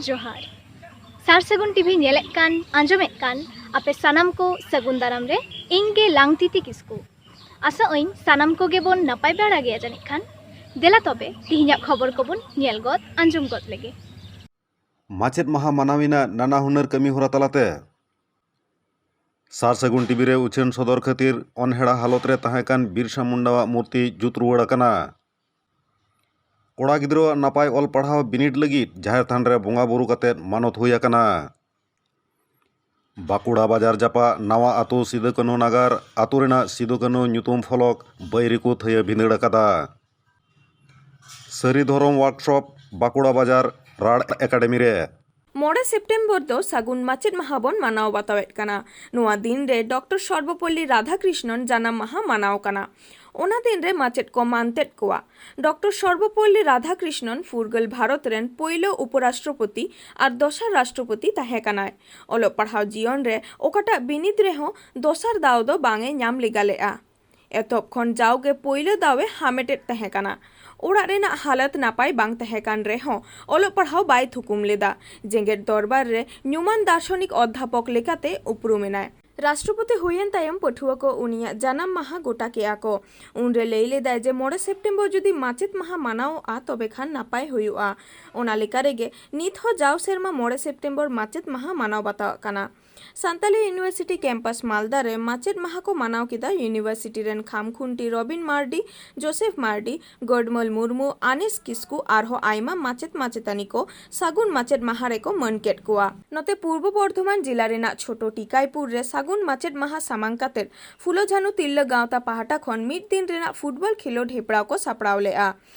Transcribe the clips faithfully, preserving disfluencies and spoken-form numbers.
ᱡᱚᱦᱟᱨ᱾ ᱥᱟᱨ ᱥᱟᱹᱜᱩᱱ ᱴᱤᱵᱷᱤ ᱧᱮᱞᱮᱫ ᱠᱟᱱ, ᱟᱸᱡᱚᱢᱮᱫ ᱠᱟᱱ ᱟᱯᱮ ᱥᱟᱱᱟᱢ ᱠᱚ ᱥᱟᱹᱜᱩᱱ ᱫᱟᱨᱟᱢ ᱨᱮ ᱤᱧ ᱜᱮ ᱞᱟᱝᱛᱤᱛᱤ ᱠᱤᱥᱠᱩ᱾ ᱟᱥᱟᱜ ᱟᱹᱧ ᱥᱟᱱᱟᱢ ᱠᱚᱜᱮ ᱵᱚᱱ ᱱᱟᱯᱟᱭ ᱵᱟᱲᱟ ᱜᱮᱭᱟ ᱡᱟᱹᱱᱤᱡ ᱠᱷᱟᱱ᱾ ᱫᱮᱞᱟ ᱛᱚᱵᱮ ᱛᱤᱦᱤᱧᱟᱜ ᱠᱷᱚᱵᱚᱨ ᱠᱚᱵᱚᱱ ᱧᱮᱞ ᱜᱚᱫ, ᱟᱸᱡᱚᱢ ᱜᱚᱫ ᱞᱮᱜᱮ᱾ ᱢᱟᱪᱮᱫ ᱢᱟᱦᱟ ᱢᱟᱱᱟᱣ ᱮᱱᱟ ᱱᱟᱱᱟ ᱦᱩᱱᱟᱹᱨ ᱠᱟᱹᱢᱤ ᱦᱚᱨᱟ ᱛᱟᱞᱟᱛᱮ᱾ ᱥᱟᱨ ᱥᱟᱹᱜᱩᱱ ᱴᱤᱵᱷᱤ ᱨᱮ ᱩᱪᱷᱟᱹᱱ ᱥᱚᱫᱚᱨ ᱠᱷᱟᱹᱛᱤᱨ ᱚᱱᱦᱮᱲᱟ ᱦᱟᱞᱚᱛ ᱨᱮ ᱛᱟᱦᱮᱸ ᱠᱟᱱ ᱵᱤᱨᱥᱟ ᱢᱩᱱᱰᱟᱣᱟᱜ ᱢᱩᱨᱛᱤ ᱡᱩᱛ ᱨᱩᱣᱟᱹᱲ ᱟᱠᱟᱱᱟ᱾ ᱠᱚᱲᱟ ᱜᱤᱫᱽᱨᱟᱹᱣᱟᱜ ᱱᱟᱯᱟᱭ ᱚᱞ ᱯᱟᱲᱦᱟᱣ ᱵᱤᱱᱤᱰ ᱞᱟᱹᱜᱤᱫ ᱡᱟᱦᱮᱨ ᱛᱷᱟᱱ ᱨᱮ ᱵᱚᱸᱜᱟ ᱵᱩᱨᱩ ᱠᱟᱛᱮ ᱢᱟᱱᱚᱛ ᱦᱩᱭ ᱟᱠᱟᱱᱟ᱾ ᱵᱟᱸᱠᱩᱲᱟ ᱵᱟᱡᱟᱨ ᱡᱟᱯᱟᱜ ᱱᱟᱣᱟ ᱟᱹᱛᱩ ᱥᱤᱫᱩ ᱠᱟᱹᱱᱦᱩ ᱱᱟᱜᱟᱨ ᱟᱹᱛᱩ ᱨᱮᱱᱟᱜ ᱥᱤᱫᱩ ᱠᱟᱹᱱᱦᱩ ᱧᱩᱛᱩᱢ ᱯᱷᱚᱞᱚᱠ ᱵᱟᱹᱭᱨᱤ ᱠᱚ ᱛᱷᱟᱹᱭᱟᱹ ᱵᱷᱤᱸᱫᱟᱹᱲ ᱟᱠᱟᱫᱟ᱾ ᱥᱟᱹᱨᱤ ᱫᱷᱚᱨᱚᱢ ᱣᱟᱨᱠᱥᱚᱯ, ᱵᱟᱸᱠᱩᱲᱟ ᱵᱟᱡᱟᱨ, ᱨᱟᱲ ᱮᱠᱟᱰᱮᱢᱤ ᱨᱮ᱾ ᱢᱚᱬᱮ ᱥᱮᱯᱴᱮᱢᱵᱚᱨ ᱫᱚ ᱥᱟᱹᱜᱩᱱ ᱢᱟᱪᱮᱫ ᱢᱟᱦᱟ ᱵᱚᱱ ᱢᱟᱱᱟᱣ ᱵᱟᱛᱟᱣᱮᱫ ᱠᱟᱱᱟ᱾ ᱱᱚᱣᱟ ᱫᱤᱱ ᱨᱮ ᱰᱚᱠᱴᱚᱨ ᱥᱚᱨᱵᱚᱯᱚᱞᱞᱤ ᱨᱟᱫᱷᱟᱠᱨᱤᱥᱱᱚᱱ ᱡᱟᱱᱟᱢ ᱢᱟᱦᱟ ᱢᱟᱱᱟᱣ ᱠᱟᱱᱟ᱾ ᱚᱱᱟ ᱫᱤᱱ ᱨᱮ ᱢᱟᱪᱮᱫ ᱠᱚ ᱢᱟᱱᱛᱮᱫ ᱠᱚᱣᱟ᱾ ᱰᱚᱠᱴᱚᱨ ᱥᱚᱨᱵᱚᱯᱚᱞᱞᱤ ᱨᱟᱫᱷᱟᱠᱨᱤᱥᱱᱚᱱ ᱯᱷᱩᱨᱜᱟᱹᱞ ᱵᱷᱟᱨᱚᱛ ᱨᱮᱱ ᱯᱳᱭᱞᱳ ᱩᱯᱚᱨᱟᱥᱴᱨᱚᱯᱚᱛᱤ ᱟᱨ ᱫᱚᱥᱟᱨ ᱨᱟᱥᱴᱨᱚᱯᱚᱛᱤ ᱛᱟᱦᱮᱸ ᱠᱟᱱᱟᱭ᱾ ᱚᱞᱚᱜ ᱯᱟᱲᱦᱟᱣ ᱡᱤᱭᱚᱱ ᱨᱮ ᱚᱠᱟᱴᱟᱜ ᱵᱤᱱᱤᱰ ᱨᱮᱦᱚᱸ ᱫᱚᱥᱟᱨ ᱫᱟᱣ ᱫᱚ ᱵᱟᱝ ᱮ ᱧᱟᱢ ᱞᱮᱜᱟ ᱞᱮᱫᱼᱟ᱾ ᱮᱛᱚᱦᱚᱵ ᱠᱷᱚᱱ ᱡᱟᱣᱜᱮ ᱯᱳᱭᱞᱳ ᱫᱟᱣ ᱮ ᱦᱟᱢᱮᱴᱮᱫ ᱛᱟᱦᱮᱸ ᱠᱟᱱᱟ᱾ ᱚᱲᱟᱜ ᱨᱮᱱᱟᱜ ᱦᱟᱞᱚᱛ ᱱᱟᱯᱟᱭ ᱵᱟᱝ ᱛᱟᱦᱮᱸ ᱠᱟᱱ ᱨᱮᱦᱚᱸ ᱚᱞᱚᱜ ᱯᱟᱲᱦᱟᱣ ᱵᱟᱭ ᱛᱷᱩᱠᱩᱢ ᱞᱮᱫᱟ᱾ ᱡᱮᱜᱮᱛ ᱫᱚᱨᱵᱟᱨ ᱨᱮ ᱧᱩᱢᱟᱱ ᱫᱟᱨᱥᱚᱱᱤᱠ ᱚᱫᱽᱫᱷᱟᱯᱚᱠ ᱞᱮᱠᱟᱛᱮ ᱩᱯᱨᱩᱢ ᱮᱱᱟᱭ᱾ ᱨᱟᱥᱴᱨᱚᱯᱚᱛᱤ ᱦᱩᱭᱮᱱ ᱛᱟᱭᱚᱢ ᱯᱟᱹᱴᱷᱩᱣᱟᱹ ᱠᱚ ᱩᱱᱤᱭᱟᱜ ᱡᱟᱱᱟᱢ ᱢᱟᱦᱟ ᱜᱚᱴᱟ ᱠᱮᱜᱼᱟ ᱠᱚ᱾ ᱩᱱᱨᱮ ᱞᱟᱹᱭ ᱞᱮᱫᱟᱭ ᱡᱮ ᱢᱚᱬᱮ ᱥᱮᱯᱴᱮᱢᱵᱚᱨ ᱡᱩᱫᱤ ᱢᱟᱪᱮᱫ ᱢᱟᱦᱟ ᱢᱟᱱᱟᱣᱚᱜᱼᱟ, ᱛᱚᱵᱮ ᱠᱷᱟᱱ ᱱᱟᱯᱟᱭ ᱦᱩᱭᱩᱜᱼᱟ᱾ ᱚᱱᱟ ᱞᱮᱠᱟ ᱨᱮᱜᱮ ᱱᱤᱛ ᱦᱚᱸ ᱡᱟᱣ ᱥᱮᱨᱢᱟ ᱢᱚᱬᱮ ᱥᱮᱯᱴᱮᱢᱵᱚᱨ ᱢᱟᱪᱮᱫ ᱢᱟᱦᱟ ᱢᱟᱱᱟᱣ ᱵᱟᱛᱟᱣᱟᱜ ᱠᱟᱱᱟ᱾ ᱥᱟᱱᱛᱟᱞᱤ ᱤᱭᱩᱱᱤᱵᱷᱟᱨᱥᱤᱴᱤ ᱠᱮᱢᱯᱟᱥ ᱢᱟᱞᱫᱟ ᱨᱮ ᱢᱟᱪᱮᱫ ᱢᱟᱦᱟ ᱠᱚ ᱢᱟᱱᱟᱣ ᱠᱮᱫᱟ ᱤᱭᱩᱱᱤᱵᱷᱟᱨᱥᱤᱴᱤ ᱨᱮᱱ ᱠᱷᱟᱢᱠᱷᱩᱱᱴᱤ ᱨᱚᱵᱤᱱ ᱢᱟᱨᱰᱤ, ᱡᱳᱥᱮᱯᱷ ᱢᱟᱨᱰᱤ, ᱜᱚᱰᱢᱟᱹᱞ ᱢᱩᱨᱢᱩ, ᱟᱱᱤᱥ ᱠᱤᱥᱠᱩ ᱟᱨᱦᱚᱸ ᱟᱭᱢᱟ ᱢᱟᱪᱮᱫ ᱢᱟᱪᱮᱛᱟᱹᱱᱤ ᱠᱚ ᱥᱟᱹᱜᱩᱱ ᱢᱟᱪᱮᱫ ᱢᱟᱦᱟ ᱨᱮᱠᱚ ᱢᱟᱹᱱ ᱠᱮᱫ ᱠᱚᱣᱟ᱾ ᱱᱚᱛᱮ ᱯᱩᱨᱵᱚ ᱵᱚᱨᱫᱷᱚᱢᱟᱱ ᱡᱤᱞᱟ ᱨᱮᱱᱟᱜ ᱪᱷᱳᱴᱳ ᱴᱤᱠᱟᱭᱯᱩᱨ ᱨᱮ ᱥᱟᱹᱜᱩᱱ ᱢᱟᱪᱮᱫ ᱢᱟᱦᱟ ᱥᱟᱢᱟᱝ ᱠᱟᱛᱮ ᱯᱷᱩᱞᱳ ᱡᱷᱟᱱᱩ ᱛᱤᱨᱞᱟᱹ ᱜᱟᱶᱛᱟ ᱯᱟᱦᱴᱟ ᱠᱷᱚᱱ ᱢᱤᱫ ᱫᱤᱱ ᱨᱮᱱᱟᱜ ᱯᱷᱩᱴᱵᱚᱞ ᱠᱷᱮᱞᱳᱰ ᱦᱮᱯᱨᱟᱣ ᱠᱚ ᱥᱟᱯᱲᱟᱣ ᱞᱮᱫᱼᱟ᱾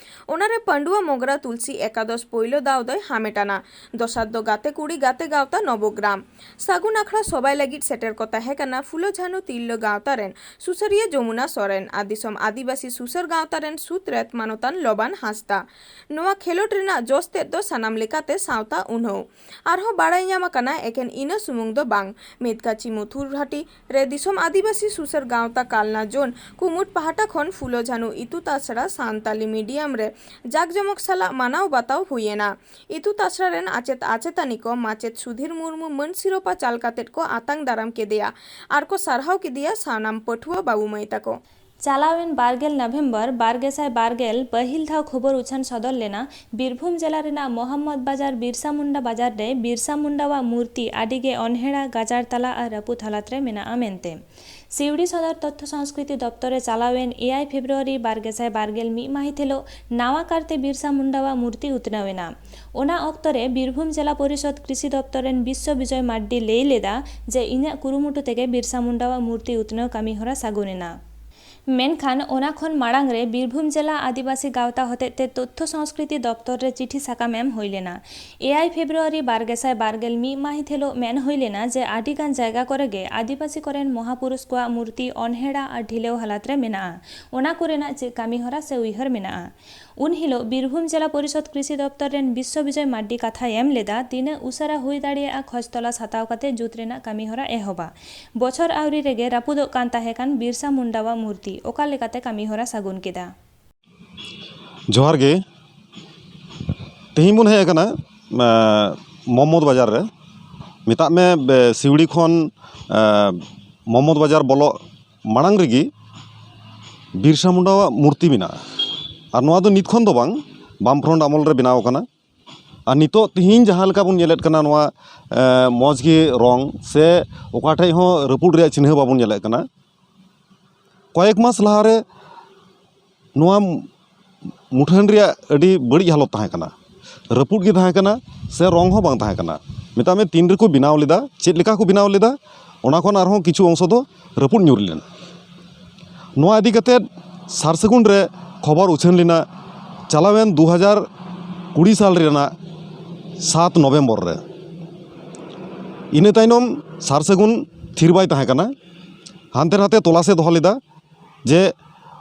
ᱚᱱᱟᱨᱮ ᱯᱟᱹᱰᱩᱣᱟ ᱢᱚᱜᱽᱨᱟ ᱛᱩᱞᱥᱤ ᱮᱠᱟᱫᱚᱥ ᱯᱳᱭᱞᱳ ᱫᱟᱣ ᱫᱚᱭ ᱦᱟᱢᱮᱴ ᱟᱱᱟ᱾ ᱫᱚᱥᱟᱨ ᱫᱚ ᱜᱟᱛᱮ ᱠᱩᱲᱤ ᱜᱟᱛᱮ ᱜᱟᱶᱛᱟ ᱱᱚᱵᱚᱜᱨᱟᱢ᱾ ᱥᱟᱹᱜᱩᱱ ᱟᱠᱷᱲᱟ ᱥᱚᱵᱟᱭ ᱞᱟᱹᱜᱤᱫ ᱥᱮᱴᱮᱨ ᱠᱚ ᱛᱟᱦᱮᱸ ᱠᱟᱱᱟ ᱯᱷᱩᱞᱳ ᱡᱷᱟᱱᱩ ᱛᱤᱨᱞᱟᱹ ᱜᱟᱶᱛᱟ ᱨᱮᱱ ᱥᱩᱥᱟᱹᱨᱤᱭᱟᱹ ᱡᱚᱢᱩᱱᱟ ᱥᱚᱨᱮᱱ ᱟᱨ ᱫᱤᱥᱚᱢ ᱟᱹᱫᱤᱵᱟᱹᱥᱤ ᱥᱩᱥᱟᱹᱨ ᱜᱟᱶᱛᱟ ᱨᱮᱱ ᱥᱩᱛᱨᱮᱛ ᱢᱟᱱᱚᱛᱟᱱ ᱞᱚᱵᱟᱱ ᱦᱟᱸᱥᱫᱟ᱾ ᱱᱚᱣᱟ ᱠᱷᱮᱞᱳᱰ ᱨᱮᱱᱟᱜ ᱡᱚᱥ ᱛᱮᱫ ᱫᱚ ᱥᱟᱱᱟᱢ ᱞᱮᱠᱟᱛᱮ ᱥᱟᱶᱛᱟ ᱩᱱᱦᱟᱹᱣ᱾ ᱟᱨᱦᱚᱸ ᱵᱟᱲᱟᱭ ᱧᱟᱢ ᱟᱠᱟᱱᱟ, ᱮᱠᱮᱱ ᱤᱱᱟᱹ ᱥᱩᱢᱩᱝ ᱫᱚ ᱵᱟᱝ, ᱢᱮᱫᱠᱟᱪᱤ ᱢᱩᱛᱷᱩᱨ ᱜᱩᱣᱟᱦᱟᱴᱤ ᱨᱮ ᱫᱤᱥᱚᱢ ᱟᱹᱫᱤᱵᱟᱹᱥᱤ ᱥᱩᱥᱟᱹᱨ ᱜᱟᱶᱛᱟ ᱠᱟᱞᱱᱟ ᱡᱳᱱ ᱠᱩᱢᱩᱴ ᱯᱟᱦᱴᱟ ᱠᱷᱚᱱ ᱯᱷᱩᱞᱳ ᱡᱷᱟᱱᱩ ᱤᱛᱩᱱ ᱟᱥᱲᱟ ᱥᱟᱱᱛᱟᱞᱤ ᱢᱤᱰᱤᱭᱟᱢ ᱨᱮ ᱡᱟᱠᱡᱚᱢᱚᱠ ᱥᱟᱞᱟᱜ ᱢᱟᱱᱟᱣ ᱵᱟᱛᱟᱣ ᱦᱩᱭᱮᱱᱟ᱾ ᱤᱛᱩᱱ ᱟᱥᱲᱟ ᱨᱮᱱ ᱟᱪᱮᱛ ᱟᱪᱮᱛᱟᱹᱱᱤ ᱠᱚ ᱢᱟᱪᱮᱛ ᱥᱩᱫᱷᱤᱨ ᱢᱩᱨᱢᱩ ᱢᱟᱹᱱ ᱥᱤᱨᱳᱯᱟ ᱪᱟᱞ ᱠᱟᱛᱮᱫ ᱠᱚ ᱟᱛᱟᱝ ᱫᱟᱨᱟᱢ ᱠᱮᱫᱮᱭᱟ ᱟᱨ ᱠᱚ ᱥᱟᱨᱦᱟᱣ ᱠᱮᱫᱮᱭᱟ ᱥᱟᱱᱟᱢ ᱯᱟᱹᱴᱷᱩᱣᱟᱹ ᱵᱟᱹᱵᱩ ᱢᱟᱹᱭ ᱛᱟᱠᱚ᱾ ᱪᱟᱞᱟᱣᱮᱱ ᱵᱟᱨ ᱜᱮᱞ ᱱᱚᱵᱷᱮᱢᱵᱚᱨ ᱵᱟᱨ ᱜᱮᱥᱟᱭ ᱵᱟᱨ ᱜᱮᱞ ᱯᱟᱹᱦᱤᱞ ᱫᱷᱟᱣ ᱠᱷᱚᱵᱚᱨ ᱩᱪᱷᱟᱹᱱ ᱥᱚᱫᱚᱨ ᱞᱮᱱᱟ ᱵᱤᱨᱵᱷᱩᱢ ᱡᱮᱞᱟ ᱨᱮᱱᱟᱜ ᱢᱚᱦᱚᱢᱢᱚᱫᱽ ᱵᱟᱡᱟᱨ ᱵᱤᱨᱥᱟ ᱢᱩᱱᱰᱟ ᱵᱟᱡᱟᱨ ᱨᱮ ᱵᱤᱨᱥᱟ ᱢᱩᱱᱰᱟᱣᱟᱜ ᱢᱩᱨᱛᱤ ᱟᱹᱰᱤ ᱜᱮ ᱚᱱᱦᱮᱲᱟ, ᱜᱟᱡᱟᱲ ᱛᱟᱞᱟ ᱟᱨ ᱨᱟᱹᱯᱩᱫ ᱦᱟᱞᱟᱛ ᱨᱮ ᱢᱮᱱᱟᱜᱼᱟ ᱢᱮᱱᱛᱮ᱾ ᱥᱤᱣᱲᱤ ᱥᱚᱫᱚᱨ ᱛᱚᱛᱛᱷᱚ ᱥᱚᱝᱥᱠᱨᱤᱛᱤ ᱫᱚᱯᱛᱚᱨ ᱨᱮ ᱪᱟᱞᱟᱣᱮᱱ ᱮᱭᱟᱭ ᱯᱷᱮᱵᱨᱩᱣᱟᱨᱤ ᱵᱟᱨ ᱜᱮᱥᱟᱭ ᱵᱟᱨ ᱜᱮᱞ ᱢᱤᱫ ᱢᱟᱹᱦᱤᱛ ᱦᱤᱞᱳᱜ ᱱᱟᱣᱟ ᱠᱟᱨᱛᱮ ᱵᱤᱨᱥᱟ ᱢᱩᱱᱰᱟᱣᱟᱜ ᱢᱩᱨᱛᱤ ᱩᱛᱱᱟᱹᱣ ᱮᱱᱟ᱾ ᱚᱱᱟ ᱚᱠᱛᱚ ᱨᱮ ᱵᱤᱨᱵᱷᱩᱢ ᱡᱮᱞᱟ ᱯᱚᱨᱤᱥᱚᱫᱽ ᱠᱨᱤᱥᱤ ᱫᱚᱯᱛᱚᱨ ᱨᱮᱱ ᱵᱤᱥᱥᱚ ᱵᱤᱡᱚᱭ ᱢᱟᱨᱰᱤ ᱞᱟᱹᱭ ᱞᱮᱫᱟ ᱡᱮ ᱤᱧᱟᱹᱜ ᱠᱩᱨᱩᱢᱩᱴᱩ ᱛᱮᱜᱮ ᱵᱤᱨᱥᱟ ᱢᱩᱱᱰᱟᱣᱟᱜ ᱢᱩᱨᱛᱤ ᱩᱛᱱᱟᱹᱣ ᱠᱟᱹᱢᱤ ᱦᱚᱨᱟ ᱥᱟᱹᱜᱩᱱ ᱮᱱᱟ᱾ ᱢᱮᱱᱠᱷᱟᱱ ᱚᱱᱟ ᱠᱷᱚᱱ ᱢᱟᱲᱟᱝ ᱨᱮ ᱵᱤᱨᱵᱷᱩᱢ ᱡᱮᱞᱟ ᱟᱹᱫᱤᱵᱟᱹᱥᱤ ᱜᱟᱶᱛᱟ ᱦᱚᱛᱮᱡ ᱛᱮ ᱛᱚᱛᱛᱷᱚ ᱥᱚᱝᱥᱠᱨᱤᱛᱤ ᱫᱚᱯᱛᱚᱨ ᱨᱮ ᱪᱤᱴᱷᱤ ᱥᱟᱠᱟᱢ ᱮᱢ ᱦᱩᱭ ᱞᱮᱱᱟ᱾ ᱮᱭᱟᱭ ᱯᱷᱮᱵᱨᱩᱣᱟᱨᱤ ᱵᱟᱨ ᱜᱮᱥᱟᱭ ᱵᱟᱨ ᱜᱮᱞ ᱢᱤᱫ ᱢᱟᱹᱦᱤᱛ ᱦᱤᱞᱳᱜ ᱢᱮᱱ ᱦᱩᱭ ᱞᱮᱱᱟ ᱡᱮ ᱟᱹᱰᱤ ᱜᱟᱱ ᱡᱟᱭᱜᱟ ᱠᱚᱨᱮ ᱜᱮ ᱟᱹᱫᱤᱵᱟᱹᱥᱤ ᱠᱚᱨᱮᱱ ᱢᱚᱦᱟᱯᱩᱨᱩᱥ ᱠᱚᱣᱟᱜ ᱢᱩᱨᱛᱤ ᱚᱱᱦᱮᱲᱟ ᱟᱨ ᱰᱷᱤᱞᱟᱹᱣ ᱦᱟᱞᱟᱛ ᱨᱮ ᱢᱮᱱᱟᱜᱼᱟ᱾ ᱚᱱᱟ ᱠᱚᱨᱮᱱᱟᱜ ᱪᱮᱫ ᱠᱟᱹᱢᱤ ᱦᱚᱨᱟ ᱥᱮ ᱩᱭᱦᱟᱹᱨ ᱢᱮᱱᱟᱜᱼᱟ? ᱩᱱ ᱦᱤᱞᱳᱜ ᱵᱤᱨᱵᱷᱩᱢ ᱡᱮᱞᱟ ᱯᱚᱨᱤᱥᱚᱫᱽ ᱠᱨᱤᱥᱤ ᱫᱚᱯᱛᱚᱨ ᱨᱮᱱ ᱵᱤᱥᱥᱚ ᱵᱤᱡᱚᱭ ᱢᱟᱨᱰᱤ ᱠᱟᱛᱷᱟᱭ ᱮᱢ ᱞᱮᱫᱟ, ᱛᱤᱱᱟᱹᱜ ᱩᱥᱟᱹᱨᱟ ᱦᱩᱭ ᱫᱟᱲᱮᱭᱟᱜᱼᱟ ᱠᱷᱚᱡᱽ ᱛᱚᱞᱟᱥ ᱦᱟᱛᱟᱣ ᱠᱟᱛᱮ ᱡᱩᱛ ᱨᱮᱱᱟᱜ ᱠᱟᱹᱢᱤ ᱦᱚᱨᱟ ᱮᱦᱚᱵᱟ᱾ ᱵᱚᱪᱷᱚᱨ ᱟᱹᱣᱨᱤ ᱨᱮᱜᱮ ᱨᱟᱹᱯᱩᱫᱚᱜ ᱠᱟᱱ ᱛᱟᱦᱮᱸ ᱠᱟᱱ ᱵᱤᱨᱥᱟ ᱢᱩᱱᱰᱟᱣᱟᱜ ᱢᱩᱨᱛᱤ ᱚᱠᱟ ᱞᱮᱠᱟᱛᱮ ᱠᱟᱹᱢᱤ ᱦᱚᱨᱟ ᱥᱟᱹᱜᱩᱱ ᱠᱮᱫᱟ᱾ ᱡᱚᱦᱟᱨ ᱜᱮ᱾ ᱛᱮᱦᱮᱧ ᱵᱚᱱ ᱦᱮᱡ ᱟᱠᱟᱱᱟ ᱢᱚᱦᱚᱢᱢᱚᱫᱽ ᱵᱟᱡᱟᱨ ᱨᱮ᱾ ᱢᱮᱛᱟᱜ ᱢᱮ ᱵᱮ- ᱥᱤᱣᱲᱤ ᱠᱷᱚᱱ ᱢᱚᱦᱚᱢᱢᱚᱫᱽ ᱵᱟᱡᱟᱨ ᱵᱚᱞᱚᱜ ᱢᱟᱲᱟᱝ ᱨᱮᱜᱮ ᱵᱤᱨᱥᱟ ᱢᱩᱱᱰᱟᱣᱟᱜ ᱢᱩᱨᱛᱤ ᱢᱮᱱᱟᱜᱼᱟ᱾ ᱟᱨ ᱱᱚᱣᱟ ᱫᱚ ᱱᱤᱛ ᱠᱷᱚᱱ ᱫᱚ ᱵᱟᱝ, ᱵᱟᱢ ᱯᱷᱨᱚᱱᱴ ᱟᱢᱚᱞ ᱨᱮ ᱵᱮᱱᱟᱣ ᱟᱠᱟᱱᱟ᱾ ᱟᱨ ᱱᱤᱛᱚᱜ ᱛᱤᱦᱤᱧ ᱡᱟᱦᱟᱸ ᱞᱮᱠᱟ ᱵᱚᱱ ᱧᱮᱞᱮᱫ ᱠᱟᱱᱟ, ᱱᱚᱣᱟ ᱢᱚᱡᱽ ᱜᱮ ᱨᱚᱝ ᱥᱮ ᱚᱠᱟ ᱴᱷᱮᱡ ᱦᱚᱸ ᱨᱟᱹᱯᱩᱫ ᱨᱮᱭᱟᱜ ᱪᱤᱱᱦᱟᱹ ᱵᱟᱵᱚᱱ ᱧᱮᱞᱮᱫ ᱠᱟᱱᱟ᱾ ᱠᱚᱭᱮᱠ ᱢᱟᱥ ᱞᱟᱦᱟᱨᱮ ᱱᱚᱣᱟ ᱢᱩᱴᱷᱟᱹᱱ ᱨᱮᱭᱟᱜ ᱟᱹᱰᱤ ᱵᱟᱹᱲᱤᱡ ᱦᱟᱞᱚᱛ ᱛᱟᱦᱮᱸ ᱠᱟᱱᱟ, ᱨᱟᱹᱯᱩᱫ ᱜᱮ ᱛᱟᱦᱮᱸ ᱠᱟᱱᱟ ᱥᱮ ᱨᱚᱝ ᱦᱚᱸ ᱵᱟᱝ ᱛᱟᱦᱮᱸ ᱠᱟᱱᱟ᱾ ᱢᱮᱛᱟᱜ ᱢᱮ ᱛᱤᱱ ᱨᱮᱠᱚ ᱵᱮᱱᱟᱣ ᱞᱮᱫᱟ, ᱪᱮᱫ ᱞᱮᱠᱟ ᱠᱚ ᱵᱮᱱᱟᱣ ᱞᱮᱫᱟ, ᱚᱱᱟ ᱠᱷᱚᱱ ᱟᱨᱦᱚᱸ ᱠᱤᱪᱷᱩ ᱚᱝᱥᱚ ᱫᱚ ᱨᱟᱹᱯᱩᱫ ᱧᱩᱨ ᱞᱮᱱᱟ᱾ ᱱᱚᱣᱟ ᱤᱫᱤ ᱠᱟᱛᱮᱫ ᱥᱟᱨ ᱥᱟᱹᱜᱩᱱ ᱨᱮ ᱠᱷᱚᱵᱚᱨ ᱩᱪᱷᱟᱹᱱ ᱞᱮᱱᱟ ᱪᱟᱞᱟᱣᱮᱱ ᱫᱩ ᱦᱟᱡᱟᱨ ᱠᱩᱲᱤ ᱥᱟᱞ ᱨᱮᱱᱟᱜ ᱥᱟᱛ ᱱᱚᱵᱷᱮᱢᱵᱚᱨ ᱨᱮ᱾ ᱤᱱᱟᱹ ᱛᱟᱭᱱᱚᱢ ᱥᱟᱨ ᱥᱟᱹᱜᱩᱱ ᱛᱷᱤᱨ ᱵᱟᱭ ᱛᱟᱦᱮᱸ ᱠᱟᱱᱟ, ᱦᱟᱱᱛᱮ ᱱᱟᱛᱮ ᱛᱚᱞᱟᱥᱮ ᱫᱚᱦᱚ ᱞᱮᱫᱟ ᱡᱮ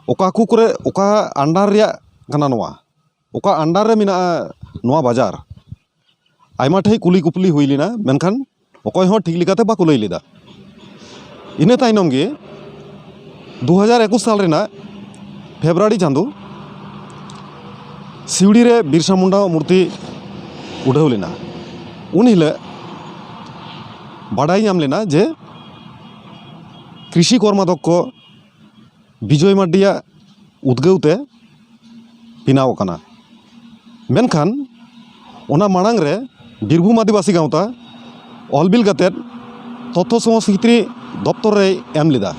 ᱚᱠᱟ ᱠᱚ ᱠᱚᱨᱮ, ᱚᱠᱟ ᱟᱱᱰᱟᱨ ᱨᱮᱭᱟᱜ ᱠᱟᱱᱟ ᱱᱚᱣᱟ, ᱚᱠᱟ ᱟᱱᱰᱟᱨ ᱨᱮ ᱢᱮᱱᱟᱜᱼᱟ ᱱᱚᱣᱟ ᱵᱟᱡᱟᱨ᱾ ᱟᱭᱢᱟ ᱴᱷᱮᱡ ᱠᱩᱞᱤ ᱠᱩᱯᱞᱤ ᱦᱩᱭ ᱞᱮᱱᱟ, ᱢᱮᱱᱠᱷᱟᱱ ᱚᱠᱚᱭ ᱦᱚᱸ ᱴᱷᱤᱠ ᱞᱮᱠᱟᱛᱮ ᱵᱟᱠᱚ ᱞᱟᱹᱭ ᱞᱮᱫᱟ᱾ ᱤᱱᱟᱹ ᱛᱟᱭᱱᱚᱢ ᱜᱮ ᱫᱩ ᱦᱟᱡᱟᱨ ᱮᱠᱩᱥ ᱥᱟᱞ ᱨᱮᱱᱟᱜ ᱯᱷᱮᱵᱽᱨᱩᱣᱟᱨᱤ ᱪᱟᱸᱫᱚ ᱥᱤᱣᱲᱤ ᱨᱮ ᱵᱤᱨᱥᱟ ᱢᱩᱱᱰᱟ ᱢᱩᱨᱛᱤ ᱩᱰᱷᱟᱹᱣ ᱞᱮᱱᱟ᱾ ᱩᱱ ᱦᱤᱞᱳᱜ ᱵᱟᱰᱟᱭ ᱧᱟᱢ ᱞᱮᱱᱟ ᱡᱮ ᱠᱨᱤᱥᱤ ᱠᱚᱨᱢᱟᱫᱷᱚᱠᱠᱷᱚ ᱵᱤᱡᱚᱭ ᱢᱟᱨᱰᱤᱭᱟᱜ ᱩᱫᱽᱜᱟᱹᱣ ᱛᱮ ᱵᱮᱱᱟᱣ ᱟᱠᱟᱱᱟ᱾ ᱢᱮᱱᱠᱷᱟᱱ ᱚᱱᱟ ᱢᱟᱲᱟᱝ ᱨᱮ ᱵᱤᱨᱵᱷᱩᱢ ᱟᱹᱫᱤᱵᱟᱹᱥᱤ ᱜᱟᱶᱛᱟ ᱚᱞ ᱵᱤᱞ ᱠᱟᱛᱮᱫ ᱛᱚᱛᱛᱷᱚ ᱥᱚᱝᱥᱠᱨᱤᱛᱤ ᱫᱚᱯᱛᱚᱨ ᱨᱮᱭ ᱮᱢ ᱞᱮᱫᱟ,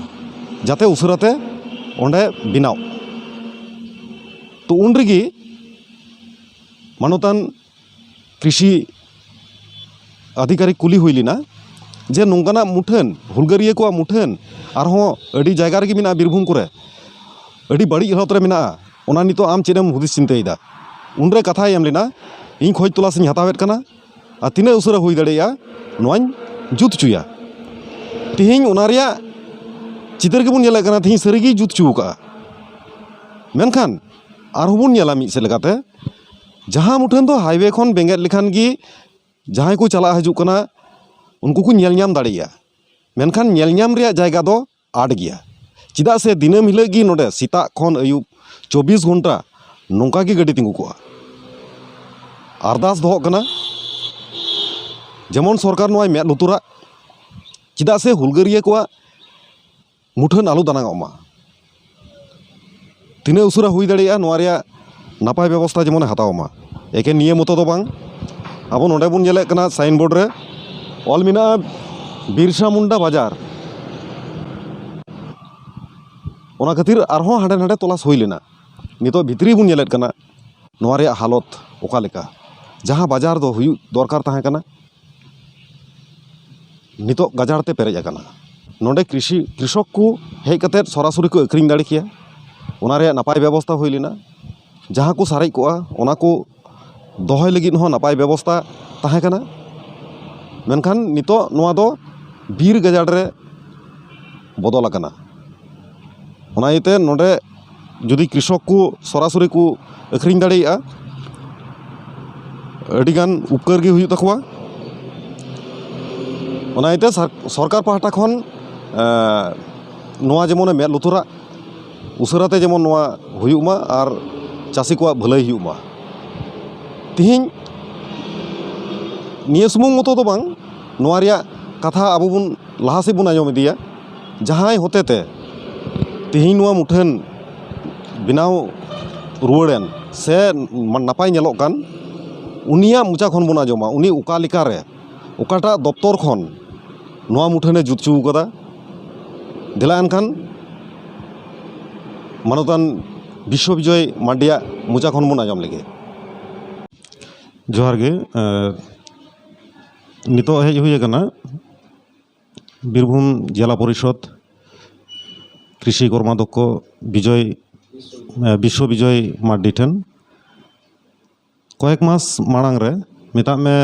ᱡᱟᱛᱮ ᱩᱥᱟᱹᱨᱟ ᱛᱮ ᱚᱸᱰᱮ ᱵᱮᱱᱟᱣ᱾ ᱛᱚ ᱩᱱ ᱨᱮᱜᱮ ᱢᱟᱱᱚᱛᱟᱱ ᱠᱨᱤᱥᱤ ᱟᱫᱷᱤᱠᱟᱨᱤᱠ ᱠᱩᱞᱤ ᱦᱩᱭ ᱞᱮᱱᱟ ᱡᱮ ᱱᱚᱝᱠᱟᱱᱟᱜ ᱢᱩᱴᱷᱟᱹᱱ, ᱦᱩᱞᱜᱟᱹᱨᱤᱭᱟᱹ ᱠᱚᱣᱟᱜ ᱢᱩᱴᱷᱟᱹᱱ ᱟᱨᱦᱚᱸ ᱟᱹᱰᱤ ᱡᱟᱭᱜᱟ ᱨᱮᱜᱮ ᱢᱮᱱᱟᱜᱼᱟ ᱵᱤᱨᱵᱷᱩᱢ ᱠᱚᱨᱮ, ᱟᱹᱰᱤ ᱵᱟᱹᱲᱤᱡ ᱦᱟᱞᱚᱛ ᱨᱮ ᱢᱮᱱᱟᱜᱼᱟ, ᱚᱱᱟ ᱱᱤᱛᱚᱜ ᱟᱢ ᱪᱮᱫ ᱮᱢ ᱦᱩᱫᱤᱥ ᱪᱤᱱᱛᱟᱹᱭᱮᱫᱟ? ᱩᱱᱨᱮ ᱠᱟᱛᱷᱟᱭ ᱮᱢ ᱞᱮᱱᱟ, ᱤᱧ ᱠᱷᱚᱡᱽ ᱛᱚᱞᱟᱥ ᱤᱧ ᱦᱟᱛᱟᱣᱮᱫ ᱠᱟᱱᱟ ᱟᱨ ᱛᱤᱱᱟᱹᱜ ᱩᱥᱟᱹᱨᱟ ᱦᱩᱭ ᱫᱟᱲᱮᱭᱟᱜᱼᱟ ᱱᱚᱣᱟᱧ ᱡᱩᱛ ᱦᱚᱪᱚᱭᱟ᱾ ᱛᱮᱦᱮᱧ ᱚᱱᱟ ᱨᱮᱭᱟᱜ ᱪᱤᱛᱟᱹᱨ ᱜᱮᱵᱚᱱ ᱧᱮᱞᱮᱫ ᱠᱟᱱᱟ, ᱛᱮᱦᱮᱧ ᱥᱟᱹᱨᱤᱜᱮᱭ ᱡᱩᱛ ᱦᱚᱪᱚ ᱟᱠᱟᱫᱼᱟ᱾ ᱢᱮᱱᱠᱷᱟᱱ ᱟᱨᱦᱚᱸ ᱵᱚᱱ ᱧᱮᱞᱟ ᱢᱤᱫ ᱥᱮᱫ ᱞᱮᱠᱟᱛᱮ, ᱡᱟᱦᱟᱸ ᱢᱩᱴᱷᱟᱹᱱ ᱫᱚ ᱦᱟᱭᱣᱮ ᱠᱷᱚᱱ ᱵᱮᱸᱜᱮᱫ ᱞᱮᱠᱷᱟᱱ ᱜᱮ ᱡᱟᱦᱟᱸᱭ ᱠᱚ ᱪᱟᱞᱟᱜ ᱦᱤᱡᱩᱜ ᱠᱟᱱᱟ ᱩᱱᱠᱩ ᱠᱚ ᱧᱮᱞ ᱧᱟᱢ ᱫᱟᱲᱮᱭᱟᱜᱼᱟ, ᱢᱮᱱᱠᱷᱟᱱ ᱧᱮᱞ ᱧᱟᱢ ᱨᱮᱭᱟᱜ ᱡᱟᱭᱜᱟ ᱫᱚ ᱟᱸᱴ ᱜᱮᱭᱟ᱾ ᱪᱮᱫᱟᱜ ᱥᱮ ᱫᱤᱱᱟᱹᱢ ᱦᱤᱞᱳᱜ ᱜᱮ ᱱᱚᱰᱮ ᱥᱮᱛᱟᱜ ᱠᱷᱚᱱ ᱟᱹᱭᱩᱵ ᱪᱚᱵᱵᱤᱥ ᱜᱷᱚᱱᱴᱟ ᱱᱚᱝᱠᱟ ᱜᱮ ᱜᱟᱹᱰᱤ ᱛᱤᱸᱜᱩ ᱠᱚᱜᱼᱟ᱾ ᱟᱨᱫᱟᱥ ᱫᱚᱦᱚᱜ ᱠᱟᱱᱟ ᱡᱮᱢᱚᱱ ᱥᱚᱨᱠᱟᱨ ᱱᱚᱣᱟᱭ ᱢᱮᱫ ᱞᱩᱛᱩᱨᱟᱜ, ᱪᱮᱫᱟᱜ ᱥᱮ ᱦᱩᱞᱜᱟᱹᱨᱤᱭᱟᱹ ᱠᱚᱣᱟᱜ ᱢᱩᱴᱷᱟᱹᱱ ᱟᱞᱚ ᱫᱟᱱᱟᱝᱚᱜ ᱢᱟ᱾ ᱛᱤᱱᱟᱹᱜ ᱩᱥᱟᱹᱨᱟ ᱦᱩᱭ ᱫᱟᱲᱮᱭᱟᱜᱼᱟ ᱱᱚᱣᱟ ᱨᱮᱭᱟᱜ ᱱᱟᱯᱟᱭ ᱵᱮᱵᱚᱥᱛᱷᱟ ᱡᱮᱢᱚᱱᱮ ᱦᱟᱛᱟᱣ ᱢᱟ᱾ ᱮᱠᱮᱱ ᱱᱤᱭᱟᱹ ᱢᱚᱛᱚ ᱫᱚ ᱵᱟᱝ, ᱟᱵᱚ ᱱᱚᱰᱮ ᱵᱚᱱ ᱧᱮᱞᱮᱫ ᱠᱟᱱᱟ ᱥᱟᱭᱤᱱ ᱵᱳᱨᱰ ᱨᱮ ᱚᱞ ᱢᱮᱱᱟᱜᱼᱟ ᱵᱤᱨᱥᱟ ᱢᱩᱱᱰᱟ ᱵᱟᱡᱟᱨ᱾ ᱚᱱᱟ ᱠᱷᱟᱹᱛᱤᱨ ᱟᱨᱦᱚᱸ ᱦᱟᱸᱰᱮ ᱱᱟᱰᱮ ᱛᱚᱞᱟᱥ ᱦᱩᱭ ᱞᱮᱱᱟ᱾ ᱱᱤᱛᱚᱜ ᱵᱷᱤᱛᱨᱤ ᱵᱚᱱ ᱧᱮᱞᱮᱫ ᱠᱟᱱᱟ ᱱᱚᱣᱟ ᱨᱮᱭᱟᱜ ᱦᱟᱞᱚᱛ ᱚᱠᱟ ᱞᱮᱠᱟ᱾ ᱡᱟᱦᱟᱸ ᱵᱟᱡᱟᱨ ᱫᱚ ᱦᱩᱭᱩᱜ ᱫᱚᱨᱠᱟᱨ ᱛᱟᱦᱮᱸ ᱠᱟᱱᱟ, ᱱᱤᱛᱚᱜ ᱜᱟᱡᱟᱲ ᱛᱮ ᱯᱮᱨᱮᱡ ᱟᱠᱟᱱᱟ᱾ ᱱᱚᱰᱮ ᱠᱨᱤᱥᱤ, ᱠᱨᱤᱥᱚᱠ ᱠᱚ ᱦᱮᱡ ᱠᱟᱛᱮᱫ ᱥᱚᱨᱟᱥᱚᱨᱤ ᱠᱚ ᱟᱹᱠᱷᱨᱤᱧ ᱫᱟᱲᱮ ᱠᱮᱭᱟ, ᱚᱱᱟ ᱨᱮᱭᱟᱜ ᱱᱟᱯᱟᱭ ᱵᱮᱵᱚᱥᱛᱷᱟ ᱦᱩᱭ ᱞᱮᱱᱟ᱾ ᱡᱟᱦᱟᱸ ᱠᱚ ᱥᱟᱨᱮᱡ ᱠᱚᱜᱼᱟ, ᱚᱱᱟ ᱠᱚ ᱫᱚᱦᱚᱭ ᱞᱟᱹᱜᱤᱫ ᱦᱚᱸ ᱱᱟᱯᱟᱭ ᱵᱮᱵᱚᱥᱛᱷᱟ ᱛᱟᱦᱮᱸ ᱠᱟᱱᱟ᱾ ᱢᱮᱱᱠᱷᱟᱱ ᱱᱤᱛᱚᱜ ᱱᱚᱣᱟ ᱫᱚ ᱵᱤᱨ ᱜᱟᱡᱟᱲ ᱨᱮ ᱵᱚᱫᱚᱞ ᱟᱠᱟᱱᱟ᱾ ᱚᱱᱟ ᱤᱭᱟᱹᱛᱮ ᱱᱚᱰᱮ ᱡᱩᱫᱤ ᱠᱨᱤᱥᱚᱠ ᱠᱚ ᱥᱚᱨᱟᱥᱚᱨᱤ ᱠᱚ ᱟᱹᱠᱷᱨᱤᱧ ᱫᱟᱲᱮᱭᱟᱜᱼᱟ, ᱟᱹᱰᱤᱜᱟᱱ ᱩᱯᱠᱟᱹᱨ ᱜᱮ ᱦᱩᱭᱩᱜ ᱛᱟᱠᱚᱣᱟ᱾ ᱚᱱᱟ ᱤᱭᱟᱹᱛᱮ ᱥᱟᱨ-, ᱥᱚᱨᱠᱟᱨ ᱯᱟᱦᱴᱟ ᱠᱷᱚᱱ ᱮᱸ, ᱱᱚᱣᱟ ᱡᱮᱢᱚᱱᱮ ᱢᱮᱫ ᱞᱩᱛᱩᱨᱟᱜ, ᱩᱥᱟᱹᱨᱟᱛᱮ ᱡᱮᱢᱚᱱ ᱱᱚᱣᱟ ᱦᱩᱭᱩᱜ ᱢᱟ ᱟᱨ ᱪᱟᱹᱥᱤ ᱠᱚᱣᱟᱜ ᱵᱷᱟᱹᱞᱟᱹᱭ ᱦᱩᱭᱩᱜ ᱢᱟ᱾ ᱛᱤᱦᱤᱧ ᱱᱤᱭᱟᱹ ᱥᱩᱢᱩᱝ ᱢᱚᱛᱚ ᱫᱚ ᱵᱟᱝ, ᱱᱚᱣᱟ ᱨᱮᱭᱟᱜ ᱠᱟᱛᱷᱟ ᱟᱵᱚ ᱵᱚᱱ ᱞᱟᱦᱟ ᱥᱮᱫ ᱵᱚᱱ ᱟᱸᱡᱚᱢ ᱤᱫᱤᱭᱟ᱾ ᱡᱟᱦᱟᱸᱭ ᱦᱚᱛᱮᱛᱮ ᱛᱤᱦᱤᱧ ᱱᱚᱣᱟ ᱢᱩᱴᱷᱟᱹᱱ ᱵᱮᱱᱟᱣ ᱨᱩᱣᱟᱹᱲᱮᱱ ᱥᱮ ᱱᱟᱯᱟᱭ ᱧᱮᱞᱚᱜ ᱠᱟᱱ, ᱩᱱᱤᱭᱟᱜ ᱢᱚᱪᱟ ᱠᱷᱚᱱ ᱵᱚᱱ ᱟᱸᱡᱚᱢᱟ, ᱩᱱᱤ ᱚᱠᱟ ᱞᱮᱠᱟᱨᱮ, ᱚᱠᱟᱴᱟᱜ ᱫᱚᱯᱛᱚᱨ ᱠᱷᱚᱱ ᱱᱚᱣᱟ ᱢᱩᱴᱷᱟᱹᱱᱮ ᱡᱩᱛ ᱦᱚᱪᱚ ᱟᱠᱟᱫᱟ᱾ ᱫᱮᱞᱟ ᱮᱱᱠᱷᱟᱱ ᱢᱟᱱᱚᱛᱟᱱ ᱵᱤᱥᱥᱚ ᱵᱤᱡᱚᱭ ᱢᱟᱱᱰᱤᱭᱟᱜ ᱢᱚᱪᱟ ᱠᱷᱚᱱ ᱵᱚᱱ ᱟᱸᱡᱚᱢ ᱞᱮᱜᱮ᱾ ᱡᱚᱦᱟᱨ ᱜᱮ᱾ ᱮᱸ, ᱱᱤᱛᱚᱜ ᱦᱮᱡ ᱦᱩᱭ ᱟᱠᱟᱱᱟ ᱵᱤᱨᱵᱷᱩᱢ ᱡᱮᱞᱟ ᱯᱚᱨᱤᱥᱚᱫᱽ ᱠᱨᱤᱥᱤ ᱠᱚᱨᱢᱟᱫᱷᱚᱠᱠᱷᱚ ᱵᱤᱡᱚᱭ, ᱮᱸ, ᱵᱤᱥᱥᱚ ᱵᱤᱡᱚᱭ ᱢᱟᱨᱰᱤ ᱴᱷᱮᱱ᱾ ᱠᱚᱭᱮᱠ ᱢᱟᱥ ᱢᱟᱲᱟᱝ ᱨᱮ, ᱢᱮᱛᱟᱜ ᱢᱮ,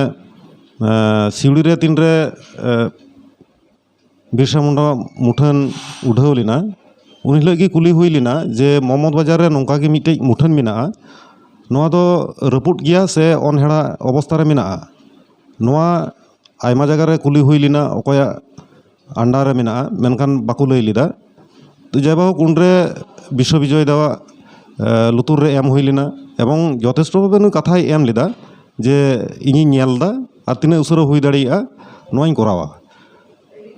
ᱮᱸ, ᱥᱤᱣᱲᱤ ᱨᱮ ᱛᱤᱱᱨᱮ, ᱮᱸ, ᱵᱤᱨᱥᱟ ᱢᱩᱱᱰᱟ ᱢᱩᱴᱷᱟᱹᱱ ᱩᱰᱷᱟᱹᱣ ᱞᱮᱱᱟ, ᱩᱱ ᱦᱤᱞᱳᱜ ᱜᱮ ᱠᱩᱞᱤ ᱦᱩᱭ ᱞᱮᱱᱟ ᱡᱮ ᱢᱚᱦᱚᱢᱚᱫᱽ ᱵᱟᱡᱟᱨ ᱨᱮ ᱱᱚᱝᱠᱟ ᱜᱮ ᱢᱤᱫᱴᱮᱡ ᱢᱩᱴᱷᱟᱹᱱ ᱢᱮᱱᱟᱜᱼᱟ, ᱱᱚᱣᱟ ᱫᱚ ᱨᱟᱹᱯᱩᱫ ᱜᱮᱭᱟ ᱥᱮ ᱚᱱᱦᱮᱲᱟ ᱚᱵᱚᱥᱛᱟ ᱨᱮ ᱢᱮᱱᱟᱜᱼᱟ? ᱱᱚᱣᱟ ᱟᱭᱢᱟ ᱡᱟᱭᱜᱟ ᱨᱮ ᱠᱩᱞᱤ ᱦᱩᱭ ᱞᱮᱱᱟ ᱚᱠᱚᱭᱟᱜ under ᱨᱮ ᱢᱮᱱᱟᱜᱼᱟ, ᱢᱮᱱᱠᱷᱟᱱ ᱵᱟᱠᱚ ᱞᱟᱹᱭ ᱞᱮᱫᱟ᱾ ᱛᱚ ᱡᱟᱭᱦᱳᱠ, ᱩᱱᱨᱮ ᱵᱤᱥᱥᱚ ᱵᱤᱡᱚᱭ ᱫᱟᱣᱟᱜ, ᱮ, ᱞᱩᱛᱩᱨ ᱨᱮ ᱮᱢ ᱦᱩᱭ ᱞᱮᱱᱟ ᱮᱵᱚᱝ ᱡᱚᱛᱷᱮᱥᱴᱚ ᱵᱷᱟᱵᱮ ᱱᱩᱭ ᱠᱟᱛᱷᱟᱭ ᱮᱢ ᱞᱮᱫᱟ ᱡᱮ, "ᱤᱧᱤᱧ ᱧᱮᱞ ᱮᱫᱟ ᱟᱨ ᱛᱤᱱᱟᱹᱜ ᱩᱥᱟᱹᱨᱟ ᱦᱩᱭ ᱫᱟᱲᱮᱭᱟᱜᱼᱟ, ᱱᱚᱣᱟᱧ ᱠᱚᱨᱟᱣᱟ᱾"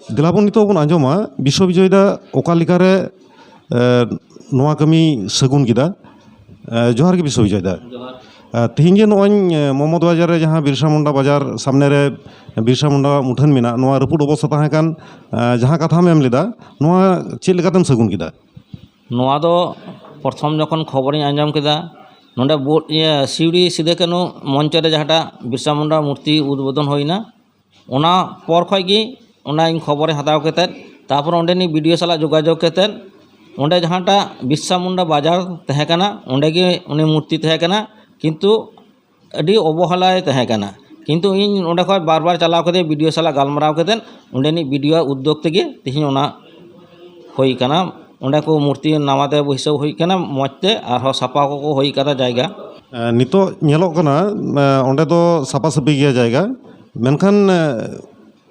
ᱫᱮᱞᱟ ᱵᱚᱱ ᱱᱤᱛᱚᱜ ᱵᱚᱱ ᱟᱸᱡᱚᱢᱟ ᱵᱤᱥᱥᱚ ᱵᱤᱡᱚᱭ ᱫᱟ ᱚᱠᱟ ᱞᱮᱠᱟᱨᱮ, ᱮ, ᱱᱚᱣᱟ ᱠᱟᱹᱢᱤ ᱥᱟᱹᱜᱩᱱ ᱠᱮᱫᱟ᱾ ᱮ, ᱡᱚᱦᱟᱨ ᱜᱮ ᱵᱤᱥᱥᱚ ᱵᱤᱡᱚᱭ ᱫᱟ᱾ ᱡᱚᱦᱟᱨ᱾ ᱮ, ᱛᱮᱦᱮᱧ ᱡᱮ ᱱᱚᱜᱼᱚᱭ, ᱮ, ᱢᱚᱦᱚᱢᱚᱫᱽ ᱵᱟᱡᱟᱨ ᱨᱮ ᱡᱟᱦᱟᱸ ᱵᱤᱨᱥᱟ ᱢᱩᱱᱰᱟ ᱵᱟᱡᱟᱨ ᱥᱟᱢᱱᱮ ᱨᱮ ᱵᱤᱨᱥᱟ ᱢᱩᱱᱰᱟ ᱢᱩᱴᱷᱟᱹᱱ ᱢᱮᱱᱟᱜ, ᱱᱚᱣᱟ ᱨᱟᱹᱯᱩᱫ ᱚᱵᱚᱥᱛᱟ ᱛᱟᱦᱮᱸ ᱠᱟᱱ, ᱮ, ᱡᱟᱦᱟᱸ ᱠᱟᱛᱷᱟᱢ ᱮᱢ ᱞᱮᱫᱟ, ᱱᱚᱣᱟ ᱪᱮᱫ ᱞᱮᱠᱟᱛᱮᱢ ᱥᱟᱹᱜᱩᱱ ᱠᱮᱫᱟ? ᱱᱚᱣᱟ ᱫᱚ ᱯᱨᱚᱛᱷᱚᱢ ᱡᱚᱠᱷᱚᱱ ᱠᱷᱚᱵᱚᱨᱤᱧ ᱟᱸᱡᱚᱢ ᱠᱮᱫᱟ, ᱱᱚᱰᱮ ᱵᱳ-, ᱤᱭᱟᱹ, ᱥᱤᱣᱲᱤ ᱥᱤᱫᱩ ᱠᱟᱹᱱᱦᱩ ᱢᱚᱧᱪᱚ ᱨᱮ ᱡᱟᱦᱟᱸᱴᱟᱜ ᱵᱤᱨᱥᱟ ᱢᱩᱱᱰᱟ ᱢᱩᱨᱛᱤ ᱩᱫᱵᱳᱫᱚᱱ ᱦᱩᱭᱱᱟ, ᱚᱱᱟ ᱯᱚᱨ ᱠᱷᱚᱡ ᱜᱮ ᱚᱱᱟ ᱤᱧ ᱠᱷᱚᱵᱚᱨᱤᱧ ᱦᱟᱛᱟᱣ ᱠᱟᱛᱮᱫ, ᱛᱟᱨᱯᱚᱨ ᱚᱸᱰᱮᱱᱤᱡ BDO ᱥᱟᱞᱟᱜ ᱡᱳᱜᱟᱡᱳᱜᱽ ᱠᱟᱛᱮᱫ, ᱚᱸᱰᱮ ᱡᱟᱦᱟᱸᱴᱟᱜ ᱵᱤᱨᱥᱟ ᱢᱩᱱᱰᱟ ᱵᱟᱡᱟᱨ ᱛᱟᱦᱮᱸ ᱠᱟᱱᱟ, ᱚᱸᱰᱮ ᱜᱮ ᱩᱱᱤ ᱢᱩᱨᱛᱤ ᱛᱟᱦᱮᱸ ᱠᱟᱱᱟ, ᱠᱤᱱᱛᱩ ᱟᱹᱰᱤ ᱚᱵᱚᱦᱮᱞᱟᱭ ᱛᱟᱦᱮᱸ ᱠᱟᱱᱟ᱾ ᱠᱤᱱᱛᱩ ᱤᱧ ᱚᱸᱰᱮ ᱠᱷᱚᱡ ᱵᱟᱨ ᱵᱟᱨ ᱪᱟᱞᱟᱣ ᱠᱟᱛᱮ BDO ᱥᱟᱞᱟᱜ ᱜᱟᱞᱢᱟᱨᱟᱣ ᱠᱟᱛᱮᱫ, ᱚᱸᱰᱮᱱᱤᱡ BDO ᱟᱜ ᱩᱫᱽᱫᱳᱜᱽ ᱛᱮᱜᱮ ᱛᱮᱦᱮᱧ ᱚᱱᱟ ᱦᱩᱭ ᱠᱟᱱᱟ᱾ ᱚᱸᱰᱮ ᱠᱚ ᱢᱩᱨᱛᱤ ᱱᱟᱣᱟ ᱛᱮ ᱵᱟᱹᱭᱥᱟᱹᱣ ᱦᱩᱭ ᱠᱟᱱᱟ, ᱢᱚᱡᱽ ᱛᱮ ᱟᱨᱦᱚᱸ ᱥᱟᱯᱷᱟ ᱠᱚᱠᱚ ᱦᱩᱭ ᱠᱟᱫᱟ ᱡᱟᱭᱜᱟ᱾ ᱮ, ᱱᱤᱛᱚᱜ ᱧᱮᱞᱚᱜ ᱠᱟᱱᱟ, ᱮ, ᱚᱸᱰᱮ ᱫᱚ ᱥᱟᱯᱷᱟ ᱥᱟᱹᱯᱷᱤ ᱜᱮᱭᱟ ᱡᱟᱭᱜᱟ, ᱢᱮᱱᱠᱷᱟᱱ, ᱮ,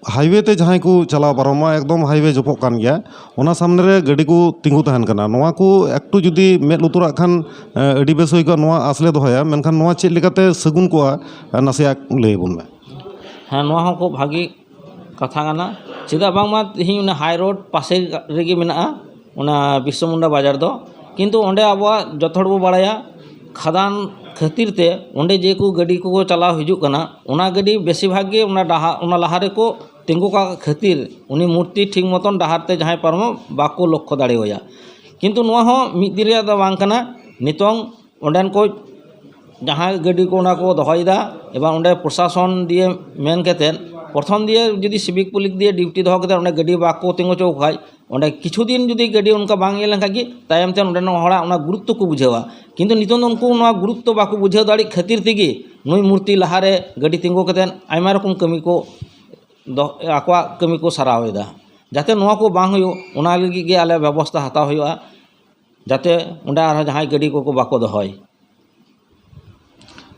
ᱦᱟᱭᱣᱮ ᱛᱮ ᱡᱟᱦᱟᱸᱭ ᱠᱚ ᱪᱟᱞᱟᱣ ᱯᱟᱨᱚᱢᱚᱜᱼᱟ, ᱮᱠᱫᱚᱢ ᱦᱟᱭᱣᱮ ᱡᱚᱯᱚᱜ ᱠᱟᱱ ᱜᱮᱭᱟ, ᱚᱱᱟ ᱥᱟᱢᱱᱮ ᱨᱮ ᱜᱟᱹᱰᱤ ᱠᱚ ᱛᱤᱸᱜᱩ ᱛᱟᱦᱮᱱ ᱠᱟᱱᱟ᱾ ᱱᱚᱣᱟ ᱠᱚ ᱮᱠᱴᱩ ᱡᱩᱫᱤ ᱢᱮᱫ ᱞᱩᱛᱩᱨᱟᱜ ᱠᱷᱟᱱ, ᱮ, ᱟᱹᱰᱤ ᱵᱮᱥ ᱦᱩᱭ ᱠᱚᱜᱼᱟ, ᱱᱚᱣᱟ ᱟᱸᱥ ᱞᱮ ᱫᱚᱦᱚᱭᱟ᱾ ᱢᱮᱱᱠᱷᱟᱱ ᱱᱚᱣᱟ ᱪᱮᱫ ᱞᱮᱠᱟᱛᱮ ᱥᱟᱹᱜᱩᱱ ᱠᱚᱜᱼᱟ, ᱮ, ᱱᱟᱥᱮᱭᱟᱜ ᱞᱟᱹᱭ ᱟᱵᱚᱱ ᱢᱮ᱾ ᱦᱮᱸ, ᱱᱚᱣᱟ ᱦᱚᱸ ᱠᱷᱩᱵ ᱵᱷᱟᱹᱜᱤ ᱠᱟᱛᱷᱟ ᱠᱟᱱᱟ᱾ ᱪᱮᱫᱟᱜ ᱵᱟᱝᱢᱟ ᱛᱮᱦᱮᱧ ᱚᱱᱟ ᱦᱟᱭ ᱨᱳᱰ ᱯᱟᱥᱮ ᱨᱮᱜᱮ ᱢᱮᱱᱟᱜᱼᱟ, ᱚᱱᱟ ᱵᱤᱨᱥᱟ ᱢᱩᱱᱰᱟ ᱵᱟᱡᱟᱨ ᱫᱚ᱾ ᱠᱤᱱᱛᱩ ᱚᱸᱰᱮ ᱟᱵᱚᱣᱟᱜ ᱡᱚᱛᱚ ᱦᱚᱲ ᱵᱚ ᱵᱟᱲᱟᱭᱟ, ᱠᱷᱟᱫᱟᱱ ᱠᱷᱟᱹᱛᱤᱨ ᱛᱮ ᱚᱸᱰᱮ ᱡᱮ ᱠᱚ ᱜᱟᱹᱰᱤ ᱠᱚᱠᱚ ᱪᱟᱞᱟᱣ ᱦᱤᱡᱩᱜ ᱠᱟᱱᱟ, ᱚᱱᱟ ᱜᱟᱹᱰᱤ ᱵᱮᱥᱤᱨ ᱵᱷᱟᱜᱽ ᱜᱮ ᱚᱱᱟ ᱰᱟᱦᱟᱨ, ᱚᱱᱟ ᱞᱟᱦᱟ ᱨᱮᱠᱚ ᱛᱤᱸᱜᱩ ᱠᱟᱜ ᱠᱷᱟᱹᱛᱤᱨ ᱩᱱᱤ ᱢᱩᱨᱛᱤ ᱴᱷᱤᱠ ᱢᱚᱛᱚᱱ ᱰᱟᱦᱟᱨ ᱛᱮ ᱡᱟᱦᱟᱸᱭ ᱯᱟᱨᱚᱢᱚᱜ ᱵᱟᱠᱚ ᱞᱚᱠᱠᱷᱚ ᱫᱟᱲᱮᱣᱟᱭᱟ᱾ ᱠᱤᱱᱛᱩ ᱱᱚᱣᱟ ᱦᱚᱸ ᱢᱤᱫ ᱫᱤᱱ ᱨᱮᱭᱟᱜ ᱫᱚ ᱵᱟᱝ ᱠᱟᱱᱟ᱾ ᱱᱤᱛᱚᱝ ᱚᱸᱰᱮᱱ ᱠᱚ ᱡᱟᱦᱟᱸᱭ ᱜᱟᱹᱰᱤ ᱠᱚ ᱚᱱᱟ ᱠᱚ ᱫᱚᱦᱚᱭᱮᱫᱟ, ᱮᱵᱚᱝ ᱚᱸᱰᱮ ᱯᱨᱚᱥᱟᱥᱚᱱ ᱫᱤᱭᱮ ᱢᱮᱱ ᱠᱟᱛᱮᱫ, ᱯᱨᱚᱛᱷᱚᱢ ᱫᱤᱭᱮ ᱡᱩᱫᱤ ᱥᱤᱵᱷᱤᱠ ᱯᱩᱞᱤᱥ ᱫᱤᱭᱮ ᱰᱤᱭᱩᱴᱤ ᱫᱚᱦᱚ ᱠᱟᱛᱮᱫ ᱚᱸᱰᱮ ᱜᱟᱹᱰᱤ ᱵᱟᱠᱚ ᱛᱤᱸᱜᱩ ᱦᱚᱪᱚ ᱠᱚ ᱠᱷᱟᱡ, ᱚᱸᱰᱮ ᱠᱤᱪᱷᱩ ᱫᱤᱱ ᱡᱩᱫᱤ ᱜᱟᱹᱰᱤ ᱚᱱᱠᱟ ᱵᱟᱝ ᱧᱮᱞ ᱞᱮᱱᱠᱷᱟᱡ ᱜᱮ, ᱛᱟᱭᱚᱢ ᱛᱮ ᱚᱸᱰᱮᱱ ᱦᱚᱲᱟᱜ ᱚᱱᱟ ᱜᱩᱨᱩᱛᱛᱚ ᱠᱚ ᱵᱩᱡᱷᱟᱹᱣᱟ᱾ ᱠᱤᱱᱛᱩ ᱱᱤᱛᱚᱝ ᱫᱚ ᱩᱱᱠᱩ ᱱᱚᱣᱟ ᱜᱩᱨᱩᱛᱛᱚ ᱵᱟᱠᱚ ᱵᱩᱡᱷᱟᱹᱣ ᱫᱟᱲᱮᱭᱟᱜ ᱠᱷᱟᱹᱛᱤᱨ ᱛᱮᱜᱮ ᱱᱩᱭ ᱢᱩᱨᱛᱤ ᱞᱟᱦᱟᱨᱮ ᱜᱟᱹᱰᱤ ᱛᱤᱸᱜᱩ ᱠᱟᱛᱮᱫ ᱟᱭᱢᱟ ᱨᱚᱠᱚᱢ ᱠᱟᱹᱢᱤ ᱠᱚ ᱫᱚ-, ᱟᱠᱚᱣᱟᱜ ᱠᱟᱹᱢᱤ ᱠᱚ ᱥᱟᱨᱟᱣ ᱮᱫᱟ᱾ ᱡᱟᱛᱮ ᱱᱚᱣᱟ ᱠᱚ ᱵᱟᱝ ᱦᱩᱭᱩᱜ, ᱚᱱᱟ ᱞᱟᱹᱜᱤᱫ ᱜᱮ ᱟᱞᱮ ᱵᱮᱵᱚᱥᱛᱷᱟ ᱦᱟᱛᱟᱣ ᱦᱩᱭᱩᱜᱼᱟ, ᱡᱟᱛᱮ ᱚᱸᱰᱮ ᱟᱨᱦᱚᱸ ᱡᱟᱦᱟᱸᱭ ᱜᱟᱹᱰᱤ ᱠᱚᱠᱚ ᱵᱟᱠᱚ ᱫᱚᱦᱚᱭ᱾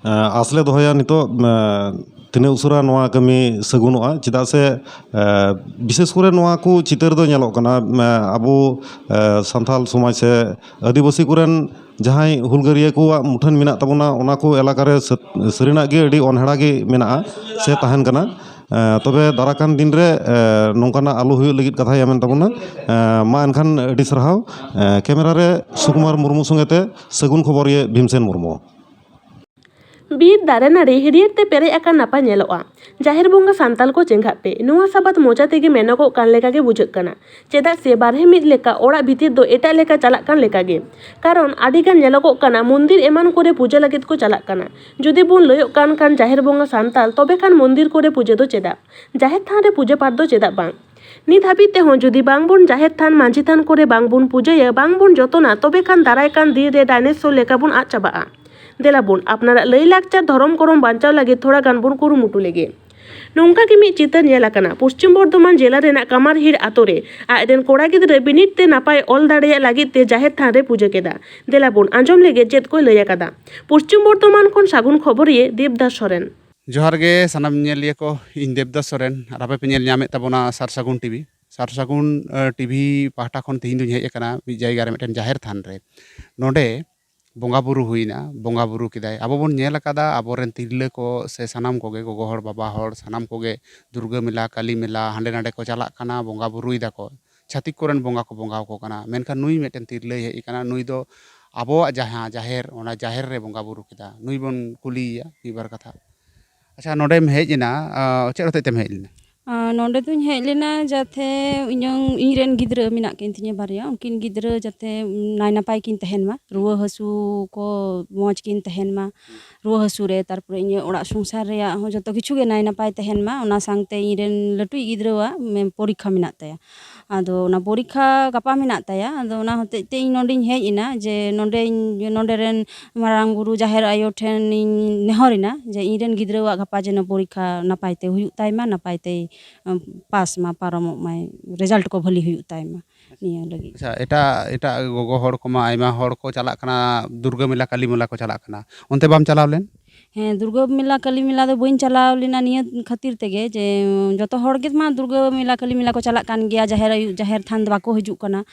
ᱮᱸ, ᱟᱸᱥ ᱞᱮ ᱫᱚᱦᱚᱭᱟ ᱱᱤᱛᱚᱜ, ᱮᱸ, ᱛᱤᱱᱟᱹᱜ ᱩᱥᱟᱹᱨᱟ ᱱᱚᱣᱟ ᱠᱟᱹᱢᱤ ᱥᱟᱹᱜᱩᱱᱚᱜᱼᱟ, ᱪᱮᱫᱟᱜ ᱥᱮ, ᱮᱸ, ᱵᱤᱥᱮᱥ ᱠᱚᱨᱮ ᱱᱚᱣᱟ ᱠᱚ ᱪᱤᱛᱟᱹᱨ ᱫᱚ ᱧᱮᱞᱚᱜ ᱠᱟᱱᱟ, ᱮᱸ, ᱟᱵᱚ, ᱮᱸ, ᱥᱟᱱᱛᱟᱞ ᱥᱚᱢᱟᱡᱽ ᱥᱮ ᱟᱹᱫᱤᱵᱟᱹᱥᱤ ᱠᱚᱨᱮᱱ ᱡᱟᱦᱟᱸᱭ ᱦᱩᱞᱜᱟᱹᱨᱤᱭᱟᱹ ᱠᱚᱣᱟᱜ ᱢᱩᱴᱷᱟᱹᱱ ᱢᱮᱱᱟᱜ ᱛᱟᱵᱚᱱᱟ, ᱚᱱᱟ ᱠᱚ ᱮᱞᱟᱠᱟ ᱨᱮ ᱥᱟᱹ-, ᱥᱟᱹᱨᱤᱱᱟᱜ ᱜᱮ ᱟᱹᱰᱤ ᱚᱱᱦᱮᱲᱟ ᱜᱮ ᱢᱮᱱᱟᱜᱼᱟ ᱥᱮ ᱛᱟᱦᱮᱱ ᱠᱟᱱᱟ᱾ ᱮᱸ, ᱛᱚᱵᱮ ᱫᱟᱨᱟ ᱠᱟᱱ ᱫᱤᱱ ᱨᱮ, ᱮᱸ, ᱱᱚᱝᱠᱟᱱᱟᱜ ᱟᱞᱚ ᱦᱩᱭᱩᱜ ᱞᱟᱹᱜᱤᱫ ᱠᱟᱛᱷᱟᱭ ᱮᱢᱮᱱ ᱛᱟᱵᱚᱱᱟ᱾ ᱮᱸ, ᱢᱟ ᱮᱱᱠᱷᱟᱱ ᱟᱹᱰᱤ ᱥᱟᱨᱦᱟᱣ᱾ ᱮᱸ, ᱠᱮᱢᱮᱨᱟ ᱨᱮ ᱥᱩᱠᱩᱢᱟᱨ ᱢᱩᱨᱢᱩ ᱥᱚᱸᱜᱮ ᱛᱮ ᱥᱟᱹᱜᱩᱱ ᱠᱷᱚᱵᱚᱨᱤᱭᱟᱹ ᱵᱷᱤᱢᱥᱮᱱ ᱢᱩᱨᱢᱩ᱾ ᱵᱤᱨ ᱫᱟᱨᱮ ᱱᱟᱹᱲᱤ ᱦᱟᱹᱨᱭᱟᱹᱲ ᱛᱮ ᱯᱮᱨᱮᱡ ᱟᱠᱟᱱ ᱱᱟᱯᱟᱭ ᱧᱮᱞᱚᱜᱼᱟ᱾ ᱡᱟᱦᱮᱨ ᱵᱚᱸᱜᱟ ᱥᱟᱱᱛᱟᱞ ᱠᱚ ᱪᱮᱸᱜᱷᱟᱜ ᱯᱮ, ᱱᱚᱣᱟ ᱥᱟᱵᱟᱫ ᱢᱚᱪᱟ ᱛᱮᱜᱮ ᱢᱮᱱᱚᱜᱚᱜ ᱠᱟᱱ ᱞᱮᱠᱟ ᱜᱮ ᱵᱩᱡᱷᱟᱹᱜ ᱠᱟᱱᱟ᱾ ᱪᱮᱫᱟᱜ ᱥᱮ ᱵᱟᱨᱦᱮ ᱢᱤᱫ ᱞᱮᱠᱟ, ᱚᱲᱟᱜ ᱵᱷᱤᱛᱤᱨ ᱫᱚ ᱮᱴᱟᱜ ᱞᱮᱠᱟ ᱪᱟᱞᱟᱜ ᱠᱟᱱ ᱞᱮᱠᱟ ᱜᱮ᱾ ᱠᱟᱨᱚᱱ ᱟᱹᱰᱤ ᱜᱟᱱ ᱧᱮᱞᱚᱜᱚᱜ ᱠᱟᱱᱟ ᱢᱚᱱᱫᱤᱨ ᱮᱢᱟᱱ ᱠᱚᱨᱮ ᱯᱩᱡᱟᱹ ᱞᱟᱹᱜᱤᱫ ᱠᱚ ᱪᱟᱞᱟᱜ ᱠᱟᱱᱟ᱾ ᱡᱩᱫᱤ ᱵᱚᱱ ᱞᱟᱹᱭᱚᱜ ᱠᱟᱱ ᱠᱷᱟᱱ ᱡᱟᱦᱮᱨ ᱵᱚᱸᱜᱟ ᱥᱟᱱᱛᱟᱞ, ᱛᱚᱵᱮ ᱠᱷᱟᱱ ᱢᱚᱱᱫᱤᱨ ᱠᱚᱨᱮ ᱯᱩᱡᱟᱹ ᱫᱚ ᱪᱮᱫᱟᱜ? ᱡᱟᱦᱮᱨ ᱛᱷᱟᱱ ᱨᱮ ᱯᱩᱡᱟᱹ ᱯᱟᱴ ᱫᱚ ᱪᱮᱫᱟᱜ ᱵᱟᱝ? ᱱᱤᱛ ᱦᱟᱹᱵᱤᱡ ᱛᱮᱦᱚᱸ ᱡᱩᱫᱤ ᱵᱟᱝ ᱵᱚᱱ ᱡᱟᱦᱮᱨ ᱛᱷᱟᱱ, ᱢᱟᱹᱡᱷᱤ ᱛᱷᱟᱱ ᱠᱚᱨᱮ ᱵᱟᱝ ᱵᱚᱱ ᱯᱩᱡᱟᱹᱭᱟ, ᱵᱟᱝ ᱵᱚᱱ ᱡᱚᱛᱚᱱᱟ, ᱛᱚᱵᱮ ᱠᱷᱟᱱ ᱫᱟᱨᱟᱭ ᱠᱟᱱ ᱫᱤᱱ ᱨᱮ ᱰᱟᱭᱱᱮᱥᱚᱨ ᱞᱮᱠᱟ ᱵᱚᱱ ᱟᱫ ᱪᱟᱵᱟᱜᱼᱟ᱾ ᱫᱮᱞᱟ ᱵᱚᱱ, ᱟᱯᱱᱟᱨᱟᱜ ᱞᱟᱹᱭ ᱞᱟᱠᱪᱟᱨ ᱫᱷᱚᱨᱚᱢ ᱠᱚᱨᱚᱢ ᱵᱟᱧᱪᱟᱣ ᱞᱟᱹᱜᱤᱫ ᱛᱷᱚᱲᱟ ᱜᱟᱱ ᱵᱚᱱ ᱠᱩᱨᱩᱢᱩᱴᱩ ᱞᱮᱜᱮ᱾ ᱱᱚᱝᱠᱟ ᱜᱮ ᱢᱤᱫ ᱪᱤᱛᱟᱹᱨ ᱧᱮᱞ ᱟᱠᱟᱱᱟ ᱯᱚᱥᱪᱤᱢ ᱵᱚᱨᱫᱷᱚᱢᱟᱱ ᱡᱮᱞᱟ ᱨᱮᱱᱟᱜ ᱠᱟᱢᱟᱨᱦᱤᱲ ᱟᱛᱳ ᱨᱮ᱾ ᱟᱡ ᱨᱮᱱ ᱠᱚᱲᱟ ᱜᱤᱫᱽᱨᱟᱹ ᱵᱤᱱᱤᱰ ᱛᱮ ᱱᱟᱯᱟᱭ ᱚᱞ ᱫᱟᱲᱮᱭᱟᱜ ᱞᱟᱹᱜᱤᱫ ᱛᱮ ᱡᱟᱦᱮᱨ ᱛᱷᱟᱱ ᱨᱮ ᱯᱩᱡᱟᱹ ᱠᱮᱫᱟ᱾ ᱫᱮᱞᱟ ᱵᱚᱱ ᱟᱸᱡᱚᱢ ᱞᱮᱜᱮ ᱪᱮᱫ ᱠᱚᱭ ᱞᱟᱹᱭ ᱟᱠᱟᱫᱟ᱾ ᱯᱚᱥᱪᱤᱢ ᱵᱚᱨᱫᱷᱚᱢᱟᱱ ᱠᱷᱚᱱ ᱥᱟᱹᱜᱩᱱ ᱠᱷᱚᱵᱚᱨᱤᱭᱟᱹ ᱫᱮᱵᱫᱟᱥ ᱥᱚᱨᱮᱱ᱾ ᱡᱚᱦᱟᱨ ᱜᱮ ᱥᱟᱱᱟᱢ ᱧᱮᱞᱤᱭᱟᱹ ᱠᱚ, ᱤᱧ ᱫᱮᱵᱽᱫᱟᱥ ᱥᱚᱨᱮᱱ ᱟᱨ ᱟᱯᱮ ᱯᱮ ᱧᱮᱞ ᱧᱟᱢᱮᱫ ᱛᱟᱵᱚᱱᱟ ᱥᱟᱨ ᱥᱟᱹᱜᱩᱱ ᱴᱤᱵᱷᱤ᱾ ᱥᱟᱨ ᱥᱟᱹᱜᱩᱱ ᱴᱤᱵᱷᱤ ᱯᱟᱦᱴᱟ ᱠᱷᱚᱱ ᱛᱮᱦᱮᱧ ᱫᱚᱧ ᱦᱮᱡ ᱟᱠᱟᱱᱟ ᱢᱤᱫ ᱡᱟᱭᱜᱟ ᱨᱮ, ᱢᱤᱫᱴᱮᱱ ᱡᱟᱦᱮᱨ ᱛᱷᱟᱱ ᱨᱮ᱾ ᱱᱚᱰᱮ ᱵᱚᱸᱜᱟ ᱵᱩᱨᱩ ᱦᱩᱭᱱᱟ, ᱵᱚᱸᱜᱟ ᱵᱩᱨᱩ ᱠᱮᱫᱟᱭ᱾ ᱟᱵᱚ ᱵᱚᱱ ᱧᱮᱞ ᱟᱠᱟᱫᱟ, ᱟᱵᱚᱨᱮᱱ ᱛᱤᱨᱞᱟᱹ ᱠᱚ ᱥᱮ ᱥᱟᱱᱟᱢ ᱠᱚᱜᱮ, ᱜᱚᱜᱚ ᱦᱚᱲ, ᱵᱟᱵᱟ ᱦᱚᱲ, ᱥᱟᱱᱟᱢ ᱠᱚᱜᱮ ᱫᱩᱨᱜᱟᱹ ᱢᱮᱞᱟ, ᱠᱟᱹᱞᱤ ᱢᱮᱞᱟ, ᱦᱟᱸᱰᱮ ᱱᱟᱰᱮ ᱠᱚ ᱪᱟᱞᱟᱜ ᱠᱟᱱᱟ, ᱵᱚᱸᱜᱟ ᱵᱩᱨᱩᱭ ᱫᱟᱠᱚ, ᱪᱷᱟᱹᱛᱤᱠ ᱠᱚᱨᱮᱱ ᱵᱚᱸᱜᱟ ᱠᱚ ᱵᱚᱸᱜᱟ ᱟᱠᱚ ᱠᱟᱱᱟ᱾ ᱢᱮᱱᱠᱷᱟᱱ ᱱᱩᱭ ᱢᱤᱫᱴᱮᱱ ᱛᱤᱨᱞᱟᱹᱭ ᱦᱮᱡ ᱟᱠᱟᱱᱟ, ᱱᱩᱭ ᱫᱚ ᱟᱵᱚᱣᱟᱜ ᱡᱟᱦᱟᱸ ᱡᱟᱦᱮᱨ, ᱚᱱᱟ ᱡᱟᱦᱮᱨ ᱨᱮ ᱵᱚᱸᱜᱟ ᱵᱩᱨᱩ ᱠᱮᱫᱟ᱾ ᱱᱩᱭ ᱵᱚᱱ ᱠᱩᱞᱤᱭᱮᱭᱟ ᱢᱤᱫ ᱵᱟᱨ ᱠᱟᱛᱷᱟ᱾ ᱟᱪᱪᱷᱟ, ᱱᱚᱰᱮᱢ ᱦᱮᱡ ᱮᱱᱟ, ᱪᱮᱫ ᱦᱚᱛᱮᱡ ᱛᱮᱢ ᱦᱮᱡ ᱞᱮᱱᱟ? ᱱᱚᱰᱮ ᱫᱚᱧ ᱦᱮᱡ ᱞᱮᱱᱟ ᱡᱟᱛᱮ ᱤᱧᱟᱹᱝ, ᱤᱧᱨᱮᱱ ᱜᱤᱫᱽᱨᱟᱹ ᱢᱮᱱᱟᱜ ᱠᱤᱱ ᱛᱤᱧᱟᱹ ᱵᱟᱨᱭᱟ, ᱩᱱᱠᱤᱱ ᱜᱤᱫᱽᱨᱟᱹ ᱡᱟᱛᱮ ᱱᱟᱭ ᱱᱟᱯᱟᱭ ᱠᱤᱱ ᱛᱟᱦᱮᱱ ᱢᱟ, ᱨᱩᱣᱟᱹ ᱦᱟᱹᱥᱩ ᱠᱚ ᱢᱚᱡᱽ ᱠᱤᱱ ᱛᱟᱦᱮᱱ ᱢᱟ, ᱨᱩᱣᱟᱹ ᱦᱟᱹᱥᱩ ᱨᱮ, ᱛᱟᱨᱯᱚᱨᱮ ᱤᱧᱟᱹᱜ ᱚᱲᱟᱜ ᱥᱚᱝᱥᱟᱨ ᱨᱮᱭᱟᱜ ᱦᱚᱸ ᱡᱚᱛᱚ ᱠᱤᱪᱷᱩ ᱜᱮ ᱱᱟᱭ ᱱᱟᱯᱟᱭ ᱛᱟᱦᱮᱱ ᱢᱟ᱾ ᱚᱱᱟ ᱥᱟᱶᱛᱮ ᱤᱧᱨᱮᱱ ᱞᱟᱹᱴᱩᱭᱤᱡ ᱜᱤᱫᱽᱨᱟᱹᱣᱟᱜ ᱢᱮ-, ᱯᱚᱨᱤᱠᱠᱷᱟ ᱢᱮᱱᱟᱜ ᱛᱟᱭᱟ᱾ ᱟᱫᱚ ᱚᱱᱟ ᱯᱚᱨᱤᱠᱠᱷᱟ ᱜᱟᱯᱟ ᱢᱮᱱᱟᱜ ᱛᱟᱭᱟ᱾ ᱟᱫᱚ ᱚᱱᱟ ᱦᱚᱛᱮᱡ ᱛᱮ ᱤᱧ ᱱᱚᱰᱮᱧ ᱦᱮᱡ ᱮᱱᱟ, ᱡᱮ ᱱᱚᱰᱮᱧ, ᱱᱚᱰᱮ ᱨᱮᱱ ᱢᱟᱨᱟᱝ ᱵᱩᱨᱩ ᱡᱟᱦᱮᱨ ᱟᱭᱳ ᱴᱷᱮᱱᱤᱧ ᱱᱮᱦᱚᱨ ᱮᱱᱟ ᱡᱮ ᱤᱧ ᱨᱮᱱ ᱜᱤᱫᱽᱨᱟᱹᱣᱟᱜ ᱜᱟᱯᱟ ᱡᱮᱱᱚ ᱯᱚᱨᱤᱠᱠᱷᱟ ᱱᱟᱯᱟᱭ ᱛᱮ ᱦᱩᱭᱩᱜ ᱛᱟᱭ ᱢᱟ, ᱱᱟᱯᱟᱭ ᱛᱮᱭ, ᱟᱸ, ᱯᱟᱥ ᱢᱟ, ᱯᱟᱨᱚᱢᱚᱜ ᱢᱟᱭ, ᱨᱮᱡᱟᱞᱴ ᱠᱚ ᱵᱷᱟᱹᱞᱤ ᱦᱩᱭᱩᱜ ᱛᱟᱭ ᱢᱟ, ᱱᱤᱭᱟᱹ ᱞᱟᱹᱜᱤᱫ᱾ ᱟᱪᱪᱷᱟ, ᱮᱴᱟᱜ, ᱮᱴᱟᱜ ᱜᱚᱜᱚ ᱦᱚᱲ ᱠᱚᱢᱟ ᱟᱭᱢᱟ ᱦᱚᱲ ᱠᱚ ᱪᱟᱞᱟᱜ ᱠᱟᱱᱟ, ᱫᱩᱨᱜᱟᱹ ᱢᱮᱞᱟ, ᱠᱟᱹᱞᱤ ᱢᱮᱞᱟ ᱠᱚ ᱪᱟᱞᱟᱜ ᱠᱟᱱᱟ, ᱚᱱᱛᱮ ᱵᱟᱢ ᱪᱟᱞᱟᱣ ᱞᱮᱱ? ᱦᱮᱸ, ᱫᱩᱨᱜᱟᱹ ᱢᱮᱞᱟ, ᱠᱟᱹᱞᱤ ᱢᱮᱞᱟ ᱫᱚ ᱵᱟᱹᱧ ᱪᱟᱞᱟᱣ ᱞᱮᱱᱟ ᱱᱤᱭᱟᱹ ᱠᱷᱟᱹᱛᱤᱨ ᱛᱮᱜᱮ ᱡᱮ, ᱩᱸ, ᱡᱚᱛᱚ ᱦᱚᱲ ᱜᱮ ᱢᱟ ᱫᱩᱨᱜᱟᱹ ᱢᱮᱞᱟ, ᱠᱟᱹᱞᱤ ᱢᱮᱞᱟ ᱠᱚ ᱪᱟᱞᱟᱜ ᱠᱟᱱ ᱜᱮᱭᱟ, ᱡᱟᱦᱮᱨ ᱟᱭᱳ, ᱡᱟᱦᱮᱨ ᱛᱷᱟᱱ ᱫᱚ ᱵᱟᱠᱚ ᱦᱤᱡᱩᱜ ᱠᱟᱱᱟ᱾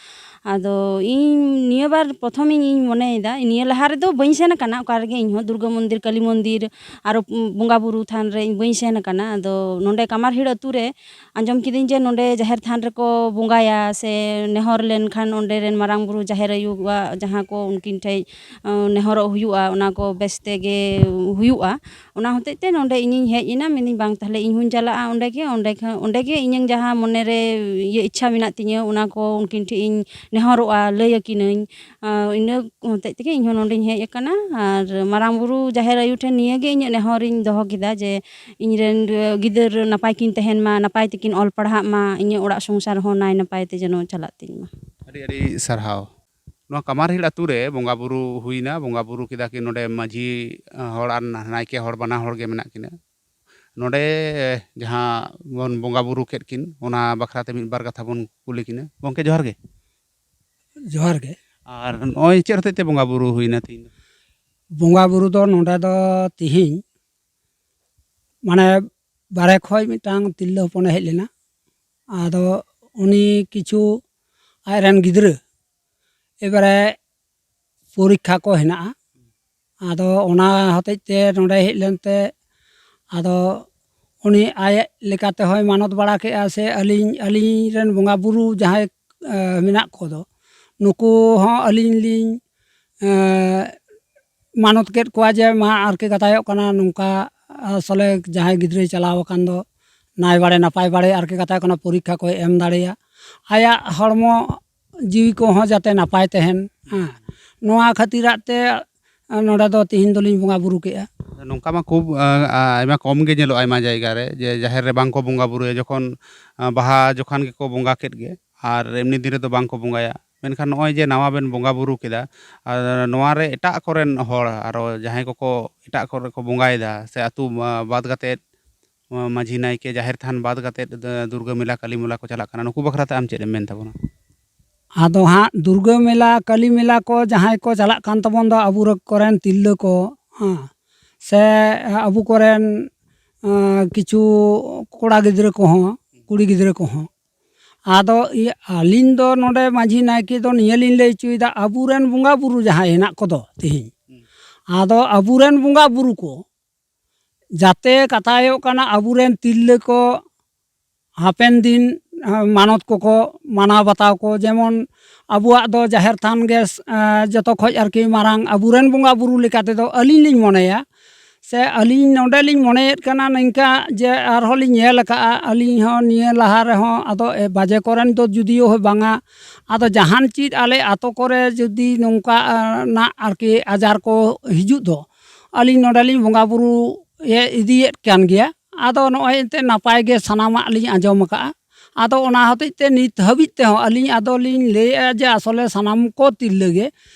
ᱟᱫᱚ ᱤᱧ ᱱᱤᱭᱟᱹ ᱵᱟᱨ ᱯᱨᱚᱛᱷᱚᱢ ᱤᱧ, ᱤᱧ ᱢᱚᱱᱮᱭᱮᱫᱟ, ᱱᱤᱭᱟᱹ ᱞᱟᱦᱟ ᱨᱮᱫᱚ ᱵᱟᱹᱧ ᱥᱮᱱ ᱟᱠᱟᱱᱟ ᱚᱠᱟ ᱨᱮᱜᱮ, ᱤᱧ ᱦᱚᱸ ᱫᱩᱨᱜᱟᱹ ᱢᱚᱱᱫᱤᱨ, ᱠᱟᱹᱞᱤ ᱢᱚᱱᱫᱤᱨ, ᱟᱨᱚ, ᱩᱸ, ᱵᱚᱸᱜᱟ ᱵᱩᱨᱩ ᱛᱷᱟᱱ ᱨᱮ ᱤᱧ ᱵᱟᱹᱧ ᱥᱮᱱ ᱟᱠᱟᱱᱟ᱾ ᱟᱫᱚ ᱱᱚᱰᱮ ᱠᱟᱢᱟᱨᱦᱤᱲ ᱟᱹᱛᱩ ᱨᱮ ᱟᱸᱡᱚᱢ ᱠᱤᱫᱟᱹᱧ ᱡᱮ ᱱᱚᱰᱮ ᱡᱟᱦᱮᱨ ᱛᱷᱟᱱ ᱨᱮᱠᱚ ᱵᱚᱸᱜᱟᱭᱟ ᱥᱮ ᱱᱮᱦᱚᱨ ᱞᱮᱱᱠᱷᱟᱱ ᱚᱸᱰᱮ ᱨᱮᱱ ᱢᱟᱨᱟᱝ ᱵᱩᱨᱩ, ᱡᱟᱦᱮᱨ ᱟᱭᱳᱣᱟᱜ ᱡᱟᱦᱟᱸ ᱠᱚ ᱩᱱᱠᱤᱱ ᱴᱷᱮᱡ, ᱟᱸ, ᱱᱮᱦᱚᱨᱚᱜ ᱦᱩᱭᱩᱜᱼᱟ, ᱚᱱᱟ ᱠᱚ ᱵᱮᱥ ᱛᱮᱜᱮ ᱦᱩᱭᱩᱜᱼᱟ᱾ ᱚᱱᱟ ᱦᱚᱛᱮᱡ ᱛᱮ ᱱᱚᱰᱮ ᱤᱧᱤᱧ ᱦᱮᱡ ᱮᱱᱟ, ᱢᱮᱱᱫᱟᱹᱧ ᱵᱟᱝ ᱛᱟᱦᱞᱮ ᱤᱧ ᱦᱚᱸᱧ ᱪᱟᱞᱟᱜᱼᱟ ᱚᱸᱰᱮ ᱜᱮ, ᱚᱸᱰᱮ ᱠᱷᱚᱱ, ᱚᱸᱰᱮ ᱜᱮ ᱤᱧᱟᱹᱝ ᱡᱟᱦᱟᱸ ᱢᱚᱱᱮ ᱨᱮ ᱤᱭᱟᱹ ᱤᱪᱪᱷᱟ ᱢᱮᱱᱟᱜ ᱛᱤᱧᱟᱹ, ᱚᱱᱟ ᱠᱚ ᱩᱱᱠᱤᱱ ᱴᱷᱮᱡ ᱤᱧ ᱱᱮᱦᱚᱨᱚᱜᱼᱟ, ᱞᱟᱹᱭ ᱟᱹᱠᱤᱱᱟᱹᱧ᱾ ᱟᱸ, ᱤᱱᱟᱹ ᱦᱚᱛᱮᱡ ᱛᱮᱜᱮ ᱤᱧ ᱦᱚᱸ ᱱᱚᱰᱮᱧ ᱦᱮᱡ ᱟᱠᱟᱱᱟ᱾ ᱟᱨ ᱢᱟᱨᱟᱝ ᱵᱩᱨᱩ, ᱡᱟᱦᱮᱨ ᱟᱭᱳ ᱴᱷᱮᱱ ᱱᱤᱭᱟᱹ ᱜᱮ ᱤᱧᱟᱹᱜ ᱱᱮᱦᱚᱨᱤᱧ ᱫᱚᱦᱚ ᱠᱮᱫᱟ ᱡᱮ ᱤᱧ ᱨᱮᱱ ᱜᱤᱫᱟᱹᱨ ᱱᱟᱯᱟᱭ ᱠᱤᱱ ᱛᱟᱦᱮᱱ ᱢᱟ, ᱱᱟᱯᱟᱭ ᱛᱮᱠᱤᱱ ᱚᱞ ᱯᱟᱲᱦᱟᱜ ᱢᱟ, ᱤᱧᱟᱹᱜ ᱚᱲᱟᱜ ᱥᱚᱝᱥᱟᱨ ᱦᱚᱸ ᱱᱟᱭ ᱱᱟᱯᱟᱭ ᱛᱮ ᱡᱮᱱᱚ ᱪᱟᱞᱟᱜ ᱛᱤᱧ ᱢᱟ᱾ ᱟᱹᱰᱤ ᱟᱹᱰᱤ ᱥᱟᱨᱦᱟᱣ᱾ ᱱᱚᱣᱟ ᱠᱟᱢᱟᱨᱦᱤᱲ ᱟᱛᱳ ᱨᱮ ᱵᱚᱸᱜᱟ ᱵᱩᱨᱩ ᱦᱩᱭᱱᱟ, ᱵᱚᱸᱜᱟ ᱵᱩᱨᱩ ᱠᱮᱫᱟ ᱠᱤᱱ ᱱᱚᱰᱮ ᱢᱟᱹᱡᱷᱤ ᱦᱚᱲ ᱟᱨ ᱱᱟᱭᱠᱮ ᱦᱚᱲ, ᱵᱟᱱᱟ ᱦᱚᱲ ᱜᱮ ᱢᱮᱱᱟᱜ ᱠᱤᱱᱟ᱾ ᱱᱚᱰᱮ ᱡᱟᱦᱟᱸ ᱵᱚᱱ ᱵᱚᱸᱜᱟ ᱵᱩᱨᱩ ᱠᱮᱫ ᱠᱤᱱ, ᱚᱱᱟ ᱵᱟᱠᱷᱨᱟ ᱛᱮ ᱢᱤᱫ ᱵᱟᱨ ᱠᱟᱛᱷᱟ ᱵᱚᱱ ᱠᱩᱞᱤ ᱠᱤᱱᱟ᱾ ᱜᱚᱢᱠᱮ, ᱡᱚᱦᱟᱨ ᱜᱮ᱾ ᱡᱚᱦᱟᱨ ᱜᱮ᱾ ᱟᱨ ᱱᱚᱜᱼᱚᱭ ᱪᱮᱫ ᱦᱚᱛᱮᱡ ᱛᱮ ᱵᱚᱸᱜᱟ ᱵᱩᱨᱩ ᱦᱩᱭᱱᱟ ᱛᱮᱦᱮᱧ ᱫᱚ? ᱵᱚᱸᱜᱟ ᱵᱩᱨᱩ ᱫᱚ ᱱᱚᱰᱮ ᱫᱚ ᱛᱤᱦᱤᱧ ᱢᱟᱱᱮ ᱵᱟᱨᱦᱮ ᱠᱷᱚᱡ ᱢᱤᱫᱴᱟᱝ ᱛᱤᱨᱞᱟᱹ ᱦᱚᱯᱚᱱᱮ ᱦᱮᱡ ᱞᱮᱱᱟ᱾ ᱟᱫᱚ ᱩᱱᱤ ᱠᱤᱪᱷᱩ ᱟᱡᱨᱮᱱ ᱜᱤᱫᱽᱨᱟᱹ ᱮᱵᱟᱨᱮ ᱯᱚᱨᱤᱠᱠᱷᱟ ᱠᱚ ᱦᱮᱱᱟᱜᱼᱟ᱾ ᱟᱫᱚ ᱚᱱᱟ ᱦᱚᱛᱮᱡ ᱛᱮ ᱱᱚᱰᱮ ᱦᱮᱡ ᱞᱮᱱᱛᱮ ᱟᱫᱚ ᱩᱱᱤ ᱟᱡ ᱞᱮᱠᱟᱛᱮ ᱦᱚᱸᱭ ᱢᱟᱱᱚᱛ ᱵᱟᱲᱟ ᱠᱮᱜᱼᱟ, ᱥᱮ ᱟᱹᱞᱤᱧ, ᱟᱹᱞᱤᱧ ᱨᱮᱱ ᱵᱚᱸᱜᱟ ᱵᱩᱨᱩ ᱡᱟᱦᱟᱸᱭ ᱢᱮᱱᱟᱜ ᱠᱚᱫᱚ, ᱱᱩᱠᱩ ᱦᱚᱸ ᱟᱹᱞᱤᱧ ᱞᱤᱧ ᱢᱟᱱᱚᱛ ᱠᱮᱫ ᱠᱚᱣᱟ ᱡᱮ ᱢᱟ ᱟᱨᱠᱤ ᱠᱟᱛᱷᱟ ᱦᱩᱭᱩᱜ ᱠᱟᱱᱟ ᱱᱚᱝᱠᱟ, ᱟᱥᱚᱞᱮ ᱡᱟᱦᱟᱸᱭ ᱜᱤᱫᱽᱨᱟᱹᱭ ᱪᱟᱞᱟᱣ ᱟᱠᱟᱱ ᱫᱚ ᱱᱟᱭ ᱵᱟᱲᱮ ᱱᱟᱯᱟᱭ ᱵᱟᱲᱮ ᱟᱨᱠᱤ ᱠᱟᱛᱷᱟ ᱦᱩᱭᱩᱜ ᱠᱟᱱᱟ ᱯᱚᱨᱤᱠᱠᱷᱟ ᱠᱚᱭ ᱮᱢ ᱫᱟᱲᱮᱭᱟᱜ, ᱟᱭᱟᱜ ᱦᱚᱲᱢᱚ ᱡᱤᱣᱤ ᱠᱚᱦᱚᱸ ᱡᱟᱛᱮ ᱱᱟᱯᱟᱭ ᱛᱟᱦᱮᱱ᱾ ᱦᱮᱸ, ᱱᱚᱣᱟ ᱠᱷᱟᱹᱛᱤᱨᱟᱜ ᱛᱮ ᱱᱚᱰᱮ ᱫᱚ ᱛᱤᱦᱤᱧ ᱫᱚᱞᱤᱧ ᱵᱚᱸᱜᱟ ᱵᱩᱨᱩ ᱠᱮᱜᱼᱟ᱾ ᱱᱚᱝᱠᱟ ᱢᱟ ᱠᱷᱩᱵ ᱟᱭᱢᱟ ᱠᱚᱢ ᱜᱮ ᱧᱮᱞᱚᱜᱼᱟ ᱟᱭᱢᱟ ᱡᱟᱭᱜᱟ ᱨᱮ, ᱡᱮ ᱡᱟᱦᱮᱨ ᱨᱮ ᱵᱟᱝ ᱠᱚ ᱵᱚᱸᱜᱟ ᱵᱩᱨᱩᱭᱟ, ᱡᱚᱠᱷᱚᱱ ᱵᱟᱦᱟ ᱡᱚᱠᱷᱚᱱ ᱜᱮᱠᱚ ᱵᱚᱸᱜᱟ ᱠᱮᱫ ᱜᱮ, ᱟᱨ ᱮᱢᱱᱤ ᱫᱤᱱ ᱨᱮᱫᱚ ᱵᱟᱝ ᱠᱚ ᱵᱚᱸᱜᱟᱭᱟ᱾ ᱢᱮᱱᱠᱷᱟᱱ ᱱᱚᱜᱼᱚᱭ ᱡᱮ ᱱᱟᱣᱟ ᱵᱮᱱ ᱵᱚᱸᱜᱟ ᱵᱩᱨᱩ ᱠᱮᱫᱟ, ᱟᱨ ᱱᱚᱣᱟ ᱨᱮ ᱮᱴᱟᱜ ᱠᱚᱨᱮᱱ ᱦᱚᱲ ᱟᱨᱚ ᱡᱟᱦᱟᱸᱭ ᱠᱚᱠᱚ ᱮᱴᱟᱜ ᱠᱚᱨᱮ ᱠᱚ ᱵᱚᱸᱜᱟᱭᱮᱫᱟ, ᱥᱮ ᱟᱹᱛᱩ ᱵᱟᱫ ᱠᱟᱛᱮᱫ, ᱢᱟᱹᱡᱷᱤ ᱱᱟᱭᱠᱮ ᱡᱟᱦᱮᱨ ᱛᱷᱟᱱ ᱵᱟᱫ ᱠᱟᱛᱮᱫ ᱫᱩᱨᱜᱟᱹ ᱢᱮᱞᱟ ᱠᱟᱹᱞᱤ ᱢᱮᱞᱟ ᱠᱚ ᱪᱟᱞᱟᱜ ᱠᱟᱱᱟ, ᱱᱩᱠᱩ ᱵᱟᱠᱷᱨᱟ ᱛᱮ ᱟᱢ ᱪᱮᱫ ᱮᱢ ᱢᱮᱱ ᱛᱟᱵᱚᱱᱟ? ᱟᱫᱚ ᱦᱟᱸᱜ ᱫᱩᱨᱜᱟᱹ ᱢᱮᱞᱟ ᱠᱟᱹᱞᱤ ᱢᱮᱞᱟ ᱠᱚ ᱡᱟᱦᱟᱸᱭ ᱠᱚ ᱪᱟᱞᱟᱜ ᱠᱟᱱ ᱛᱟᱵᱚᱱ ᱫᱚ ᱟᱵᱚ ᱠᱚᱨᱮᱱ ᱛᱤᱨᱞᱟᱹ ᱠᱚ, ᱦᱮᱸ, ᱥᱮ ᱟᱵᱚ ᱠᱚᱨᱮᱱ ᱠᱤᱪᱷᱩ ᱠᱚᱲᱟ ᱜᱤᱫᱽᱨᱟᱹ ᱠᱚᱦᱚᱸ, ᱠᱩᱲᱤ ᱜᱤᱫᱽᱨᱟᱹ ᱠᱚᱦᱚᱸ, ᱟᱫᱚ ᱟᱹᱞᱤᱧ ᱫᱚ ᱱᱚᱰᱮ ᱢᱟᱹᱡᱷᱤ ᱱᱟᱭᱠᱮ ᱫᱚ ᱱᱤᱭᱟᱹ ᱞᱤᱧ ᱞᱟᱹᱭ ᱦᱚᱪᱚᱭᱮᱫᱟ, ᱟᱵᱚᱨᱮᱱ ᱵᱚᱸᱜᱟ ᱵᱩᱨᱩ ᱡᱟᱦᱟᱸᱭ ᱦᱮᱱᱟᱜ ᱠᱚᱫᱚ ᱛᱮᱦᱮᱧ, ᱟᱫᱚ ᱟᱵᱚᱨᱮᱱ ᱵᱚᱸᱜᱟ ᱵᱩᱨᱩ ᱠᱚ ᱡᱟᱛᱮ ᱠᱟᱛᱷᱟ ᱦᱩᱭᱩᱜ ᱠᱟᱱᱟ ᱟᱵᱚᱨᱮᱱ ᱛᱤᱨᱞᱟᱹ ᱠᱚ ᱦᱟᱯᱮᱱ ᱫᱤᱱ ᱢᱟᱱᱚᱛ ᱠᱚᱠᱚ ᱢᱟᱱᱟᱣ ᱵᱟᱛᱟᱣ ᱠᱚ, ᱡᱮᱢᱚᱱ ᱟᱵᱚᱣᱟᱜ ᱫᱚ ᱡᱟᱦᱮᱨ ᱛᱷᱟᱱ ᱜᱮ ᱡᱚᱛᱚ ᱠᱷᱚᱡ ᱟᱨᱠᱤ ᱢᱟᱨᱟᱝ ᱟᱵᱚᱨᱮᱱ ᱵᱚᱸᱜᱟ ᱵᱩᱨᱩ ᱞᱮᱠᱟ ᱛᱮᱫᱚ ᱟᱹᱞᱤᱧ ᱞᱤᱧ ᱢᱚᱱᱮᱭᱟ᱾ ᱥᱮ ᱟᱹᱞᱤᱧ ᱱᱚᱰᱮ ᱞᱤᱧ ᱢᱚᱱᱮᱭᱮᱫ ᱠᱟᱱᱟ ᱱᱤᱝᱠᱟ ᱡᱮ ᱟᱨᱦᱚᱸ ᱞᱤᱧ ᱧᱮᱞ ᱟᱠᱟᱫᱼᱟ, ᱟᱹᱞᱤᱧ ᱦᱚᱸ ᱱᱤᱭᱟᱹ ᱞᱟᱦᱟ ᱨᱮᱦᱚᱸ ᱟᱫᱚ ᱵᱟᱡᱮ ᱠᱚᱨᱮᱱ ᱫᱚ ᱡᱩᱫᱤᱭᱳ ᱵᱟᱝᱟ, ᱟᱫᱚ ᱡᱟᱦᱟᱱ ᱪᱮᱫ ᱟᱞᱮ ᱟᱛᱳ ᱠᱚᱨᱮ ᱡᱩᱫᱤ ᱱᱚᱝᱠᱟᱱᱟᱜ ᱟᱨᱠᱤ ᱟᱡᱟᱨ ᱠᱚ ᱦᱤᱡᱩᱜ ᱫᱚ ᱟᱹᱞᱤᱧ ᱱᱚᱰᱮ ᱞᱤᱧ ᱵᱚᱸᱜᱟ ᱵᱩᱨᱩ ᱤᱫᱤᱭᱮᱫ ᱠᱟᱱ ᱜᱮᱭᱟ᱾ ᱟᱫᱚ ᱱᱚᱜᱼᱚᱭ ᱮᱱᱛᱮᱫ ᱱᱟᱯᱟᱭ ᱜᱮ ᱥᱟᱱᱟᱢᱟᱜ ᱞᱤᱧ ᱟᱸᱡᱚᱢ ᱟᱠᱟᱫᱼᱟ᱾ ᱟᱫᱚ ᱚᱱᱟ ᱦᱚᱛᱮᱡ ᱛᱮ ᱱᱤᱛ ᱦᱟᱹᱵᱤᱡ ᱛᱮᱦᱚᱸ ᱟᱹᱞᱤᱧ ᱟᱫᱚ ᱞᱤᱧ ᱞᱟᱹᱭᱮᱫᱼᱟ ᱡᱮ ᱟᱥᱚᱞᱮ ᱥᱟᱱᱟᱢ ᱠᱚ ᱛᱤᱨᱞᱟᱹ ᱜᱮ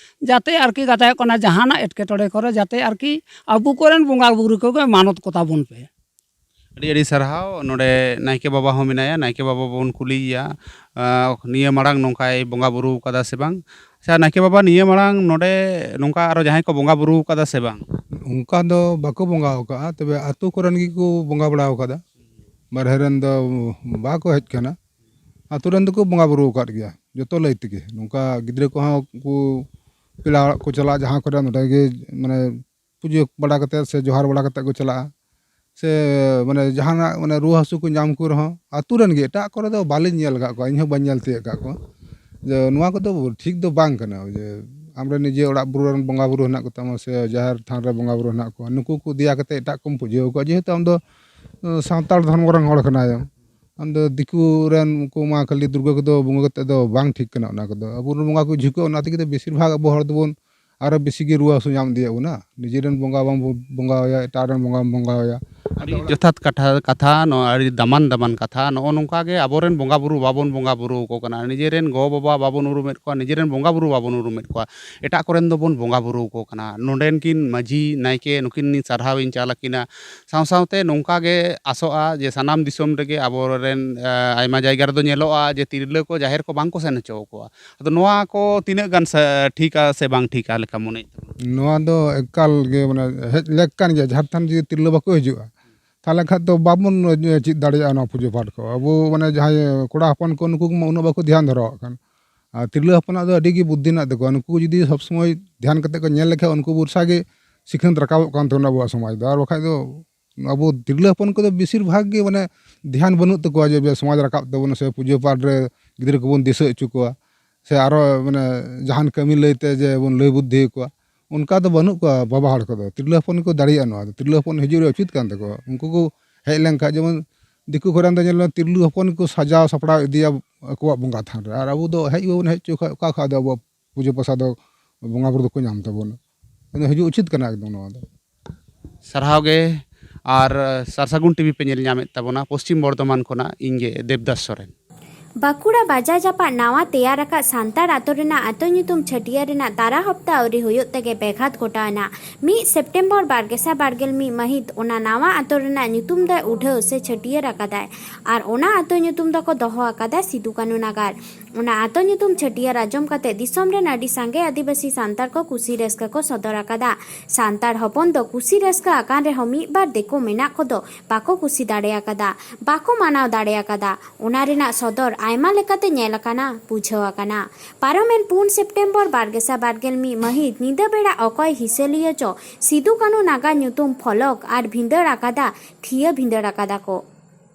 ᱡᱟᱛᱮ ᱟᱨᱠᱤ ᱠᱟᱛᱷᱟ ᱦᱩᱭᱩᱜ ᱠᱟᱱᱟ ᱡᱟᱦᱟᱱᱟᱜ ᱮᱴᱠᱮᱴᱚᱬᱮ ᱠᱚᱨᱮ ᱡᱟᱛᱮ ᱟᱨᱠᱤ ᱟᱵᱚ ᱠᱚᱨᱮᱱ ᱵᱚᱸᱜᱟ ᱵᱩᱨᱩ ᱠᱚᱜᱮ ᱢᱟᱱᱚᱛ ᱠᱚᱛᱟ ᱵᱚᱱ ᱯᱮ᱾ ᱟᱹᱰᱤ ᱟᱹᱰᱤ ᱥᱟᱨᱦᱟᱣ᱾ ᱱᱚᱰᱮ ᱱᱟᱭᱠᱮ ᱵᱟᱵᱟ ᱦᱚᱸ ᱢᱮᱱᱟᱭᱟ, ᱱᱟᱭᱠᱮ ᱵᱟᱵᱟ ᱵᱚᱱ ᱠᱩᱞᱤᱭᱮᱭᱟ᱾ ᱱᱤᱭᱟᱹ ᱢᱟᱲᱟᱝ ᱱᱚᱝᱠᱟᱭ ᱵᱚᱸᱜᱟ ᱵᱩᱨᱩ ᱠᱟᱫᱟ ᱥᱮ ᱵᱟᱝ? ᱟᱪᱪᱷᱟ ᱱᱟᱭᱠᱮ ᱵᱟᱵᱟ, ᱱᱤᱭᱟᱹ ᱢᱟᱲᱟᱝ ᱱᱚᱰᱮ ᱱᱚᱝᱠᱟ ᱟᱨᱚ ᱡᱟᱦᱟᱸᱭ ᱠᱚ ᱵᱚᱸᱜᱟ ᱵᱩᱨᱩ ᱠᱟᱫᱟ ᱥᱮ ᱵᱟᱝ? ᱚᱱᱠᱟ ᱫᱚ ᱵᱟᱠᱚ ᱵᱚᱸᱜᱟ ᱟᱠᱟᱫᱼᱟ, ᱛᱚᱵᱮ ᱟᱛᱳ ᱠᱚᱨᱮᱱ ᱜᱮᱠᱚ ᱵᱚᱸᱜᱟ ᱵᱟᱲᱟ ᱟᱠᱟᱫᱟ᱾ ᱵᱟᱨᱦᱮ ᱨᱮᱱ ᱫᱚ ᱵᱟᱠᱚ ᱦᱮᱡ ᱟᱠᱟᱱᱟ᱾ ᱟᱛᱳ ᱨᱮᱱ ᱫᱚᱠᱚ ᱵᱚᱸᱜᱟ ᱵᱩᱨᱩ ᱟᱠᱟᱫ ᱜᱮᱭᱟ ᱡᱚᱛᱚ ᱞᱟᱹᱭ ᱛᱮᱜᱮ᱾ ᱱᱚᱝᱠᱟ ᱜᱤᱫᱽᱨᱟᱹ ᱠᱚᱦᱚᱸ ᱠᱚ ᱯᱮᱲᱟ ᱚᱲᱟᱜ ᱠᱚ ᱪᱟᱞᱟᱜᱼᱟ, ᱡᱟᱦᱟᱸ ᱠᱚᱨᱮ ᱱᱚᱸᱰᱮ ᱜᱮ ᱢᱟᱱᱮ ᱯᱩᱡᱟᱹ ᱵᱟᱲᱟ ᱠᱟᱛᱮᱫ ᱥᱮ ᱡᱚᱦᱟᱨ ᱵᱟᱲᱟ ᱠᱟᱛᱮᱫ ᱠᱚ ᱪᱟᱞᱟᱜᱼᱟ᱾ ᱥᱮ ᱢᱟᱱᱮ ᱡᱟᱦᱟᱱᱟᱜ ᱢᱟᱱᱮ ᱨᱩᱣᱟᱹ ᱦᱟᱹᱥᱩ ᱠᱚ ᱧᱟᱢ ᱠᱚ ᱨᱮᱦᱚᱸ, ᱟᱛᱳ ᱨᱮᱱ ᱜᱮ, ᱮᱴᱟᱜ ᱠᱚᱨᱮ ᱫᱚ ᱵᱟᱹᱞᱤᱧ ᱧᱮᱞ ᱟᱠᱟᱫ ᱠᱚᱣᱟ, ᱤᱧ ᱦᱚᱸ ᱵᱟᱹᱧ ᱧᱮᱞ ᱛᱤᱭᱳᱜ ᱟᱠᱟᱫ ᱠᱚᱣᱟ᱾ ᱡᱮ ᱱᱚᱣᱟ ᱠᱚᱫᱚ ᱴᱷᱤᱠ ᱫᱚ ᱵᱟᱝ ᱠᱟᱱᱟ᱾ ᱡᱮ ᱟᱢᱨᱮᱱ ᱱᱤᱡᱮ ᱚᱲᱟᱜ ᱵᱩᱨᱩ ᱨᱮᱱ ᱵᱚᱸᱜᱟ ᱵᱩᱨᱩ ᱦᱮᱱᱟᱜ ᱠᱚᱛᱟᱢᱟ ᱥᱮ ᱡᱟᱦᱮᱨ ᱛᱷᱟᱱ ᱨᱮ ᱵᱚᱸᱜᱟ ᱵᱩᱨᱩ ᱦᱮᱱᱟᱜ ᱠᱚᱣᱟ, ᱱᱩᱠᱩ ᱠᱚ ᱫᱮᱭᱟ ᱠᱟᱛᱮ ᱮᱴᱟᱜ ᱠᱚᱢ ᱯᱩᱡᱟᱹ ᱟᱠᱚᱣᱟ, ᱡᱮᱦᱮᱛᱩ ᱟᱢ ᱫᱚ ᱥᱟᱱᱛᱟᱲ ᱫᱷᱚᱨᱢᱚ ᱨᱮᱱ ᱦᱚᱲ ᱠᱟᱱᱟᱭᱮᱢ᱾ ᱟᱢ ᱫᱚ ᱫᱤᱠᱩ ᱨᱮᱱ ᱩᱱᱠᱩ ᱢᱟ ᱠᱷᱟᱹᱞᱤ ᱫᱩᱨᱜᱟᱹ ᱠᱚᱫᱚ ᱵᱚᱸᱜᱟ ᱠᱟᱛᱮ ᱫᱚ ᱵᱟᱝ ᱴᱷᱤᱠ ᱠᱟᱱᱟ᱾ ᱚᱱᱟ ᱠᱚᱫᱚ ᱟᱵᱚᱨᱮᱱ ᱵᱚᱸᱜᱟ ᱠᱚ ᱡᱷᱩᱠᱟᱹᱜᱼᱟ, ᱚᱱᱟ ᱛᱮᱜᱮ ᱛᱚ ᱵᱮᱥᱤᱨ ᱵᱷᱟᱜᱽ ᱟᱵᱚ ᱦᱚᱲ ᱫᱚᱵᱚᱱ ᱟᱨᱚ ᱵᱮᱥᱤ ᱜᱮ ᱨᱩᱣᱟᱹ ᱦᱟᱹᱥᱩ ᱧᱟᱢ ᱤᱫᱤᱭᱮᱫ ᱵᱚᱱᱟ᱾ ᱱᱤᱡᱮᱨᱮᱱ ᱵᱚᱸᱜᱟ ᱵᱟᱢ ᱵᱚᱸᱜᱟ ᱟᱭᱟ, ᱮᱴᱟᱜ ᱨᱮᱱ ᱵᱚᱸᱜᱟᱢ ᱵᱚᱸᱜᱟ ᱟᱭᱟ᱾ ᱟᱹᱰᱤ ᱡᱚᱛᱷᱟᱛ ᱠᱟᱛᱷᱟ, ᱠᱟᱛᱷᱟ, ᱱᱚᱣᱟ ᱟᱹᱰᱤ ᱫᱟᱢᱟᱱ ᱫᱟᱢᱟᱱ ᱠᱟᱛᱷᱟ᱾ ᱱᱚᱜᱼᱚ ᱱᱚᱝᱠᱟ ᱜᱮ ᱟᱵᱚᱨᱮᱱ ᱵᱚᱸᱜᱟ ᱵᱩᱨᱩ ᱵᱟᱵᱚᱱ ᱵᱚᱸᱜᱟ ᱵᱩᱨᱩ ᱟᱠᱚ ᱠᱟᱱᱟ, ᱱᱤᱡᱮᱨᱮᱱ ᱜᱚ ᱵᱟᱵᱟ ᱵᱟᱵᱚᱱ ᱩᱨᱩᱢᱮᱫ ᱠᱚᱣᱟ, ᱱᱤᱡᱮᱨᱮᱱ ᱵᱚᱸᱜᱟ ᱵᱩᱨᱩ ᱵᱟᱵᱚᱱ ᱩᱨᱩᱢᱮᱫ ᱠᱚᱣᱟ, ᱮᱴᱟᱜ ᱠᱚᱨᱮᱱ ᱫᱚᱵᱚᱱ ᱵᱚᱸᱜᱟ ᱵᱩᱨᱩ ᱟᱠᱚ ᱠᱟᱱᱟ᱾ ᱱᱚᱰᱮᱱ ᱠᱤᱱ ᱢᱟᱹᱡᱷᱤ ᱱᱟᱭᱠᱮ, ᱱᱩᱠᱤᱱ ᱥᱟᱨᱦᱟᱣ ᱤᱧ ᱪᱟᱞ ᱟᱹᱠᱤᱱᱟ᱾ ᱥᱟᱶ ᱥᱟᱶᱛᱮ ᱱᱚᱝᱠᱟ ᱜᱮ ᱟᱥᱚᱜᱼᱟ ᱡᱮ ᱥᱟᱱᱟᱢ ᱫᱤᱥᱚᱢ ᱨᱮᱜᱮ ᱟᱵᱚᱨᱮᱱ, ᱮ, ᱟᱭᱢᱟ ᱡᱟᱭᱜᱟ ᱨᱮᱫᱚ ᱧᱮᱞᱚᱜᱼᱟ ᱡᱮ ᱛᱤᱨᱞᱟᱹ ᱠᱚ ᱡᱟᱦᱮᱨ ᱠᱚ ᱵᱟᱝ ᱠᱚ ᱥᱮᱱ ᱦᱚᱪᱚ ᱟᱠᱚᱣᱟ᱾ ᱟᱫᱚ ᱱᱚᱣᱟ ᱠᱚ ᱛᱤᱱᱟᱹᱜ ᱜᱟᱱ ᱥᱟ-, ᱴᱷᱤᱠᱟ ᱥᱮ ᱵᱟᱝ ᱴᱷᱤᱠᱟ ᱞᱮᱠᱟ ᱢᱚᱱᱮᱭᱮᱫ ᱛᱟᱵᱚᱱᱟ? ᱱᱚᱣᱟ ᱫᱚ ᱮᱠᱟᱞ ᱜᱮ ᱢᱟᱱᱮ ᱦᱮᱡ ᱞᱮᱠ ᱠᱟᱱ ᱜᱮᱭᱟ᱾ ᱡᱟᱦᱮᱨ ᱛᱷᱟᱱ ᱡᱩᱫᱤ ᱛᱤᱨᱞᱟᱹ ᱵᱟᱠᱚ ᱦᱤᱡᱩᱜᱼᱟ, ᱛᱟᱦᱚᱞᱮ ᱠᱷᱟᱱ ᱫᱚ ᱵᱟᱵᱚᱱ ᱪᱮᱫ ᱫᱟᱲᱮᱭᱟᱜᱼᱟ ᱱᱚᱣᱟ ᱯᱩᱡᱟᱹ ᱯᱟᱴ ᱠᱚ᱾ ᱟᱵᱚ ᱢᱟᱱᱮ ᱡᱟᱦᱟᱸᱭ ᱠᱚᱲᱟ ᱦᱚᱯᱚᱱ ᱠᱚ, ᱱᱩᱠᱩ ᱠᱚᱢᱟ ᱩᱱᱟᱹᱜ ᱵᱟᱠᱚ ᱫᱷᱮᱭᱟᱱ ᱫᱷᱚᱨᱟᱣᱟᱜ ᱠᱟᱱ᱾ ᱟᱨ ᱛᱤᱨᱞᱟᱹ ᱦᱚᱯᱚᱱᱟᱜ ᱫᱚ ᱟᱹᱰᱤ ᱜᱮ ᱵᱩᱫᱽᱫᱷᱤ ᱢᱮᱱᱟᱜ ᱛᱟᱠᱚᱣᱟ᱾ ᱱᱩᱠᱩ ᱡᱩᱫᱤ ᱥᱚᱵ ᱥᱚᱢᱚᱭ ᱫᱷᱮᱭᱟᱱ ᱠᱟᱛᱮ ᱠᱚ ᱧᱮᱞ ᱞᱮᱠᱷᱟᱱ, ᱩᱱᱠᱩ ᱵᱷᱚᱨᱥᱟ ᱜᱮ ᱥᱤᱠᱷᱱᱟᱹᱛ ᱨᱟᱠᱟᱵᱚᱜ ᱠᱟᱱ ᱛᱟᱵᱚᱱᱟ ᱟᱵᱚᱣᱟᱜ ᱥᱚᱢᱟᱡᱽ ᱫᱚ᱾ ᱟᱨ ᱵᱟᱠᱷᱟᱡ ᱫᱚ ᱟᱵᱚ ᱛᱤᱨᱞᱟᱹ ᱦᱚᱯᱚᱱ ᱠᱚᱫᱚ ᱵᱮᱥᱤᱨ ᱵᱷᱟᱜᱽ ᱜᱮ ᱢᱟᱱᱮ ᱫᱷᱮᱭᱟᱱ ᱵᱟᱹᱱᱩᱜ ᱛᱟᱠᱚᱣᱟ ᱡᱮ ᱵᱮ-, ᱥᱚᱢᱟᱡᱽ ᱨᱟᱠᱟᱵ ᱛᱟᱵᱚᱱᱟ ᱥᱮ ᱯᱩᱡᱟᱹ ᱯᱟᱴ ᱨᱮ ᱜᱤᱫᱽᱨᱟᱹ ᱠᱚᱵᱚᱱ ᱫᱤᱥᱟᱹ ᱦᱚᱪᱚ ᱠᱚᱣᱟ᱾ ᱥᱮ ᱟᱨᱚ ᱢᱟᱱᱮ ᱡᱟᱦᱟᱱ ᱠᱟᱹᱢᱤ ᱞᱟᱹᱭᱛᱮ ᱡᱮ ᱵᱚᱱ ᱞᱟᱹᱭ ᱵᱩᱫᱽᱫᱷᱤ ᱟᱠᱚᱣᱟ, ᱚᱱᱠᱟ ᱫᱚ ᱵᱟᱹᱱᱩᱜ ᱠᱚᱣᱟ ᱵᱟᱵᱟ ᱦᱚᱲ ᱠᱚᱫᱚ᱾ ᱛᱤᱨᱞᱟᱹ ᱦᱚᱯᱚᱱ ᱜᱮᱠᱚ ᱫᱟᱲᱮᱭᱟᱜᱼᱟ ᱱᱚᱣᱟ ᱫᱚ, ᱛᱤᱨᱞᱟᱹ ᱦᱚᱯᱚᱱ ᱦᱤᱡᱩᱜ ᱨᱮ ᱩᱪᱤᱛ ᱠᱟᱱ ᱛᱟᱠᱚᱣᱟ᱾ ᱩᱱᱠᱩ ᱠᱚ ᱦᱮᱡ ᱞᱮᱱᱠᱷᱟᱱ, ᱡᱮᱢᱚᱱ ᱫᱤᱠᱩ ᱠᱚᱨᱮᱱ ᱫᱚ ᱧᱮᱞ ᱢᱮ, ᱛᱤᱨᱞᱟᱹ ᱦᱚᱯᱚᱱ ᱜᱮᱠᱚ ᱥᱟᱡᱟᱣ ᱥᱟᱯᱲᱟᱣ ᱤᱫᱤᱭᱟ ᱟᱠᱚᱣᱟᱜ ᱵᱚᱸᱜᱟ ᱛᱷᱟᱱ ᱨᱮ, ᱟᱨ ᱟᱵᱚ ᱫᱚ ᱦᱮᱡ ᱵᱟᱵᱚᱱ ᱦᱮᱡ ᱦᱚᱪᱚ ᱠᱷᱟᱡ ᱚᱠᱟ ᱠᱷᱚᱱ ᱫᱚ ᱟᱵᱚᱣᱟᱜ ᱯᱩᱡᱟᱹ ᱯᱟᱥᱟ ᱫᱚ ᱵᱚᱸᱜᱟ ᱵᱩᱨᱩ ᱫᱚᱠᱚ ᱧᱟᱢ ᱛᱟᱵᱚᱱᱟ? ᱟᱫᱚ ᱦᱤᱡᱩᱜ ᱩᱪᱤᱛ ᱠᱟᱱᱟ ᱮᱠᱫᱚᱢ ᱱᱚᱣᱟ ᱫᱚ᱾ ᱥᱟᱨᱦᱟᱣ ᱜᱮ᱾ ᱟᱨ ᱥᱟᱨᱥᱟᱹᱜᱩᱱ ᱴᱤᱵᱷᱤ ᱯᱮ ᱧᱮᱞ ᱧᱟᱢᱮᱫ ᱛᱟᱵᱚᱱᱟ, ᱯᱚᱥᱪᱤᱢ ᱵᱚᱨᱫᱷᱚᱢᱟᱱ ᱠᱷᱚᱱᱟᱜ ᱤᱧ ᱜᱮ ᱫᱮᱵᱽᱫᱟᱥ ᱥᱚᱨᱮᱱ᱾ ᱵᱟᱸᱠᱩᱲᱟ ᱵᱟᱡᱟᱨ ᱡᱟᱯᱟᱜ ᱱᱟᱣᱟ ᱛᱮᱭᱟᱨ ᱟᱠᱟᱫ ᱥᱟᱱᱛᱟᱲ ᱟᱛᱳ ᱨᱮᱱᱟᱜ ᱟᱛᱳ ᱧᱩᱛᱩᱢ ᱪᱷᱟᱹᱴᱭᱟᱹᱨ ᱨᱮᱱᱟᱜ ᱛᱟᱨᱟ ᱦᱚᱯᱛᱟ ᱟᱹᱣᱨᱤ ᱦᱩᱭᱩᱜ ᱛᱮᱜᱮ ᱵᱮᱜᱷᱟᱛ ᱜᱷᱚᱴᱟᱣ ᱮᱱᱟ᱾ ᱢᱤᱫ ᱥᱮᱯᱴᱮᱢᱵᱚᱨ ᱵᱟᱨ ᱜᱮᱥᱟᱭ ᱵᱟᱨ ᱜᱮᱞ ᱢᱤᱫ ᱢᱟᱹᱦᱤᱛ ᱚᱱᱟ ᱱᱟᱣᱟ ᱟᱛᱳ ᱨᱮᱱᱟᱜ ᱧᱩᱛᱩᱢ ᱫᱚᱭ ᱩᱰᱷᱟᱹᱣ ᱥᱮ ᱪᱷᱟᱹᱴᱭᱟᱹᱨ ᱟᱠᱟᱫᱟᱭ ᱟᱨ ᱚᱱᱟ ᱟᱛᱳ ᱧᱩᱛᱩᱢ ᱫᱚᱠᱚ ᱫᱚᱦᱚ ᱟᱠᱟᱫᱟ ᱥᱤᱫᱩ ᱠᱟᱹᱱᱩ ᱱᱟᱜᱟᱨ᱾ ᱚᱱᱟ ᱟᱛᱳ ᱧᱩᱛᱩᱢ ᱪᱷᱟᱹᱴᱭᱟᱹᱨ ᱟᱸᱡᱚᱢ ᱠᱟᱛᱮ ᱫᱤᱥᱚᱢ ᱨᱮᱱ ᱟᱹᱰᱤ ᱥᱟᱸᱜᱮ ᱟᱹᱫᱤᱵᱟᱹᱥᱤ ᱥᱟᱱᱛᱟᱲ ᱠᱚ ᱠᱩᱥᱤ ᱨᱟᱹᱥᱠᱟᱹ ᱠᱚ ᱥᱚᱫᱚᱨ ᱟᱠᱟᱫᱟ᱾ ᱥᱟᱱᱛᱟᱲ ᱦᱚᱯᱚᱱ ᱫᱚ ᱠᱩᱥᱤ ᱨᱟᱹᱥᱠᱟᱹ ᱟᱠᱟᱱ ᱨᱮᱦᱚᱸ ᱢᱤᱫ ᱵᱟᱨ ᱫᱤᱠᱩ ᱢᱮᱱᱟᱜ ᱠᱚᱫᱚ ᱵᱟᱠᱚ ᱠᱩᱥᱤ ᱫᱟᱲᱮ ᱟᱠᱟᱫᱟ, ᱵᱟᱠᱚ ᱢᱟᱱᱟᱣ ᱫᱟᱲᱮ ᱟᱠᱟᱫᱟ᱾ ᱚᱱᱟ ᱨᱮᱱᱟᱜ ᱥᱚᱫᱚᱨ ᱟᱭᱢᱟ ᱞᱮᱠᱟᱛᱮ ᱧᱮᱞ ᱟᱠᱟᱱᱟ, ᱵᱩᱡᱷᱟᱹᱣ ᱟᱠᱟᱱᱟ᱾ ᱯᱟᱨᱚᱢᱮᱱ ᱯᱩᱱ ᱥᱮᱯᱴᱮᱢᱵᱚᱨ ᱵᱟᱨ ᱜᱮᱥᱟᱭ ᱵᱟᱨ ᱜᱮᱞ ᱢᱤᱫ ᱢᱟᱹᱦᱤᱛ ᱧᱤᱫᱟᱹ ᱵᱮᱲᱟ ᱚᱠᱚᱭ ᱦᱤᱥᱟᱹᱞᱤᱭᱟᱹ ᱪᱚ ᱥᱤᱫᱩ ᱠᱟᱹᱱᱩ ᱱᱟᱜᱟᱨ ᱧᱩᱛᱩᱢ ᱯᱷᱚᱞᱚᱠ ᱟᱨ ᱵᱷᱤᱸᱫᱟᱹᱲ ᱟᱠᱟᱫᱟ, ᱛᱷᱤᱭᱟᱹ ᱵᱷᱤᱸᱫᱟᱹᱲ ᱟᱠᱟᱫᱟ ᱠᱚ᱾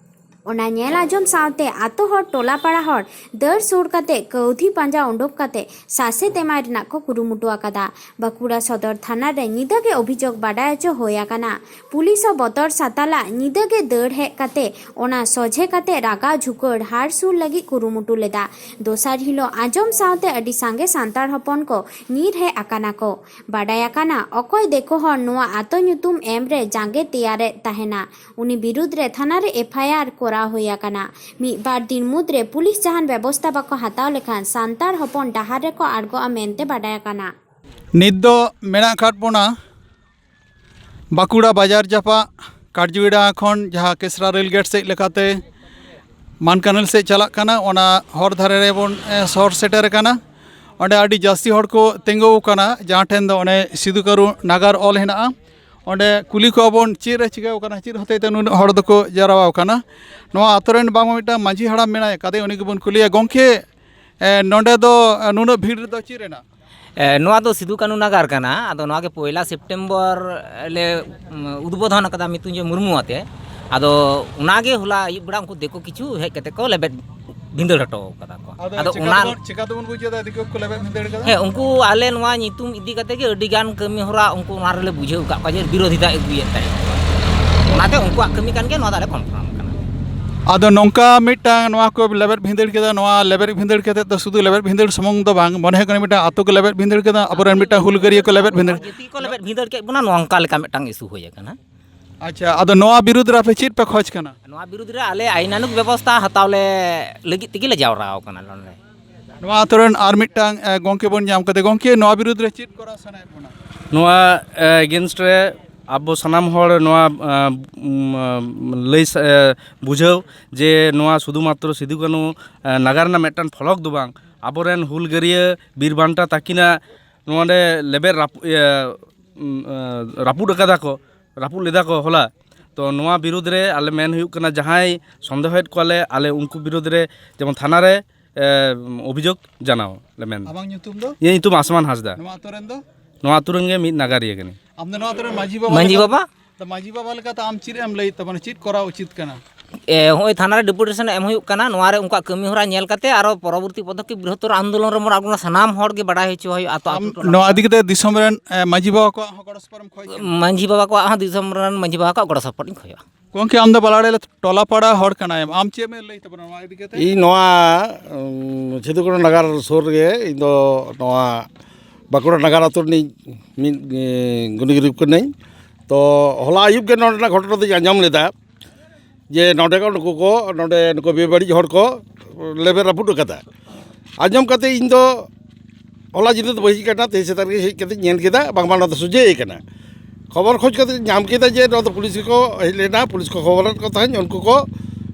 ᱚᱱᱟ ᱧᱮᱞ ᱟᱸᱡᱚᱢ ᱥᱟᱶᱛᱮ ᱟᱛᱳ ᱦᱚᱲ, ᱴᱚᱞᱟ ᱯᱟᱲᱟ ᱦᱚᱲ ᱫᱟᱹᱲ ᱥᱩᱨ ᱠᱟᱛᱮ ᱠᱟᱹᱣᱫᱷᱤ ᱯᱟᱸᱡᱟ ᱩᱰᱩᱠ ᱠᱟᱛᱮ ᱥᱟᱥᱮᱛ ᱮᱢᱟᱭ ᱨᱮᱱᱟᱜ ᱠᱚ ᱠᱩᱨᱩᱢᱩᱴᱩ ᱟᱠᱟᱫᱟ᱾ ᱵᱟᱸᱠᱩᱲᱟ ᱥᱚᱫᱚᱨ ᱛᱷᱟᱱᱟ ᱨᱮ ᱧᱤᱫᱟᱹ ᱜᱮ ᱚᱵᱷᱤᱡᱳᱜᱽ ᱵᱟᱰᱟᱭ ᱦᱚᱪᱚ ᱦᱩᱭ ᱟᱠᱟᱱᱟ᱾ ᱯᱩᱞᱤᱥ ᱦᱚᱸ ᱵᱚᱛᱚᱨ ᱥᱟᱛᱟᱞᱟᱜ ᱧᱤᱫᱟᱹ ᱜᱮ ᱫᱟᱹᱲ ᱦᱮᱡ ᱠᱟᱛᱮ ᱚᱱᱟ ᱥᱚᱡᱷᱮ ᱠᱟᱛᱮ ᱨᱟᱜᱟᱣ ᱡᱷᱩᱠᱟᱹᱲ ᱦᱟᱨ ᱥᱩᱨ ᱞᱟᱹᱜᱤᱫ ᱠᱩᱨᱩᱢᱩᱴᱩ ᱞᱮᱫᱟ᱾ ᱫᱚᱥᱟᱨ ᱦᱤᱞᱳᱜ ᱟᱸᱡᱚᱢ ᱥᱟᱶᱛᱮ ᱟᱹᱰᱤ ᱥᱟᱸᱜᱮ ᱥᱟᱱᱛᱟᱲ ᱦᱚᱯᱚᱱ ᱠᱚ ᱧᱤᱨ ᱦᱮᱡ ᱟᱠᱟᱱᱟ ᱠᱚ᱾ ᱵᱟᱰᱟᱭ ᱟᱠᱟᱱᱟ, ᱚᱠᱚᱭ ᱫᱤᱠᱩ ᱦᱚᱲ ᱱᱚᱣᱟ ᱟᱛᱳ ᱧᱩᱛᱩᱢ ᱮᱢ ᱨᱮ ᱡᱟᱸᱜᱮ ᱛᱮᱭᱟᱨᱮᱫ ᱛᱟᱦᱮᱱᱟ, ᱩᱱᱤ ᱵᱤᱨᱩᱫᱽ ᱨᱮ ᱛᱷᱟᱱᱟ ᱨᱮ ᱮᱯᱷ ᱟᱭ ᱟᱨ ᱠᱚᱨᱟᱣ ᱦᱩᱭ ᱟᱠᱟᱱᱟ᱾ ᱢᱤᱫ ᱵᱟᱨ ᱫᱤᱱ ᱢᱩᱫᱽ ᱨᱮ ᱯᱩᱞᱤᱥ ᱡᱟᱦᱟᱱ ᱵᱮᱵᱚᱥᱛᱟ ᱵᱟᱠᱚ ᱦᱟᱛᱟᱣ ᱞᱮᱠᱷᱟᱱ ᱥᱟᱱᱛᱟᱲ ᱦᱚᱯᱚᱱ ᱰᱟᱦᱟᱨ ᱨᱮᱠᱚ ᱟᱬᱜᱚᱜᱼᱟ ᱢᱮᱱᱛᱮ ᱵᱟᱰᱟᱭ ᱟᱠᱟᱱᱟ᱾ ᱱᱤᱛ ᱫᱚ ᱢᱮᱱᱟᱜ ᱟᱠᱟᱫ ᱵᱚᱱᱟ ᱵᱟᱸᱠᱩᱲᱟ ᱵᱟᱡᱟᱨ ᱡᱟᱯᱟᱜ ᱠᱟᱴᱡᱩᱭᱰᱟᱸᱜᱟ ᱠᱷᱚᱱ ᱡᱟᱦᱟᱸ ᱠᱮᱥᱨᱟ ᱨᱮᱞ ᱜᱮᱴ ᱥᱮᱫ ᱞᱮᱠᱟᱛᱮ ᱢᱟᱱᱠᱟᱱᱟᱞ ᱥᱮᱫ ᱪᱟᱞᱟᱜ ᱠᱟᱱᱟ, ᱚᱱᱟ ᱦᱚᱨ ᱫᱷᱟᱨᱮ ᱨᱮᱵᱚᱱ, ᱮ, ᱥᱚᱦᱚᱨ ᱥᱮᱴᱮᱨ ᱟᱠᱟᱱᱟ᱾ ᱚᱸᱰᱮ ᱟᱹᱰᱤ ᱡᱟᱹᱥᱛᱤ ᱦᱚᱲ ᱠᱚ ᱛᱤᱸᱜᱩ ᱟᱠᱟᱱᱟ, ᱡᱟᱦᱟᱸ ᱴᱷᱮᱱ ᱫᱚ ᱚᱱᱮ ᱥᱤᱫᱩ ᱠᱟᱹᱱᱩ ᱱᱟᱜᱟᱨ ᱚᱞ ᱦᱮᱱᱟᱜᱼᱟ᱾ ᱚᱸᱰᱮ ᱠᱩᱞᱤ ᱠᱚᱣᱟ ᱵᱚᱱ, ᱪᱮᱫ ᱨᱮ ᱪᱤᱠᱟᱹᱣ ᱠᱟᱱᱟ, ᱪᱮᱫ ᱦᱚᱛᱮᱡ ᱛᱮ ᱱᱩᱱᱟᱹᱜ ᱦᱚᱲ ᱫᱚᱠᱚ ᱡᱟᱨᱣᱟ ᱟᱠᱟᱱᱟ? ᱱᱚᱣᱟ ᱟᱛᱳ ᱨᱮᱱ ᱵᱟᱝᱢᱟ ᱢᱤᱫᱴᱟᱝ ᱢᱟᱹᱡᱷᱤ ᱦᱟᱲᱟᱢ ᱢᱮᱱᱟᱭ ᱟᱠᱟᱫᱮ, ᱩᱱᱤ ᱜᱮᱵᱚᱱ ᱠᱩᱞᱤᱭᱟ, ᱜᱚᱢᱠᱮ, ᱮ, ᱱᱚᱸᱰᱮ ᱫᱚ, ᱮ, ᱱᱩᱱᱟᱹᱜ ᱵᱷᱤᱲ ᱨᱮᱫᱚ ᱪᱮᱫ ᱨᱮᱱᱟᱜ? ᱮ, ᱱᱚᱣᱟ ᱫᱚ ᱥᱤᱫᱩ ᱠᱟᱹᱱᱩ ᱱᱟᱜᱟᱨ ᱠᱟᱱᱟ᱾ ᱟᱫᱚ ᱱᱚᱣᱟ ᱜᱮ ᱯᱚᱭᱞᱟ ᱥᱮᱯᱴᱮᱢᱵᱚᱨ ᱞᱮ, ᱩᱢ, ᱩᱫᱵᱳᱫᱷᱚᱱ ᱟᱠᱟᱫᱟ ᱢᱤᱛᱩᱧᱡᱟᱹ ᱢᱩᱨᱢᱩ ᱟᱛᱮ᱾ ᱟᱫᱚ ᱚᱱᱟ ᱜᱮ ᱦᱚᱞᱟ ᱟᱹᱭᱩᱵ ᱵᱮᱲᱟ ᱩᱱᱠᱩ ᱫᱤᱠᱩ ᱠᱤᱪᱷᱩ ᱦᱮᱡ ᱠᱟᱛᱮ ᱠᱚ ᱞᱮᱵᱮᱫ ᱵᱷᱤᱸᱫᱟᱹᱲ ᱦᱚᱴᱚ ᱠᱟᱫᱟ ᱠᱚ᱾ ᱟᱫᱚ ᱟᱫᱚ ᱪᱤᱠᱟ ᱚᱱᱟ ᱛᱮᱵᱚᱱ, ᱪᱤᱠᱟ ᱛᱮᱵᱚᱱ ᱵᱩᱡ ᱮᱫᱟ ᱫᱤᱠᱩ ᱠᱚ ᱞᱮᱵᱮᱫ ᱵᱷᱤᱸᱫᱟᱹᱲ ᱠᱟᱫᱟ? ᱦᱮᱸ, ᱩᱱᱠᱩ ᱟᱞᱮ ᱱᱚᱣᱟ ᱧᱩᱛᱩᱢ ᱤᱫᱤ ᱠᱟᱛᱮ ᱜᱮ ᱟᱹᱰᱤ ᱜᱟᱱ ᱠᱟᱹᱢᱤ ᱦᱚᱨᱟ ᱩᱱᱠᱩ ᱚᱱᱟ ᱨᱮᱞᱮ ᱵᱩᱡᱷᱟᱹᱣ ᱟᱠᱟᱫ ᱠᱚᱣᱟ ᱡᱮ ᱵᱤᱨᱳᱫᱷᱤᱛᱟ ᱟᱹᱜᱩᱭᱮᱫ ᱛᱟᱦᱮᱸᱫ᱾ ᱚᱱᱟᱛᱮ ᱩᱱᱠᱩᱣᱟᱜ ᱠᱟᱹᱢᱤ ᱠᱟᱱ ᱜᱮᱭᱟ, ᱱᱚᱣᱟ ᱫᱚ ᱟᱞᱮ ᱠᱚᱱᱯᱷᱟᱨᱢ ᱠᱟᱱᱟ᱾ ᱟᱫᱚ ᱱᱚᱝᱠᱟ ᱢᱤᱫᱴᱟᱝ ᱱᱚᱣᱟ ᱠᱚ ᱞᱮᱵᱮᱫ ᱵᱷᱤᱸᱫᱟᱹᱲ ᱠᱮᱫᱟ, ᱱᱚᱣᱟ ᱞᱮᱵᱮᱫ ᱵᱷᱤᱸᱫᱟᱹᱲ ᱠᱟᱛᱮ ᱫᱚ ᱥᱩᱫᱷᱩ ᱞᱮᱵᱮᱫ ᱵᱷᱤᱸᱫᱟᱹᱲ ᱥᱩᱢᱩᱝ ᱫᱚ ᱵᱟᱝ, ᱢᱚᱱᱮ ᱦᱩᱭᱩᱜ ᱠᱟᱱᱟ ᱢᱤᱫᱴᱟᱝ ᱟᱛᱳ ᱠᱚ ᱞᱮᱵᱮᱫ ᱵᱷᱤᱸᱫᱟᱹᱲ ᱠᱮᱫᱟ, ᱟᱵᱚᱨᱮᱱ ᱢᱤᱫᱴᱟᱝ ᱦᱩᱞᱜᱟᱹᱨᱤᱭᱟᱹ ᱠᱚ ᱞᱮᱵᱮᱫ ᱵᱷᱤᱸᱫᱟᱹᱲ᱾ ᱡᱟᱹᱛᱤ ᱠᱚ ᱞᱮᱵᱮᱫ ᱵᱷᱤᱸᱫᱟᱹᱲ ᱠᱮᱫ ᱵᱚᱱᱟ, ᱱᱚᱝᱠᱟ ᱞᱮᱠᱟ ᱢᱤᱫᱴᱟᱝ ᱤᱥᱩ ᱦᱩᱭ ᱟᱠᱟᱱᱟ᱾ ᱟᱪᱪᱷᱟ, ᱟᱫᱚ ᱱᱚᱣᱟ ᱵᱤᱨᱩᱫᱽ ᱨᱮ ᱟᱯᱮ ᱪᱮᱫ ᱯᱮ ᱠᱷᱚᱡᱽ ᱠᱟᱱᱟ? ᱱᱚᱣᱟ ᱵᱤᱨᱩᱫᱽ ᱨᱮ ᱟᱞᱮ ᱟᱭᱤᱱᱟᱱᱩᱠ ᱵᱮᱵᱚᱥᱛᱷᱟ ᱦᱟᱛᱟᱣ ᱞᱮ ᱞᱟᱹᱜᱤᱫ ᱛᱮᱜᱮ ᱞᱮ ᱡᱟᱣᱨᱟ ᱟᱠᱟᱱᱟ ᱱᱚᱰᱮ᱾ ᱱᱚᱣᱟ ᱟᱛᱳ ᱨᱮᱱ ᱟᱨ ᱢᱤᱫᱴᱟᱝ, ᱮ, ᱜᱚᱝᱠᱮ ᱵᱚᱱ ᱧᱟᱢ ᱠᱟᱫᱮ᱾ ᱜᱚᱝᱠᱮ, ᱱᱚᱣᱟ ᱵᱤᱨᱩᱫᱽ ᱨᱮ ᱪᱮᱫ ᱠᱚᱨᱟᱣ ᱥᱟᱱᱟᱭᱮᱫ ᱵᱚᱱᱟ? ᱱᱚᱣᱟ, ᱮ, against ᱨᱮ ᱟᱵᱚ ᱥᱟᱱᱟᱢ ᱦᱚᱲ ᱱᱚᱣᱟ, ᱮ, ᱩᱢ, ᱮ, ᱞᱟᱹᱭ ᱥᱟ-, ᱮ, ᱵᱩᱡᱷᱟᱹᱣ ᱡᱮ ᱱᱚᱣᱟ ᱥᱩᱫᱷᱩ ᱢᱟᱛᱨᱚ ᱥᱤᱫᱩ ᱠᱟᱹᱱᱦᱩ, ᱮ, ᱱᱟᱜᱟᱨ ᱨᱮᱱᱟᱜ ᱢᱤᱫᱴᱟᱝ ᱯᱷᱚᱞᱚᱠ ᱫᱚ ᱵᱟᱝ, ᱟᱵᱚᱨᱮᱱ ᱦᱩᱞᱜᱟᱹᱨᱭᱟᱹ ᱵᱤᱨ ᱵᱟᱱᱴᱟ ᱛᱟᱹᱠᱤᱱᱟᱜ ᱱᱚᱰᱮ ᱞᱮᱵᱮᱫ ᱨᱟᱯ-, ᱤᱭᱟᱹ, ᱩᱢ, ᱮ, ᱨᱟᱹᱯᱩᱫ ᱟᱠᱟᱫᱟ ᱠᱚ, ᱨᱟᱹᱯᱩᱫ ᱞᱮᱫᱟ ᱠᱚ ᱦᱚᱞᱟ᱾ ᱛᱚ ᱱᱚᱣᱟ ᱵᱤᱨᱩᱫᱽ ᱨᱮ ᱟᱞᱮ ᱢᱮᱱ ᱦᱩᱭᱩᱜ ᱠᱟᱱᱟ, ᱡᱟᱦᱟᱸᱭ ᱥᱚᱱᱫᱮᱦᱚᱭᱮᱫ ᱠᱚᱣᱟᱞᱮ, ᱟᱞᱮ ᱩᱱᱠᱩ ᱵᱤᱨᱩᱫᱽ ᱨᱮ ᱡᱮᱢᱚᱱ ᱛᱷᱟᱱᱟ ᱨᱮ, ᱮ, ᱚᱵᱷᱤᱡᱳᱜᱽ ᱡᱟᱱᱟᱣ ᱞᱮ ᱢᱮᱱ᱾ ᱟᱢᱟᱜ ᱧᱩᱛᱩᱢ ᱫᱚ? ᱤᱧᱟᱹᱜ ᱧᱩᱛᱩᱢ ᱟᱥᱢᱟᱱ ᱦᱟᱸᱥᱫᱟ᱾ ᱱᱚᱣᱟ ᱟᱛᱳ ᱨᱮᱱ ᱫᱚ? ᱱᱚᱣᱟ ᱟᱛᱳ ᱨᱮᱱ ᱜᱮ ᱢᱤᱫ ᱱᱟᱜᱟᱨᱤᱭᱟᱹ ᱠᱟᱹᱱᱟᱹᱧ᱾ ᱟᱢ ᱫᱚ ᱱᱚᱣᱟ ᱟᱛᱳ ᱨᱮᱱ ᱢᱟᱹᱡᱷᱤ ᱵᱟᱵᱟ ᱢᱟᱹᱡᱷᱤ ᱞᱮᱠᱟ-, ᱵᱟᱵᱟ? ᱛᱚ ᱢᱟᱹᱡᱷᱤ ᱵᱟᱵᱟ ᱞᱮᱠᱟᱛᱮ ᱟᱢ ᱪᱮᱫ ᱮᱢ ᱞᱟᱹᱭᱮᱫ ᱛᱟᱵᱚᱱᱟ, ᱪᱮᱫ ᱠᱚᱨᱟᱣ ᱩᱪᱤᱛ ᱠᱟᱱᱟ? ᱮ, ᱦᱚᱸᱜᱼᱚᱭ ᱛᱷᱟᱱᱟ ᱨᱮ ᱰᱮᱯᱩᱴᱮᱥᱚᱱ ᱮᱢ ᱦᱩᱭᱩᱜ ᱠᱟᱱᱟ, ᱱᱚᱣᱟ ᱨᱮ ᱩᱱᱠᱩᱣᱟᱜ ᱠᱟᱹᱢᱤ ᱦᱚᱨᱟ ᱧᱮᱞ ᱠᱟᱛᱮ ᱟᱨᱚ ᱯᱚᱨᱚᱵᱚᱨᱛᱤ ᱯᱚᱫᱚᱠᱷᱮᱯ ᱵᱨᱤᱦᱚᱛᱛᱚᱨ ᱟᱱᱫᱳᱞᱚᱱ ᱨᱮ ᱢᱚᱱᱮ ᱟᱵᱚ ᱥᱟᱱᱟᱢ ᱦᱚᱲ ᱜᱮ ᱵᱟᱰᱟᱭ ᱦᱚᱪᱚ ᱦᱩᱭᱩᱜᱼᱟ᱾ ᱟᱛᱳ, ᱟᱢ ᱟᱛᱳ ᱴᱚᱞᱟ ᱱᱚᱣᱟ ᱤᱫᱤ ᱠᱟᱛᱮ ᱫᱤᱥᱚᱢ ᱨᱮᱱ, ᱮ, ᱢᱟᱹᱡᱷᱤ ᱵᱟᱵᱟ ᱠᱚᱣᱟᱜ ᱦᱚᱸ ᱜᱚᱲᱚ ᱥᱚᱯᱚᱦᱚᱫ ᱮᱢ ᱠᱷᱚᱡᱽ ᱠᱟᱱᱟ? ᱢᱟᱹᱡᱷᱤ ᱵᱟᱵᱟ ᱠᱚᱣᱟᱜ ᱦᱚᱸ ᱫᱤᱥᱚᱢ ᱨᱮᱱ ᱢᱟᱹᱡᱷᱤ ᱵᱟᱵᱟ ᱠᱚᱣᱟᱜ ᱜᱚᱲᱚ ᱥᱚᱯᱚᱦᱚᱫ ᱤᱧ ᱠᱷᱚᱡᱚᱜᱼᱟ᱾ ᱜᱚᱢᱠᱮ, ᱟᱢ ᱫᱚ ᱵᱟᱞᱟᱲᱮ ᱴᱚᱞᱟ ᱯᱟᱲᱟ ᱦᱚᱲ ᱠᱟᱱᱟᱭᱮᱢ, ᱟᱢ ᱪᱮᱫ ᱮᱢ ᱞᱟᱹᱭ ᱛᱟᱵᱚᱱᱟ ᱱᱚᱣᱟ ᱤᱫᱤ ᱠᱟᱛᱮ? ᱤᱧ ᱱᱚᱣᱟ, ᱩᱢ, ᱥᱤᱫᱩ ᱠᱟᱹᱱᱦᱩ ᱱᱟᱜᱟᱨ ᱥᱩᱨ ᱨᱮᱜᱮ ᱤᱧ ᱫᱚ ᱱᱚᱣᱟ ᱵᱟᱸᱠᱩᱲᱟ ᱱᱟᱜᱟᱨ ᱟᱹᱛᱩ ᱨᱤᱱᱤᱡ ᱢᱤᱫ, ᱮ, ᱜᱩᱱᱤ ᱜᱩᱨᱤᱵ ᱠᱟᱹᱱᱟᱹᱧ᱾ ᱛᱚ ᱦᱚᱞᱟ ᱟᱹᱭᱩᱵ ᱜᱮ ᱱᱚᱰᱮᱱᱟᱜ ᱜᱷᱚᱴᱚᱱᱟ ᱫᱚᱧ ᱟᱸᱡᱚᱢ ᱞᱮᱫᱟ᱾ ᱡᱮ ᱱᱚᱰᱮ ᱠᱚ ᱱᱩᱠᱩ ᱠᱚ, ᱱᱚᱰᱮ ᱱᱩᱠᱩ ᱵᱮᱵᱟᱹᱲᱤᱡ ᱦᱚᱲ ᱠᱚ ᱞᱮᱵᱮᱫ ᱨᱟᱹᱯᱩᱫ ᱟᱠᱟᱫᱟ᱾ ᱟᱸᱡᱚᱢ ᱠᱟᱛᱮ ᱤᱧ ᱫᱚ ᱦᱚᱞᱟ ᱧᱤᱫᱟᱹ ᱫᱚ ᱵᱟᱹᱧ ᱦᱮᱡ ᱠᱟᱱᱟ, ᱛᱮᱦᱮᱧ ᱥᱮᱛᱟᱜ ᱨᱮᱜᱮ ᱦᱮᱡ ᱠᱟᱛᱮ ᱧᱮᱞ ᱠᱮᱫᱟ, ᱵᱟᱝᱢᱟ ᱱᱚᱣᱟ ᱫᱚ ᱥᱚᱡᱷᱮ ᱟᱠᱟᱱᱟ᱾ ᱠᱷᱚᱵᱚᱨ ᱠᱷᱚᱡᱽ ᱠᱟᱛᱮ ᱧᱟᱢ ᱠᱮᱫᱟ ᱡᱮ ᱱᱚᱣᱟ ᱫᱚ ᱯᱩᱞᱤᱥ ᱜᱮᱠᱚ ᱦᱮᱡ ᱞᱮᱱᱟ, ᱯᱩᱞᱤᱥ ᱠᱚ ᱠᱷᱚᱵᱚᱨᱟᱫ ᱠᱚ ᱛᱟᱦᱮᱸᱫ, ᱩᱱᱠᱩ ᱠᱚ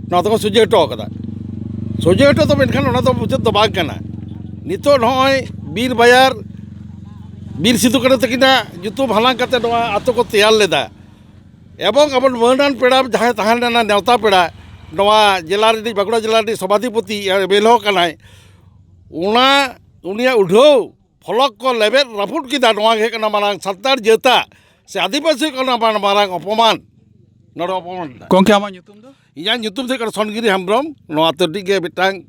ᱱᱚᱣᱟ ᱫᱚᱠᱚ ᱥᱚᱡᱷᱮ ᱦᱚᱴᱚ ᱠᱟᱫᱟ᱾ ᱥᱚᱡᱷᱮ ᱦᱚᱴᱚ ᱫᱚ ᱢᱮᱱᱠᱷᱟᱱ ᱚᱱᱟ ᱫᱚ ᱢᱩᱪᱟᱹᱫ ᱫᱚ ᱵᱟᱝ ᱠᱟᱱᱟ᱾ ᱱᱤᱛᱚᱜ ᱱᱚᱜᱼᱚᱭ ᱵᱤᱨ ᱵᱟᱭᱟᱨ, ᱵᱤᱨ ᱥᱤᱫᱩ ᱠᱟᱹᱱᱦᱩ ᱛᱟᱹᱠᱤᱱᱟᱜ ᱧᱩᱛᱩᱢ ᱦᱟᱞᱟᱝ ᱠᱟᱛᱮ ᱱᱚᱣᱟ ᱟᱛᱳ ᱠᱚ ᱛᱮᱭᱟᱨ ᱞᱮᱫᱟ᱾ ᱮᱵᱚᱝ ᱟᱵᱚ ᱢᱟᱹᱱᱟᱱ ᱯᱮᱲᱟ ᱡᱟᱦᱟᱸᱭ ᱛᱟᱦᱮᱸ ᱞᱮᱱᱟ ᱱᱮᱣᱛᱟ ᱯᱮᱲᱟ, ᱱᱚᱣᱟ ᱡᱮᱞᱟ ᱨᱤᱱᱤᱡ, ᱵᱟᱸᱠᱩᱲᱟ ᱡᱮᱞᱟ ᱨᱤᱱᱤᱡ ᱥᱚᱵᱷᱟᱫᱷᱤᱯᱚᱛᱤ ᱮᱢ ᱮᱞ ᱮ ᱠᱟᱱᱟᱭ, ᱚᱱᱟ ᱩᱱᱤᱭᱟᱜ ᱩᱰᱷᱟᱹᱣ ᱯᱷᱚᱞᱚᱠ ᱠᱚ ᱞᱮᱵᱮᱫ ᱨᱟᱹᱯᱩᱫ ᱠᱮᱫᱟ᱾ ᱱᱚᱣᱟ ᱜᱮ ᱦᱩᱭᱩᱜ ᱠᱟᱱᱟ ᱢᱟᱨᱟᱝ ᱥᱟᱱᱛᱟᱲ ᱡᱟᱹᱛᱟᱜ ᱥᱮ ᱟᱹᱫᱤᱵᱟᱹᱥᱤ ᱠᱚ ᱢᱟᱨᱟᱝ ᱚᱯᱚᱢᱟᱱ᱾ ᱱᱚᱰᱮ ᱚᱯᱚᱢᱟᱱ ᱮᱫᱟ᱾ ᱜᱚᱢᱠᱮ, ᱟᱢᱟᱜ ᱧᱩᱛᱩᱢ ᱫᱚ? ᱤᱧᱟᱹᱜ ᱧᱩᱛᱩᱢ ᱫᱚ ᱦᱩᱭᱩᱜ ᱠᱟᱱᱟ ᱥᱚᱱᱜᱤᱨᱤ ᱦᱮᱢᱵᱨᱚᱢ, ᱱᱚᱣᱟ ᱟᱹᱛᱩ ᱨᱤᱱᱤᱡ ᱜᱮ ᱢᱤᱫᱴᱟᱝ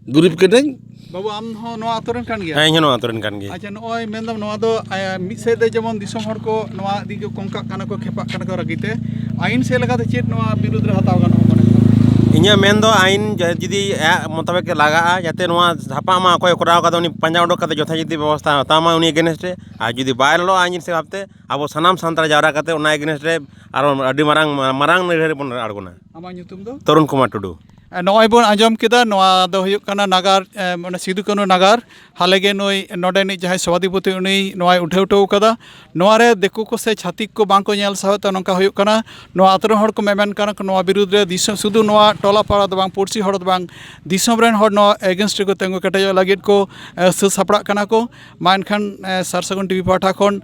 ᱜᱩᱨᱤᱵ ᱠᱟᱹᱱᱟᱹᱧ᱾ ᱵᱟᱹᱵᱩ, ᱟᱢ ᱦᱚᱸ ᱱᱚᱣᱟ ᱟᱹᱛᱩ ᱨᱮᱱ ᱠᱟᱱ ᱜᱮᱭᱟ? ᱦᱮᱸ, ᱤᱧ ᱦᱚᱸ ᱱᱚᱣᱟ ᱟᱹᱛᱩ ᱨᱮᱱ ᱠᱟᱱ ᱜᱮᱭᱟ᱾ ᱟᱪᱪᱷᱟ, ᱱᱚᱜᱼᱚᱭ ᱢᱮᱱᱫᱟᱢ ᱱᱚᱣᱟ ᱫᱚ, ᱮ, ᱢᱤᱫ ᱥᱮᱫ ᱫᱚ ᱡᱮᱢᱚᱱ ᱫᱤᱥᱚᱢ ᱦᱚᱲ ᱠᱚ ᱱᱚᱣᱟ ᱤᱫᱤ ᱠᱚ ᱠᱚᱝᱠᱟᱜ ᱠᱟᱱᱟ ᱠᱚ, ᱠᱷᱮᱯᱟᱜ ᱠᱟᱱᱟ ᱠᱚ ᱨᱟᱹᱜᱤ ᱛᱮ, ᱟᱹᱭᱤᱱ ᱥᱮᱫ ᱞᱮᱠᱟᱛᱮ ᱪᱮᱫ ᱱᱚᱣᱟ ᱵᱤᱨᱩᱫᱽ ᱨᱮ ᱦᱟᱛᱟᱣ ᱜᱟᱱᱚᱜᱼᱟ ᱢᱚᱱᱮ ᱦᱩᱭᱩᱜ ᱠᱟᱱᱟ? ᱤᱧᱟᱹᱜ ᱢᱮᱱ ᱫᱚ ᱟᱭᱤᱱ ᱡᱩᱫᱤ ᱟᱭᱟᱜ ᱢᱚᱛᱟᱵᱮᱠ ᱮ ᱞᱟᱜᱟᱜᱼᱟ, ᱡᱟᱛᱮ ᱱᱚᱣᱟ ᱡᱷᱟᱯᱟᱜ ᱢᱟ, ᱚᱠᱚᱭ ᱠᱚᱨᱟᱣ ᱠᱟᱫᱟ ᱩᱱᱤ ᱯᱟᱸᱡᱟ ᱩᱰᱩᱠ ᱠᱟᱛᱮ ᱡᱚᱛᱷᱟ ᱡᱩᱫᱤ ᱵᱮᱵᱚᱥᱛᱷᱟ ᱦᱟᱛᱟᱣ ᱢᱟ ᱩᱱᱤ against ᱨᱮ, ᱟᱨ ᱡᱩᱫᱤ ᱵᱟᱭ ᱞᱚᱲᱚᱜᱼᱟ ᱟᱭᱤᱱ ᱦᱤᱥᱟᱹᱵ ᱛᱮ, ᱟᱵᱚ ᱥᱟᱱᱟᱢ ᱥᱟᱱᱛᱟᱲ ᱡᱟᱣᱨᱟ ᱠᱟᱛᱮ ᱚᱱᱟ against ᱨᱮ ᱟᱨᱚ ᱟᱹᱰᱤ ᱢᱟᱨᱟᱝ, ᱢᱟᱨᱟᱝ ᱞᱟᱹᱲᱦᱟᱹᱭ ᱨᱮᱵᱚᱱ ᱟᱬᱜᱚᱱᱟ᱾ ᱟᱢᱟᱜ ᱧᱩᱛᱩᱢ ᱫᱚ? ᱛᱚᱨᱩᱱ ᱠᱩᱢᱟᱨ ᱴᱩᱰᱩ᱾ ᱮ, ᱱᱚᱜᱼᱚᱭ ᱵᱚᱱ ᱟᱸᱡᱚᱢ ᱠᱮᱫᱟ, ᱱᱚᱣᱟ ᱫᱚ ᱦᱩᱭᱩᱜ ᱠᱟᱱᱟ ᱱᱟᱜᱟᱨ, ᱮ, ᱢᱟᱱᱮ ᱥᱤᱫᱩ ᱠᱟᱹᱱᱦᱩ ᱱᱟᱜᱟᱨ᱾ ᱦᱟᱞᱮ ᱜᱮ ᱱᱩᱭ ᱱᱚᱰᱮᱱᱤᱡ ᱡᱟᱦᱟᱸᱭ ᱥᱚᱵᱷᱟᱫᱷᱤᱯᱚᱛᱤ, ᱩᱱᱤ ᱱᱚᱣᱟᱭ ᱩᱰᱷᱟᱹᱣ ᱦᱚᱴᱚ ᱠᱟᱫᱟ᱾ ᱱᱚᱣᱟ ᱨᱮ ᱫᱤᱠᱩ ᱠᱚ ᱥᱮ ᱪᱷᱟᱹᱛᱤᱠ ᱠᱚ ᱵᱟᱝ ᱠᱚ ᱧᱮᱞ ᱥᱟᱦᱟᱣᱮᱫ ᱛᱮ ᱱᱚᱝᱠᱟ ᱦᱩᱭᱩᱜ ᱠᱟᱱᱟ᱾ ᱱᱚᱣᱟ ᱟᱛᱳ ᱨᱮᱱ ᱦᱚᱲ ᱠᱚ ᱢᱮᱢᱮᱱ ᱠᱟᱱᱟ ᱠᱚ, ᱱᱚᱣᱟ ᱵᱤᱨᱩᱫᱽ ᱨᱮ ᱫᱤᱥᱚᱢ, ᱥᱩᱫᱷᱩ ᱱᱚᱣᱟ ᱴᱚᱞᱟ ᱯᱟᱲᱟ ᱫᱚ ᱵᱟᱝ, ᱯᱩᱲᱥᱤ ᱦᱚᱲ ᱫᱚ ᱵᱟᱝ, ᱫᱤᱥᱚᱢ ᱨᱮᱱ ᱦᱚᱲ ᱱᱚᱣᱟ against ᱨᱮᱠᱚ ᱛᱤᱸᱜᱩ ᱠᱮᱴᱮᱡᱚᱜ ᱞᱟᱹᱜᱤᱫ ᱠᱚ, ᱮ, ᱥᱟᱹᱛ ᱥᱟᱯᱲᱟᱜ ᱠᱟᱱᱟ ᱠᱚ᱾ ᱢᱟ ᱮᱱᱠᱷᱟᱱ, ᱮ, ᱥᱟᱨ ᱥᱟᱹᱜᱩᱱ ᱴᱤᱵᱷᱤ ᱯᱟᱦᱴᱟ ᱠᱷᱚᱱ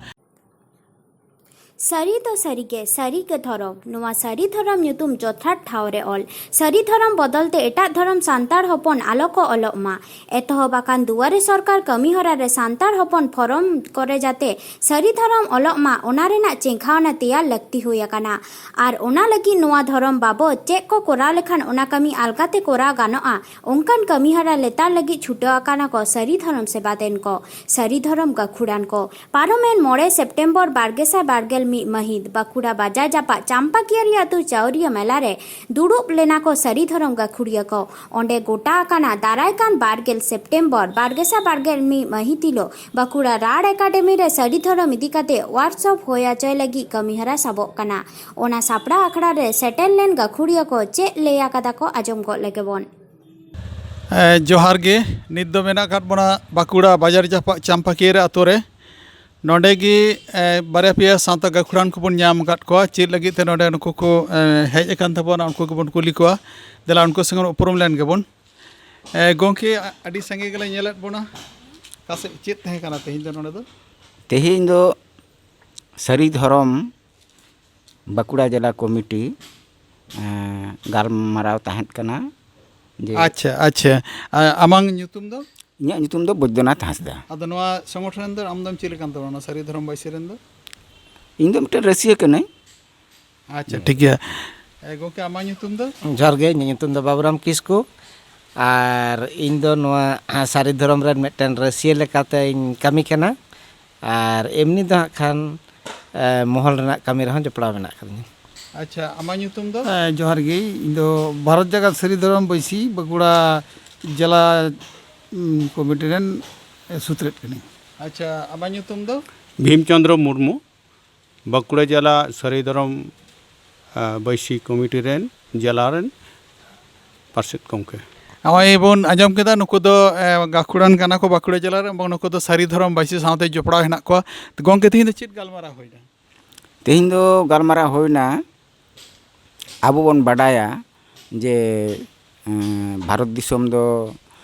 ᱥᱟᱹᱨᱤ ᱫᱚ ᱥᱟᱹᱨᱤ ᱜᱮ, ᱥᱟᱹᱨᱤ ᱜᱮ ᱫᱷᱚᱨᱚᱢ᱾ ᱱᱚᱣᱟ ᱥᱟᱹᱨᱤ ᱫᱷᱚᱨᱚᱢ ᱧᱩᱛᱩᱢ ᱡᱚᱛᱷᱟᱛ ᱴᱷᱟᱶ ᱨᱮ ᱚᱞ᱾ ᱥᱟᱹᱨᱤ ᱫᱷᱚᱨᱚᱢ ᱵᱚᱫᱚᱞ ᱛᱮ ᱮᱴᱟᱜ ᱫᱷᱚᱨᱚᱢ ᱥᱟᱱᱛᱟᱲ ᱦᱚᱯᱚᱱ ᱟᱞᱚ ᱠᱚ ᱚᱞᱚᱜ ᱢᱟ᱾ ᱮᱛᱚᱦᱚᱵ ᱟᱠᱟᱱ ᱫᱩᱣᱟᱨᱮ ᱥᱚᱨᱠᱟᱨ ᱠᱟᱹᱢᱤ ᱦᱚᱨᱟ ᱨᱮ ᱥᱟᱱᱛᱟᱲ ᱦᱚᱯᱚᱱ ᱯᱷᱚᱨᱚᱢ ᱠᱚᱨᱮ ᱡᱟᱛᱮ ᱥᱟᱹᱨᱤ ᱫᱷᱚᱨᱚᱢ ᱚᱞᱚᱜ ᱢᱟ, ᱚᱱᱟ ᱨᱮᱱᱟᱜ ᱪᱮᱸᱜᱷᱟᱣᱱᱟ ᱛᱮᱭᱟᱨ ᱞᱟᱹᱠᱛᱤ ᱦᱩᱭ ᱟᱠᱟᱱᱟ᱾ ᱟᱨ ᱚᱱᱟ ᱞᱟᱹᱜᱤᱫ ᱱᱚᱣᱟ ᱫᱷᱚᱨᱚᱢ ᱵᱟᱵᱚᱫ ᱪᱮᱫ ᱠᱚ ᱠᱚᱨᱟᱣ ᱞᱮᱠᱷᱟᱱ ᱚᱱᱟ ᱠᱟᱹᱢᱤ ᱟᱞᱜᱟᱛᱮ ᱠᱚᱨᱟᱣ ᱜᱟᱱᱚᱜᱼᱟ, ᱚᱱᱠᱟᱱ ᱠᱟᱹᱢᱤ ᱦᱚᱨᱟ ᱞᱮᱛᱟᱲ ᱞᱟᱹᱜᱤᱫ ᱪᱷᱩᱴᱟᱹᱣ ᱟᱠᱟᱱᱟ ᱠᱚ ᱥᱟᱹᱨᱤ ᱫᱷᱚᱨᱚᱢ ᱥᱮᱵᱟ ᱫᱮᱱ ᱠᱚ, ᱥᱟᱹᱨᱤ ᱫᱷᱚᱨᱚᱢ ᱜᱟᱹᱠᱷᱩᱲᱟᱱ ᱠᱚ᱾ ᱯᱟᱨᱚᱢᱮᱱ ᱢᱚᱬᱮ ᱥᱮᱯᱴᱮᱢᱵᱚᱨ ᱵᱟᱨ ᱜᱮᱥᱟᱭ ᱵᱟᱨ ᱜᱮᱞ ᱢᱤᱫ ᱢᱟᱹᱦᱤᱛ ᱵᱟᱸᱠᱩᱲᱟ ᱵᱟᱡᱟᱨ ᱡᱟᱯᱟᱜ ᱪᱟᱢᱯᱟᱠᱤᱭᱟᱹᱨᱤ ᱟᱹᱛᱩ ᱪᱟᱣᱨᱤᱭᱟᱹ ᱢᱮᱞᱟ ᱨᱮ ᱫᱩᱲᱩᱵ ᱞᱮᱱᱟ ᱠᱚ ᱥᱟᱹᱨᱤ ᱫᱷᱚᱨᱚᱢ ᱜᱟᱹᱠᱷᱩᱲᱤᱭᱟᱹ ᱠᱚ᱾ ᱚᱸᱰᱮ ᱜᱚᱴᱟ ᱟᱠᱟᱱᱟ ᱫᱟᱨᱟᱭ ᱠᱟᱱ ᱵᱟᱨ ᱜᱮᱞ ᱥᱮᱯᱴᱮᱢᱵᱚᱨ ᱵᱟᱨ ᱜᱮᱥᱟᱭ ᱵᱟᱨ ᱜᱮᱞ ᱢᱤᱫ ᱢᱟᱹᱦᱤᱛ ᱦᱤᱞᱳᱜ ᱵᱟᱸᱠᱩᱲᱟ ᱨᱟᱲ ᱮᱠᱟᱰᱮᱢᱤ ᱨᱮ ᱥᱟᱹᱨᱤ ᱫᱷᱚᱨᱚᱢ ᱤᱫᱤ ᱠᱟᱛᱮ ᱣᱟᱨᱠᱥᱚᱯ ᱦᱩᱭ ᱦᱚᱪᱚᱭ ᱞᱟᱹᱜᱤᱫ ᱠᱟᱹᱢᱤᱦᱚᱨᱟ ᱥᱟᱵᱚᱜ ᱠᱟᱱᱟ᱾ ᱚᱱᱟ ᱥᱟᱯᱲᱟᱣ ᱟᱠᱷᱲᱟ ᱨᱮ ᱥᱮᱴᱮᱨ ᱞᱮᱱ ᱜᱟᱹᱠᱷᱩᱲᱤᱭᱟᱹ ᱠᱚ ᱪᱮᱫ ᱞᱟᱹᱭ ᱟᱠᱟᱫᱟ ᱠᱚ ᱟᱸᱡᱚᱢ ᱜᱚᱫ ᱞᱮᱜᱮ ᱵᱚᱱ᱾ ᱮ, ᱡᱚᱦᱟᱨ ᱜᱮ᱾ ᱱᱤᱛ ᱫᱚ ᱢᱮᱱᱟᱜ ᱟᱠᱟᱫ ᱵᱚᱱᱟ ᱵᱟᱸᱠᱩᱲᱟ ᱵᱟᱡᱟᱨ ᱡᱟᱯᱟᱜ ᱪᱟᱢᱯᱟᱠᱤᱭᱟᱹᱨᱤ ᱟᱛᱳ ᱨᱮ᱾ ᱱᱚᱰᱮ ᱜᱮ, ᱮ, ᱵᱟᱨᱭᱟ ᱯᱮᱭᱟ ᱥᱟᱶᱛᱟ ᱜᱟᱹᱠᱷᱩᱲᱟᱱ ᱠᱚᱵᱚᱱ ᱧᱟᱢ ᱟᱠᱟᱫ ᱠᱚᱣᱟ᱾ ᱪᱮᱫ ᱞᱟᱹᱜᱤᱫ ᱛᱮ ᱱᱚᱰᱮ ᱱᱩᱠᱩ ᱠᱚ, ᱮ, ᱦᱮᱡ ᱟᱠᱟᱱ ᱛᱟᱵᱚᱱᱟ, ᱩᱱᱠᱩ ᱜᱮᱵᱚᱱ ᱠᱩᱞᱤ ᱠᱚᱣᱟ᱾ ᱫᱮᱞᱟ, ᱩᱱᱠᱩ ᱥᱚᱸᱜᱮ ᱵᱚᱱ ᱩᱯᱨᱩᱢ ᱞᱮᱱ ᱜᱮᱵᱚᱱ᱾ ᱮ, ᱜᱚᱢᱠᱮ, ᱟ-, ᱟᱹᱰᱤ ᱥᱟᱸᱜᱮ ᱜᱮᱞᱮ ᱧᱮᱞᱮᱫ ᱵᱚᱱᱟ᱾ ᱚᱠᱟ ᱥᱮᱫ ᱪᱮᱫ ᱛᱟᱦᱮᱸ ᱠᱟᱱᱟ ᱛᱮᱦᱮᱧ ᱫᱚ ᱱᱚᱰᱮ ᱫᱚ? ᱛᱮᱦᱮᱧ ᱫᱚ ᱥᱟᱹᱨᱤ ᱫᱷᱚᱨᱚᱢ ᱵᱟᱸᱠᱩᱲᱟ ᱡᱮᱞᱟ ᱠᱚᱢᱤᱴᱤ, ᱮᱸ, ᱜᱟᱞᱢᱟᱨᱟᱣ ᱛᱟᱦᱮᱸᱫ ᱠᱟᱱᱟ ᱡᱮ ᱟᱪᱪᱷᱟ, ᱟᱪᱪᱷᱟ᱾ ᱟ-, ᱟᱢᱟᱝ ᱧᱩᱛᱩᱢ ᱫᱚ? ᱤᱧᱟᱹᱜ ᱧᱩᱛᱩᱢ ᱫᱚ ᱵᱳᱭᱫᱚᱱᱟᱛᱷ ᱦᱟᱸᱥᱫᱟ᱾ ᱟᱫᱚ ᱱᱚᱣᱟ ᱥᱚᱝᱜᱚᱴᱷᱚᱱ ᱨᱮᱱ ᱫᱚ ᱟᱢ ᱫᱚᱢ ᱪᱮᱫ ᱞᱮᱠᱟᱱ ᱛᱟᱵᱚᱱᱟ, ᱱᱚᱣᱟ ᱥᱟᱹᱨᱤ ᱫᱷᱚᱨᱚᱢ ᱵᱟᱹᱭᱥᱤ ᱨᱮᱱ ᱫᱚ? ᱤᱧ ᱫᱚ ᱢᱤᱫᱴᱮᱱ ᱨᱟᱹᱥᱤᱭᱟᱹ ᱠᱟᱹᱱᱟᱹᱧ᱾ ᱟᱪᱪᱷᱟ, ᱴᱷᱤᱠ ᱜᱮᱭᱟ᱾ ᱮ, ᱜᱚᱢᱠᱮ, ᱟᱢᱟᱜ ᱧᱩᱛᱩᱢ ᱫᱚ? ᱡᱚᱦᱟᱨ ᱜᱮ, ᱤᱧᱟᱹᱜ ᱧᱩᱛᱩᱢ ᱫᱚ ᱵᱟᱵᱩᱨᱟᱢ ᱠᱤᱥᱠᱩ᱾ ᱟᱨ ᱤᱧ ᱫᱚ ᱱᱚᱣᱟ ᱥᱟᱹᱨᱤ ᱫᱷᱚᱨᱚᱢ ᱨᱮᱱ ᱢᱤᱫᱴᱮᱱ ᱨᱟᱹᱥᱤᱭᱟᱹ ᱞᱮᱠᱟᱛᱮᱧ ᱠᱟᱹᱢᱤ ᱠᱟᱱᱟ᱾ ᱟᱨ ᱮᱢᱱᱤ ᱫᱚ ᱦᱟᱸᱜ ᱠᱷᱟᱱ, ᱮ, ᱢᱚᱦᱚᱞ ᱨᱮᱱᱟᱜ ᱠᱟᱹᱢᱤ ᱨᱮᱦᱚᱸ ᱡᱚᱯᱲᱟᱣ ᱢᱮᱱᱟᱜ ᱟᱠᱟᱫᱤᱧᱟ᱾ ᱟᱪᱪᱷᱟ, ᱟᱢᱟᱜ ᱧᱩᱛᱩᱢ ᱫᱚ? ᱦᱮᱸ, ᱡᱚᱦᱟᱨ ᱜᱮ᱾ ᱤᱧ ᱫᱚ ᱵᱷᱟᱨᱚᱛ ᱡᱟᱠᱟᱛ ᱥᱟᱹᱨᱤ ᱫᱷᱚᱨᱚᱢ ᱵᱟᱹᱭᱥᱤ ᱵᱟᱸᱠᱩᱲᱟ ᱡᱮᱞᱟ, ᱩᱢ, ᱠᱚᱢᱤᱴᱤ ᱨᱮᱱ, ᱮ, ᱥᱩᱛᱨᱮᱫ ᱠᱟᱹᱱᱟᱹᱧ᱾ ᱟᱪᱪᱷᱟ, ᱟᱢᱟᱜ ᱧᱩᱛᱩᱢ ᱫᱚ? ᱵᱷᱤᱢ ᱪᱚᱸᱫᱽᱨᱚ ᱢᱩᱨᱢᱩ, ᱵᱟᱸᱠᱩᱲᱟ ᱡᱮᱞᱟ ᱥᱟᱹᱨᱤ ᱫᱷᱚᱨᱚᱢ, ᱟ, ᱵᱟᱹᱭᱥᱤ ᱠᱚᱢᱤᱴᱤ ᱨᱮᱱ ᱡᱮᱞᱟ ᱨᱮᱱ ᱯᱟᱨᱥᱮᱛ ᱜᱚᱢᱠᱮ᱾ ᱱᱚᱜᱼᱚᱭ ᱵᱚᱱ ᱟᱸᱡᱚᱢ ᱠᱮᱫᱟ, ᱱᱩᱠᱩ ᱫᱚ, ᱮ, ᱜᱟᱹᱠᱷᱩᱲᱟᱱ ᱠᱟᱱᱟ ᱠᱚ ᱵᱟᱸᱠᱩᱲᱟ ᱡᱮᱞᱟ ᱨᱮ, ᱮᱵᱚᱝ ᱱᱩᱠᱩ ᱫᱚ ᱥᱟᱹᱨᱤ ᱫᱷᱚᱨᱚᱢ ᱵᱟᱹᱭᱥᱤ ᱥᱟᱶᱛᱮ ᱡᱚᱯᱲᱟᱣ ᱦᱮᱱᱟᱜ ᱠᱚᱣᱟ᱾ ᱜᱚᱢᱠᱮ, ᱛᱮᱦᱮᱧ ᱫᱚ ᱪᱮᱫ ᱜᱟᱞᱢᱟᱨᱟᱣ ᱦᱩᱭᱱᱟ? ᱛᱮᱦᱮᱧ ᱫᱚ ᱜᱟᱞᱢᱟᱨᱟᱣ ᱦᱩᱭᱱᱟ, ᱟᱵᱚ ᱵᱚᱱ ᱵᱟᱰᱟᱭᱟ ᱡᱮ, ᱮᱸ, ᱵᱷᱟᱨᱚᱛ ᱫᱤᱥᱚᱢ ᱫᱚ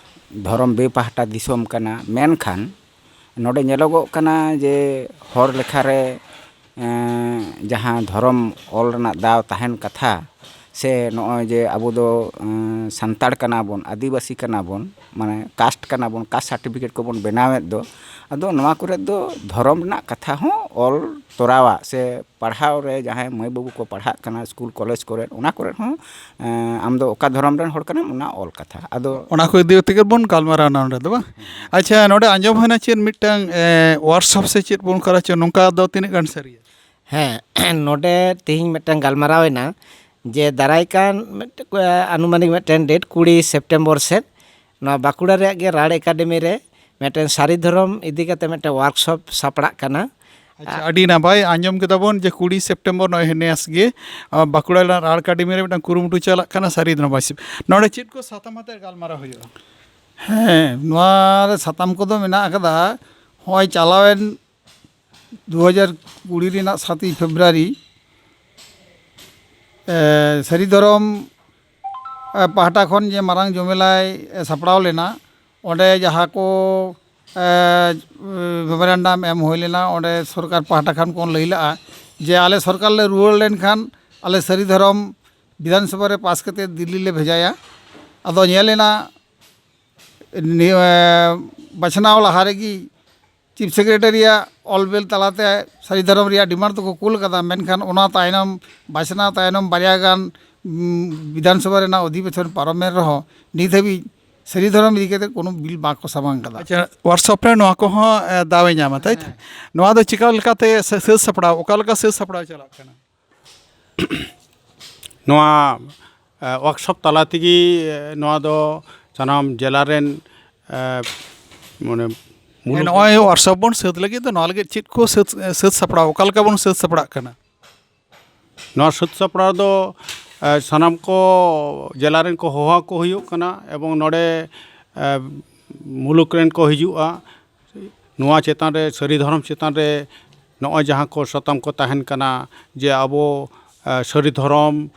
ᱫᱷᱚᱨᱚᱢ ᱵᱮᱯᱟᱦᱴᱟ ᱫᱤᱥᱚᱢ ᱠᱟᱱᱟ, ᱢᱮᱱᱠᱷᱟᱱ ᱱᱚᱰᱮ ᱧᱮᱞᱚᱜᱚᱜ ᱠᱟᱱᱟ ᱡᱮ ᱦᱚᱲ ᱞᱮᱠᱷᱟ ᱨᱮ, ᱮᱸ, ᱡᱟᱦᱟᱸ ᱫᱷᱚᱨᱚᱢ ᱚᱞ ᱨᱮᱱᱟᱜ ᱫᱟᱣ ᱛᱟᱦᱮᱱ ᱠᱟᱛᱷᱟ, ᱥᱮ ᱱᱚᱜᱼᱚᱭ ᱡᱮ ᱟᱵᱚ ᱫᱚ, ᱮᱸ, ᱥᱟᱱᱛᱟᱲ ᱠᱟᱱᱟ ᱵᱚᱱ, ᱟᱹᱫᱤᱵᱟᱹᱥᱤ ᱠᱟᱱᱟ ᱵᱚᱱ, ᱢᱟᱱᱮ ᱠᱟᱥᱴ ᱠᱟᱱᱟ ᱵᱚᱱ, ᱠᱟᱥᱴ ᱥᱟᱨᱴᱤᱯᱷᱤᱠᱮᱴ ᱠᱚᱵᱚᱱ ᱵᱮᱱᱟᱣᱮᱫ ᱫᱚ, ᱟᱫᱚ ᱱᱚᱣᱟ ᱠᱚᱨᱮ ᱫᱚ ᱫᱷᱚᱨᱚᱢ ᱨᱮᱱᱟᱜ ᱠᱟᱛᱷᱟ ᱦᱚᱸ ᱚᱞ ᱛᱚᱨᱟᱣᱟᱜ ᱥᱮ ᱯᱟᱲᱦᱟᱣ ᱨᱮ ᱡᱟᱦᱟᱸᱭ ᱢᱟᱹᱭ ᱵᱟᱹᱵᱩ ᱠᱚ ᱯᱟᱲᱦᱟᱜ ᱠᱟᱱᱟ ᱥᱠᱩᱞ ᱠᱚᱞᱮᱡᱽ ᱠᱚᱨᱮ, ᱚᱱᱟ ᱠᱚᱨᱮ ᱦᱚᱸ, ᱮᱸ, ᱟᱢ ᱫᱚ ᱚᱠᱟ ᱫᱷᱚᱨᱚᱢ ᱨᱮᱱ ᱦᱚᱲ ᱠᱟᱱᱟᱢ, ᱚᱱᱟ ᱚᱞ ᱠᱟᱛᱷᱟ᱾ ᱟᱫᱚ ᱚᱱᱟ ᱠᱚ ᱤᱫᱤ ᱠᱟᱛᱮ ᱜᱮ ᱵᱚᱱ ᱜᱟᱞᱢᱟᱨᱟᱣ ᱮᱱᱟ ᱱᱚᱰᱮ ᱫᱚ, ᱵᱟᱝ? ᱟᱪᱪᱷᱟ, ᱱᱚᱰᱮ ᱟᱸᱡᱚᱢ ᱦᱩᱭᱱᱟ ᱪᱮᱫ ᱢᱤᱫᱴᱟᱝ, ᱮ, ᱣᱟᱨᱠᱥᱚᱯ ᱥᱮ ᱪᱮᱫ ᱵᱚᱱ ᱠᱚᱨᱟᱣ ᱦᱚᱪᱚ, ᱱᱚᱝᱠᱟ ᱫᱚ ᱛᱤᱱᱟᱹᱜ ᱜᱟᱱ ᱥᱟᱹᱨᱤᱭᱟ? ᱦᱮᱸ, ᱱᱚᱰᱮ ᱛᱮᱦᱮᱧ ᱢᱤᱫᱴᱟᱝ ᱜᱟᱞᱢᱟᱨᱟᱣ ᱮᱱᱟ ᱡᱮ ᱫᱟᱨᱟᱭ ᱠᱟᱱ ᱢᱤᱫᱴᱟᱝ, ᱮ, ᱟᱱᱩᱢᱟᱱᱤᱠ ᱢᱤᱫᱴᱟᱝ ᱰᱮᱴ ᱠᱩᱲᱤ ᱥᱮᱯᱴᱮᱢᱵᱚᱨ ᱥᱮᱫ ᱱᱚᱣᱟ ᱵᱟᱸᱠᱩᱲᱟ ᱨᱮᱭᱟᱜ ᱜᱮ ᱨᱟᱲ ᱮᱠᱟᱰᱮᱢᱤ ᱨᱮ ᱢᱤᱫᱴᱮᱱ ᱥᱟᱹᱨᱤ ᱫᱷᱚᱨᱚᱢ ᱤᱫᱤ ᱠᱟᱛᱮ ᱢᱤᱫᱴᱮᱱ ᱣᱟᱨᱠᱥᱚᱯ ᱥᱟᱯᱲᱟᱜ ᱠᱟᱱᱟ᱾ ᱟᱪᱪᱷᱟ, ᱟᱹᱰᱤ ᱱᱟᱯᱟᱭ᱾ ᱟᱸᱡᱚᱢ ᱠᱮᱫᱟ ᱵᱚᱱ ᱡᱮ ᱠᱩᱲᱤ ᱥᱮᱯᱴᱮᱢᱵᱚᱨ, ᱱᱚᱜᱼᱚᱭ ᱱᱮᱥ ᱜᱮ, ᱟ, ᱵᱟᱸᱠᱩᱲᱟ ᱨᱮᱱᱟᱜ ᱨᱟᱲ ᱮᱠᱟᱰᱮᱢᱤ ᱨᱮ ᱢᱤᱫᱴᱟᱝ ᱠᱩᱨᱩᱢᱩᱴᱩ ᱪᱟᱞᱟᱜ ᱠᱟᱱᱟ ᱥᱟᱹᱨᱤ ᱫᱷᱚᱨᱚᱢ ᱵᱟᱹᱭᱥᱤ᱾ ᱱᱚᱰᱮ ᱪᱮᱫ ᱠᱚ ᱥᱟᱛᱟᱢ ᱟᱛᱮ ᱜᱟᱞᱢᱟᱨᱟᱣ ᱦᱩᱭᱩᱜᱼᱟ? ᱦᱮᱸ, ᱱᱚᱣᱟ ᱨᱮ ᱥᱟᱛᱟᱢ ᱠᱚᱫᱚ ᱢᱮᱱᱟᱜ ᱟᱠᱟᱫᱟ᱾ ᱱᱚᱜᱼᱚᱭ ᱪᱟᱞᱟᱣᱮᱱ ᱫᱩ ᱦᱟᱡᱟᱨ ᱠᱩᱲᱤ ᱨᱮᱱᱟᱜ ᱥᱟᱛᱮᱭ ᱯᱷᱮᱵᱽᱨᱩᱣᱟᱨᱤ, ᱮ, ᱥᱟᱹᱨᱤ ᱫᱷᱚᱨᱚᱢ, ᱮ, ᱯᱟᱦᱴᱟ ᱠᱷᱚᱱ ᱡᱮ ᱢᱟᱨᱟᱝ ᱡᱚᱢᱮᱞᱟᱭ, ᱮ, ᱥᱟᱯᱲᱟᱣ ᱞᱮᱱᱟ, ᱚᱸᱰᱮ ᱡᱟᱦᱟᱸ ᱠᱚ, ᱮ, ᱢᱮᱢᱳᱨᱮᱱᱰᱟᱢ ᱮᱢ ᱦᱩᱭ ᱞᱮᱱᱟ, ᱚᱸᱰᱮ ᱥᱚᱨᱠᱟᱨ ᱯᱟᱦᱴᱟ ᱠᱷᱚᱱ ᱠᱚ ᱞᱟᱹᱭ ᱞᱮᱜᱼᱟ ᱡᱮ ᱟᱞᱮ ᱥᱚᱨᱠᱟᱨ ᱞᱮ ᱨᱩᱣᱟᱹᱲ ᱞᱮᱱᱠᱷᱟᱱ ᱟᱞᱮ ᱥᱟᱹᱨᱤ ᱫᱷᱚᱨᱚᱢ ᱵᱤᱫᱷᱟᱱ ᱥᱚᱵᱷᱟ ᱨᱮ ᱯᱟᱥ ᱠᱟᱛᱮ ᱫᱤᱞᱞᱤ ᱞᱮ ᱵᱷᱮᱡᱟᱭᱟ᱾ ᱟᱫᱚ ᱧᱮᱞ ᱮᱱᱟ, ᱱᱤᱭᱟᱹ, ᱮ, ᱵᱟᱪᱷᱱᱟᱣ ᱞᱟᱦᱟ ᱨᱮᱜᱮ ᱪᱤᱯ ᱥᱮᱠᱨᱮᱴᱟᱨᱤᱭᱟᱜ ᱚᱞ ᱵᱮᱞ ᱛᱟᱞᱟᱛᱮ ᱥᱟᱹᱨᱤ ᱫᱷᱚᱨᱚᱢ ᱨᱮᱭᱟᱜ ᱰᱤᱢᱟᱱᱰ ᱫᱚᱠᱚ ᱠᱩᱞ ᱠᱟᱫᱟ, ᱢᱮᱱᱠᱷᱟᱱ ᱚᱱᱟ ᱛᱟᱭᱱᱚᱢ, ᱵᱟᱪᱷᱱᱟᱣ ᱛᱟᱭᱱᱚᱢ ᱵᱟᱨᱭᱟ ᱜᱟᱱ, ᱩᱢ, ᱵᱤᱫᱷᱟᱱ ᱥᱚᱵᱷᱟ ᱨᱮᱱᱟᱜ ᱚᱫᱷᱤᱵᱮᱥᱚᱱ ᱯᱟᱨᱚᱢᱮᱱ ᱨᱮᱦᱚᱸ ᱱᱤᱛ ᱦᱟᱹᱵᱤᱡ ᱥᱟᱹᱨᱤ ᱫᱷᱚᱨᱚᱢ ᱤᱫᱤ ᱠᱟᱛᱮ ᱠᱳᱱᱳ ᱵᱤᱞ ᱵᱟᱠᱚ ᱥᱟᱢᱟᱝ ᱠᱟᱫᱟ᱾ ᱟᱪᱪᱷᱟ, ᱣᱟᱨᱠᱥᱚᱯ ᱨᱮ ᱱᱚᱣᱟ ᱠᱚᱦᱚᱸ, ᱮ, ᱫᱟᱣ ᱮ ᱧᱟᱢᱟ, ᱛᱟᱭ ᱛᱚ? ᱦᱮᱸ᱾ ᱱᱚᱣᱟ ᱫᱚ ᱪᱤᱠᱟ ᱞᱮᱠᱟᱛᱮ ᱥᱟᱹ-, ᱥᱟᱹᱛ ᱥᱟᱯᱲᱟᱣ, ᱚᱠᱟ ᱞᱮᱠᱟ ᱥᱟᱹᱛ ᱥᱟᱯᱲᱟᱣ ᱪᱟᱞᱟᱜ ᱠᱟᱱᱟ? ᱱᱚᱣᱟ ᱣᱟᱨᱠᱥᱚᱯ ᱛᱟᱞᱟ ᱛᱮᱜᱮ ᱱᱚᱣᱟ ᱫᱚ ᱥᱟᱱᱟᱢ ᱡᱮᱞᱟ ᱨᱮᱱ ᱢᱟᱱᱮ ᱢᱩᱞᱩᱠ ᱱᱚᱜᱼᱚᱭ ᱣᱟᱨᱠᱥᱚᱯ ᱵᱚᱱ ᱥᱟᱹᱛ ᱞᱟᱹᱜᱤᱫ ᱫᱚ, ᱱᱚᱣᱟ ᱞᱟᱹᱜᱤᱫ ᱪᱮᱫ ᱠᱚ ᱥᱟᱹᱛ ᱥᱟᱹᱛ ᱥᱟᱯᱲᱟᱣ, ᱚᱠᱟ ᱞᱮᱠᱟ ᱵᱚᱱ ᱥᱟᱹᱛ ᱥᱟᱯᱲᱟᱜ ᱠᱟᱱᱟ? ᱱᱚᱣᱟ ᱥᱟᱹᱛ ᱥᱟᱯᱲᱟᱣ ᱫᱚ ᱥᱟᱱᱟᱢ ᱠᱚ ᱡᱮᱞᱟ ᱨᱮᱱ ᱠᱚ ᱦᱚᱦᱚ ᱟᱠᱚ ᱦᱩᱭᱩᱜ ᱠᱟᱱᱟ ᱮᱵᱚᱝ ᱱᱚᱰᱮ ᱢᱩᱞᱩᱠ ᱨᱮᱱ ᱠᱚ ᱦᱤᱡᱩᱜᱼᱟ᱾ ᱱᱚᱣᱟ ᱪᱮᱛᱟᱱ ᱨᱮ, ᱥᱟᱹᱨᱤ ᱫᱷᱚᱨᱚᱢ ᱪᱮᱛᱟᱱ ᱨᱮ ᱱᱚᱜᱼᱚᱭ ᱡᱟᱦᱟᱸ ᱠᱚ ᱥᱟᱛᱟᱢ ᱠᱚ ᱛᱟᱦᱮᱱ ᱠᱟᱱᱟ, ᱡᱮ ᱟᱵᱚ ᱥᱟᱹᱨᱤ ᱫᱷᱚᱨᱚᱢ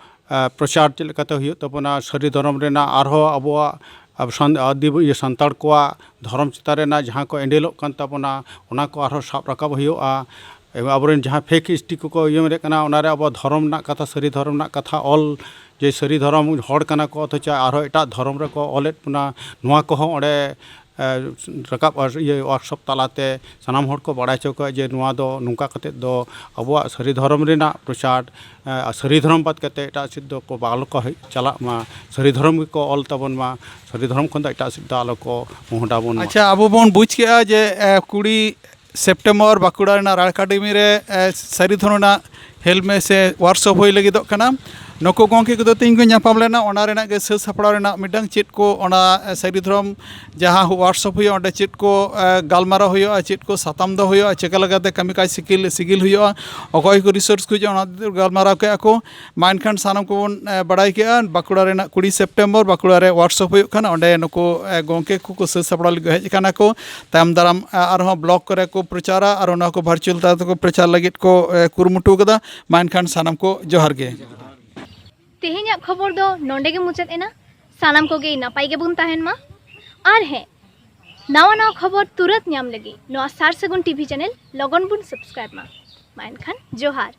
ᱯᱨᱚᱪᱟᱨ ᱪᱮᱫ ᱞᱮᱠᱟᱛᱮ ᱦᱩᱭᱩᱜ ᱛᱟᱵᱚᱱᱟ, ᱥᱟᱹᱨᱤ ᱫᱷᱚᱨᱚᱢ ᱨᱮᱱᱟᱜ ᱟᱨᱦᱚᱸ ᱟᱵᱚᱣᱟᱜ ᱟᱵᱚ ᱥᱟᱱ- ᱟᱹᱫᱤᱵᱟᱹ- ᱤᱭᱟᱹ ᱥᱟᱱᱛᱟᱲ ᱠᱚᱣᱟᱜ ᱫᱷᱚᱨᱚᱢ ᱪᱮᱛᱟᱱ ᱨᱮᱱᱟᱜ ᱡᱟᱦᱟᱸ ᱠᱚ ᱮᱸᱰᱮᱞᱚᱜ ᱠᱟᱱ ᱛᱟᱵᱚᱱᱟ, ᱚᱱᱟ ᱠᱚ ᱟᱨᱦᱚᱸ ᱥᱟᱵ ᱨᱟᱠᱟᱵ ᱦᱩᱭᱩᱜᱼᱟ᱾ ᱟᱵᱚᱨᱮᱱ ᱡᱟᱦᱟᱸ ᱯᱷᱮᱠ ᱦᱤᱥᱴᱨᱤ ᱠᱚᱠᱚ ᱤᱭᱟᱹ ᱠᱟᱱᱟ, ᱚᱱᱟᱨᱮ ᱟᱵᱚ ᱫᱷᱚᱨᱚᱢ ᱨᱮᱱᱟᱜ ᱠᱟᱛᱷᱟ, ᱥᱟᱹᱨᱤ ᱫᱷᱚᱨᱚᱢ ᱨᱮᱱᱟᱜ ᱠᱟᱛᱷᱟ ᱚᱞ, ᱡᱮ ᱥᱟᱹᱨᱤ ᱫᱷᱚᱨᱚᱢ ᱦᱚᱲ ᱠᱟᱱᱟ ᱠᱚ ᱚᱛᱷᱚᱪᱚ ᱟᱨᱦᱚᱸ ᱮᱴᱟᱜ ᱫᱷᱚᱨᱚᱢ ᱨᱮᱠᱚ ᱚᱞᱮᱫ ᱵᱚᱱᱟ, ᱱᱚᱣᱟ ᱠᱚᱦᱚᱸ ᱚᱸᱰᱮ ᱨᱟᱠᱟᱵ ᱤᱭᱟᱹ ᱣᱟᱨᱠᱥᱚᱯ ᱛᱟᱞᱟᱛᱮ ᱥᱟᱱᱟᱢ ᱦᱚᱲ ᱠᱚ ᱵᱟᱲᱟᱭ ᱦᱚᱪᱚ ᱠᱚᱣᱟ ᱡᱮ ᱱᱚᱣᱟ ᱫᱚ ᱱᱚᱝᱠᱟ ᱠᱟᱛᱮᱫ ᱫᱚ ᱟᱵᱚᱣᱟᱜ ᱥᱟᱹᱨᱤ ᱫᱷᱚᱨᱚᱢ ᱨᱮᱱᱟᱜ ᱯᱨᱚᱪᱟᱨ, ᱥᱟᱹᱨᱤ ᱫᱷᱚᱨᱚᱢ ᱵᱟᱫ ᱠᱟᱛᱮᱫ ᱮᱴᱟᱜ ᱥᱮᱫ ᱫᱚ ᱠᱚ ᱵᱟᱝ ᱠᱚ ᱦᱮᱡ ᱪᱟᱞᱟᱜ ᱢᱟ, ᱥᱟᱹᱨᱤ ᱫᱷᱚᱨᱚᱢ ᱜᱮᱠᱚ ᱚᱞ ᱛᱟᱵᱚᱱ ᱢᱟ, ᱥᱟᱹᱨᱤ ᱫᱷᱚᱨᱚᱢ ᱠᱷᱚᱱ ᱫᱚ ᱮᱴᱟᱜ ᱥᱮᱫ ᱫᱚ ᱟᱞᱚ ᱠᱚ ᱢᱚᱦᱰᱟ ᱵᱚᱱ ᱢᱟ᱾ ᱟᱪᱪᱷᱟ, ᱟᱵᱚ ᱵᱚᱱ ᱵᱩᱡᱽ ᱠᱮᱜᱼᱟ ᱡᱮ ᱠᱩᱲᱤ ᱥᱮᱯᱴᱮᱢᱵᱚᱨ ᱵᱟᱸᱠᱩᱲᱟ ᱨᱮᱱᱟᱜ ᱨᱟᱲ ᱮᱠᱟᱰᱮᱢᱤ ᱨᱮ ᱥᱟᱹᱨᱤ ᱫᱷᱚᱨᱚᱢ ᱨᱮᱱᱟᱜ ᱦᱮᱞᱢᱮ ᱥᱮ ᱣᱟᱨᱠᱥᱚᱯ ᱦᱩᱭ ᱞᱟᱹᱜᱤᱫᱚᱜ ᱠᱟᱱᱟ᱾ ᱱᱩᱠᱩ ᱜᱚᱢᱠᱮ ᱠᱚᱫᱚ ᱛᱮᱦᱮᱧ ᱠᱚ ᱧᱟᱯᱟᱢ ᱞᱮᱱᱟ, ᱚᱱᱟ ᱨᱮᱱᱟᱜ ᱜᱮ ᱥᱟᱹᱛ ᱥᱟᱯᱲᱟᱣ ᱨᱮᱱᱟᱜ ᱢᱤᱫᱴᱟᱝ ᱪᱮᱫ ᱠᱚ ᱚᱱᱟ ᱥᱟᱹᱨᱤ ᱫᱷᱚᱨᱚᱢ ᱡᱟᱦᱟᱸ ᱣᱟᱨᱠᱥᱚᱯ ᱦᱩᱭᱩᱜᱼᱟ, ᱚᱸᱰᱮ ᱪᱮᱫ ᱠᱚ ᱜᱟᱞᱢᱟᱨᱟᱣ ᱦᱩᱭᱩᱜᱼᱟ, ᱪᱮᱫ ᱠᱚ ᱥᱟᱛᱟᱢ ᱫᱚ ᱦᱩᱭᱩᱜᱼᱟ, ᱪᱮᱠᱟ ᱞᱮᱠᱟᱛᱮ ᱠᱟᱹᱢᱤ ᱠᱟᱡᱽ ᱥᱤᱜᱤᱞ ᱥᱤᱜᱤᱞ ᱦᱩᱭᱩᱜᱼᱟ, ᱚᱠᱚᱭ ᱠᱚ ᱨᱤᱥᱳᱨᱥ ᱠᱚ ᱦᱤᱡᱩᱜᱼᱟ, ᱚᱱᱟ ᱜᱟᱞᱢᱟᱨᱟᱣ ᱠᱮᱜᱼᱟ ᱠᱚ᱾ ᱢᱟ ᱮᱱᱠᱷᱟᱱ ᱥᱟᱱᱟᱢ ᱠᱚᱵᱚᱱ ᱵᱟᱲᱟᱭ ᱠᱮᱜᱼᱟ, ᱵᱟᱸᱠᱩᱲᱟ ᱨᱮᱱᱟᱜ ᱠᱩᱲᱤ ᱥᱮᱯᱴᱮᱢᱵᱚᱨ ᱵᱟᱸᱠᱩᱲᱟ ᱨᱮ ᱣᱟᱨᱠᱥᱚᱯ ᱦᱩᱭᱩᱜ ᱠᱟᱱᱟ, ᱚᱸᱰᱮ ᱱᱩᱠᱩ ᱜᱚᱢᱠᱮ ᱠᱚᱠᱚ ᱥᱟᱹᱛ ᱥᱟᱯᱲᱟᱣ ᱞᱟᱹᱜᱤᱫ ᱦᱮᱡ ᱟᱠᱟᱱᱟ ᱠᱚ᱾ ᱛᱟᱭᱚᱢ ᱫᱟᱨᱟᱢ ᱟᱨᱦᱚᱸ ᱵᱞᱚᱠ ᱠᱚᱨᱮ ᱠᱚ ᱯᱨᱚᱪᱟᱨᱟ ᱟᱨ ᱚᱱᱟ ᱠᱚ ᱵᱷᱟᱨᱪᱩᱣᱟᱞ ᱛᱟᱞᱟ ᱛᱮᱠᱚ ᱯᱨᱚᱪᱟᱨ ᱞᱟᱹᱜᱤᱫ ᱠᱚ ᱠᱩᱨᱩᱢᱩᱴᱩ ᱠᱟᱫᱟ᱾ ᱢᱟ ᱮᱱᱠᱷᱟᱱ ᱥᱟᱱᱟᱢ ᱠᱚ ᱡᱚᱦᱟᱨ ᱜᱮ᱾ ᱛᱮᱦᱮᱧᱟᱜ ᱠᱷᱚᱵᱚᱨ ᱫᱚ ᱱᱚᱰᱮ ᱜᱮ ᱢᱩᱪᱟᱹᱫ ᱮᱱᱟ᱾ ᱥᱟᱱᱟᱢ ᱠᱚᱜᱮ ᱱᱟᱯᱟᱭ ᱜᱮᱵᱚᱱ ᱛᱟᱦᱮᱱ ᱢᱟ᱾ ᱟᱨ ᱦᱮᱸ, ᱱᱟᱣᱟ ᱱᱟᱣᱟ ᱠᱷᱚᱵᱚᱨ ᱛᱩᱨᱟᱹᱛ ᱧᱟᱢ ᱞᱟᱹᱜᱤᱫ ᱱᱚᱣᱟ ᱥᱟᱨ ᱥᱟᱹᱜᱩᱱ ᱴᱤᱵᱷᱤ ᱪᱮᱱᱮᱞ ᱞᱚᱜᱚᱱ ᱵᱚᱱ ᱥᱟᱵᱥᱠᱨᱟᱭᱤᱵ ᱢᱟ᱾ ᱢᱟ ᱮᱱᱠᱷᱟᱱ ᱡᱚᱦᱟᱨ᱾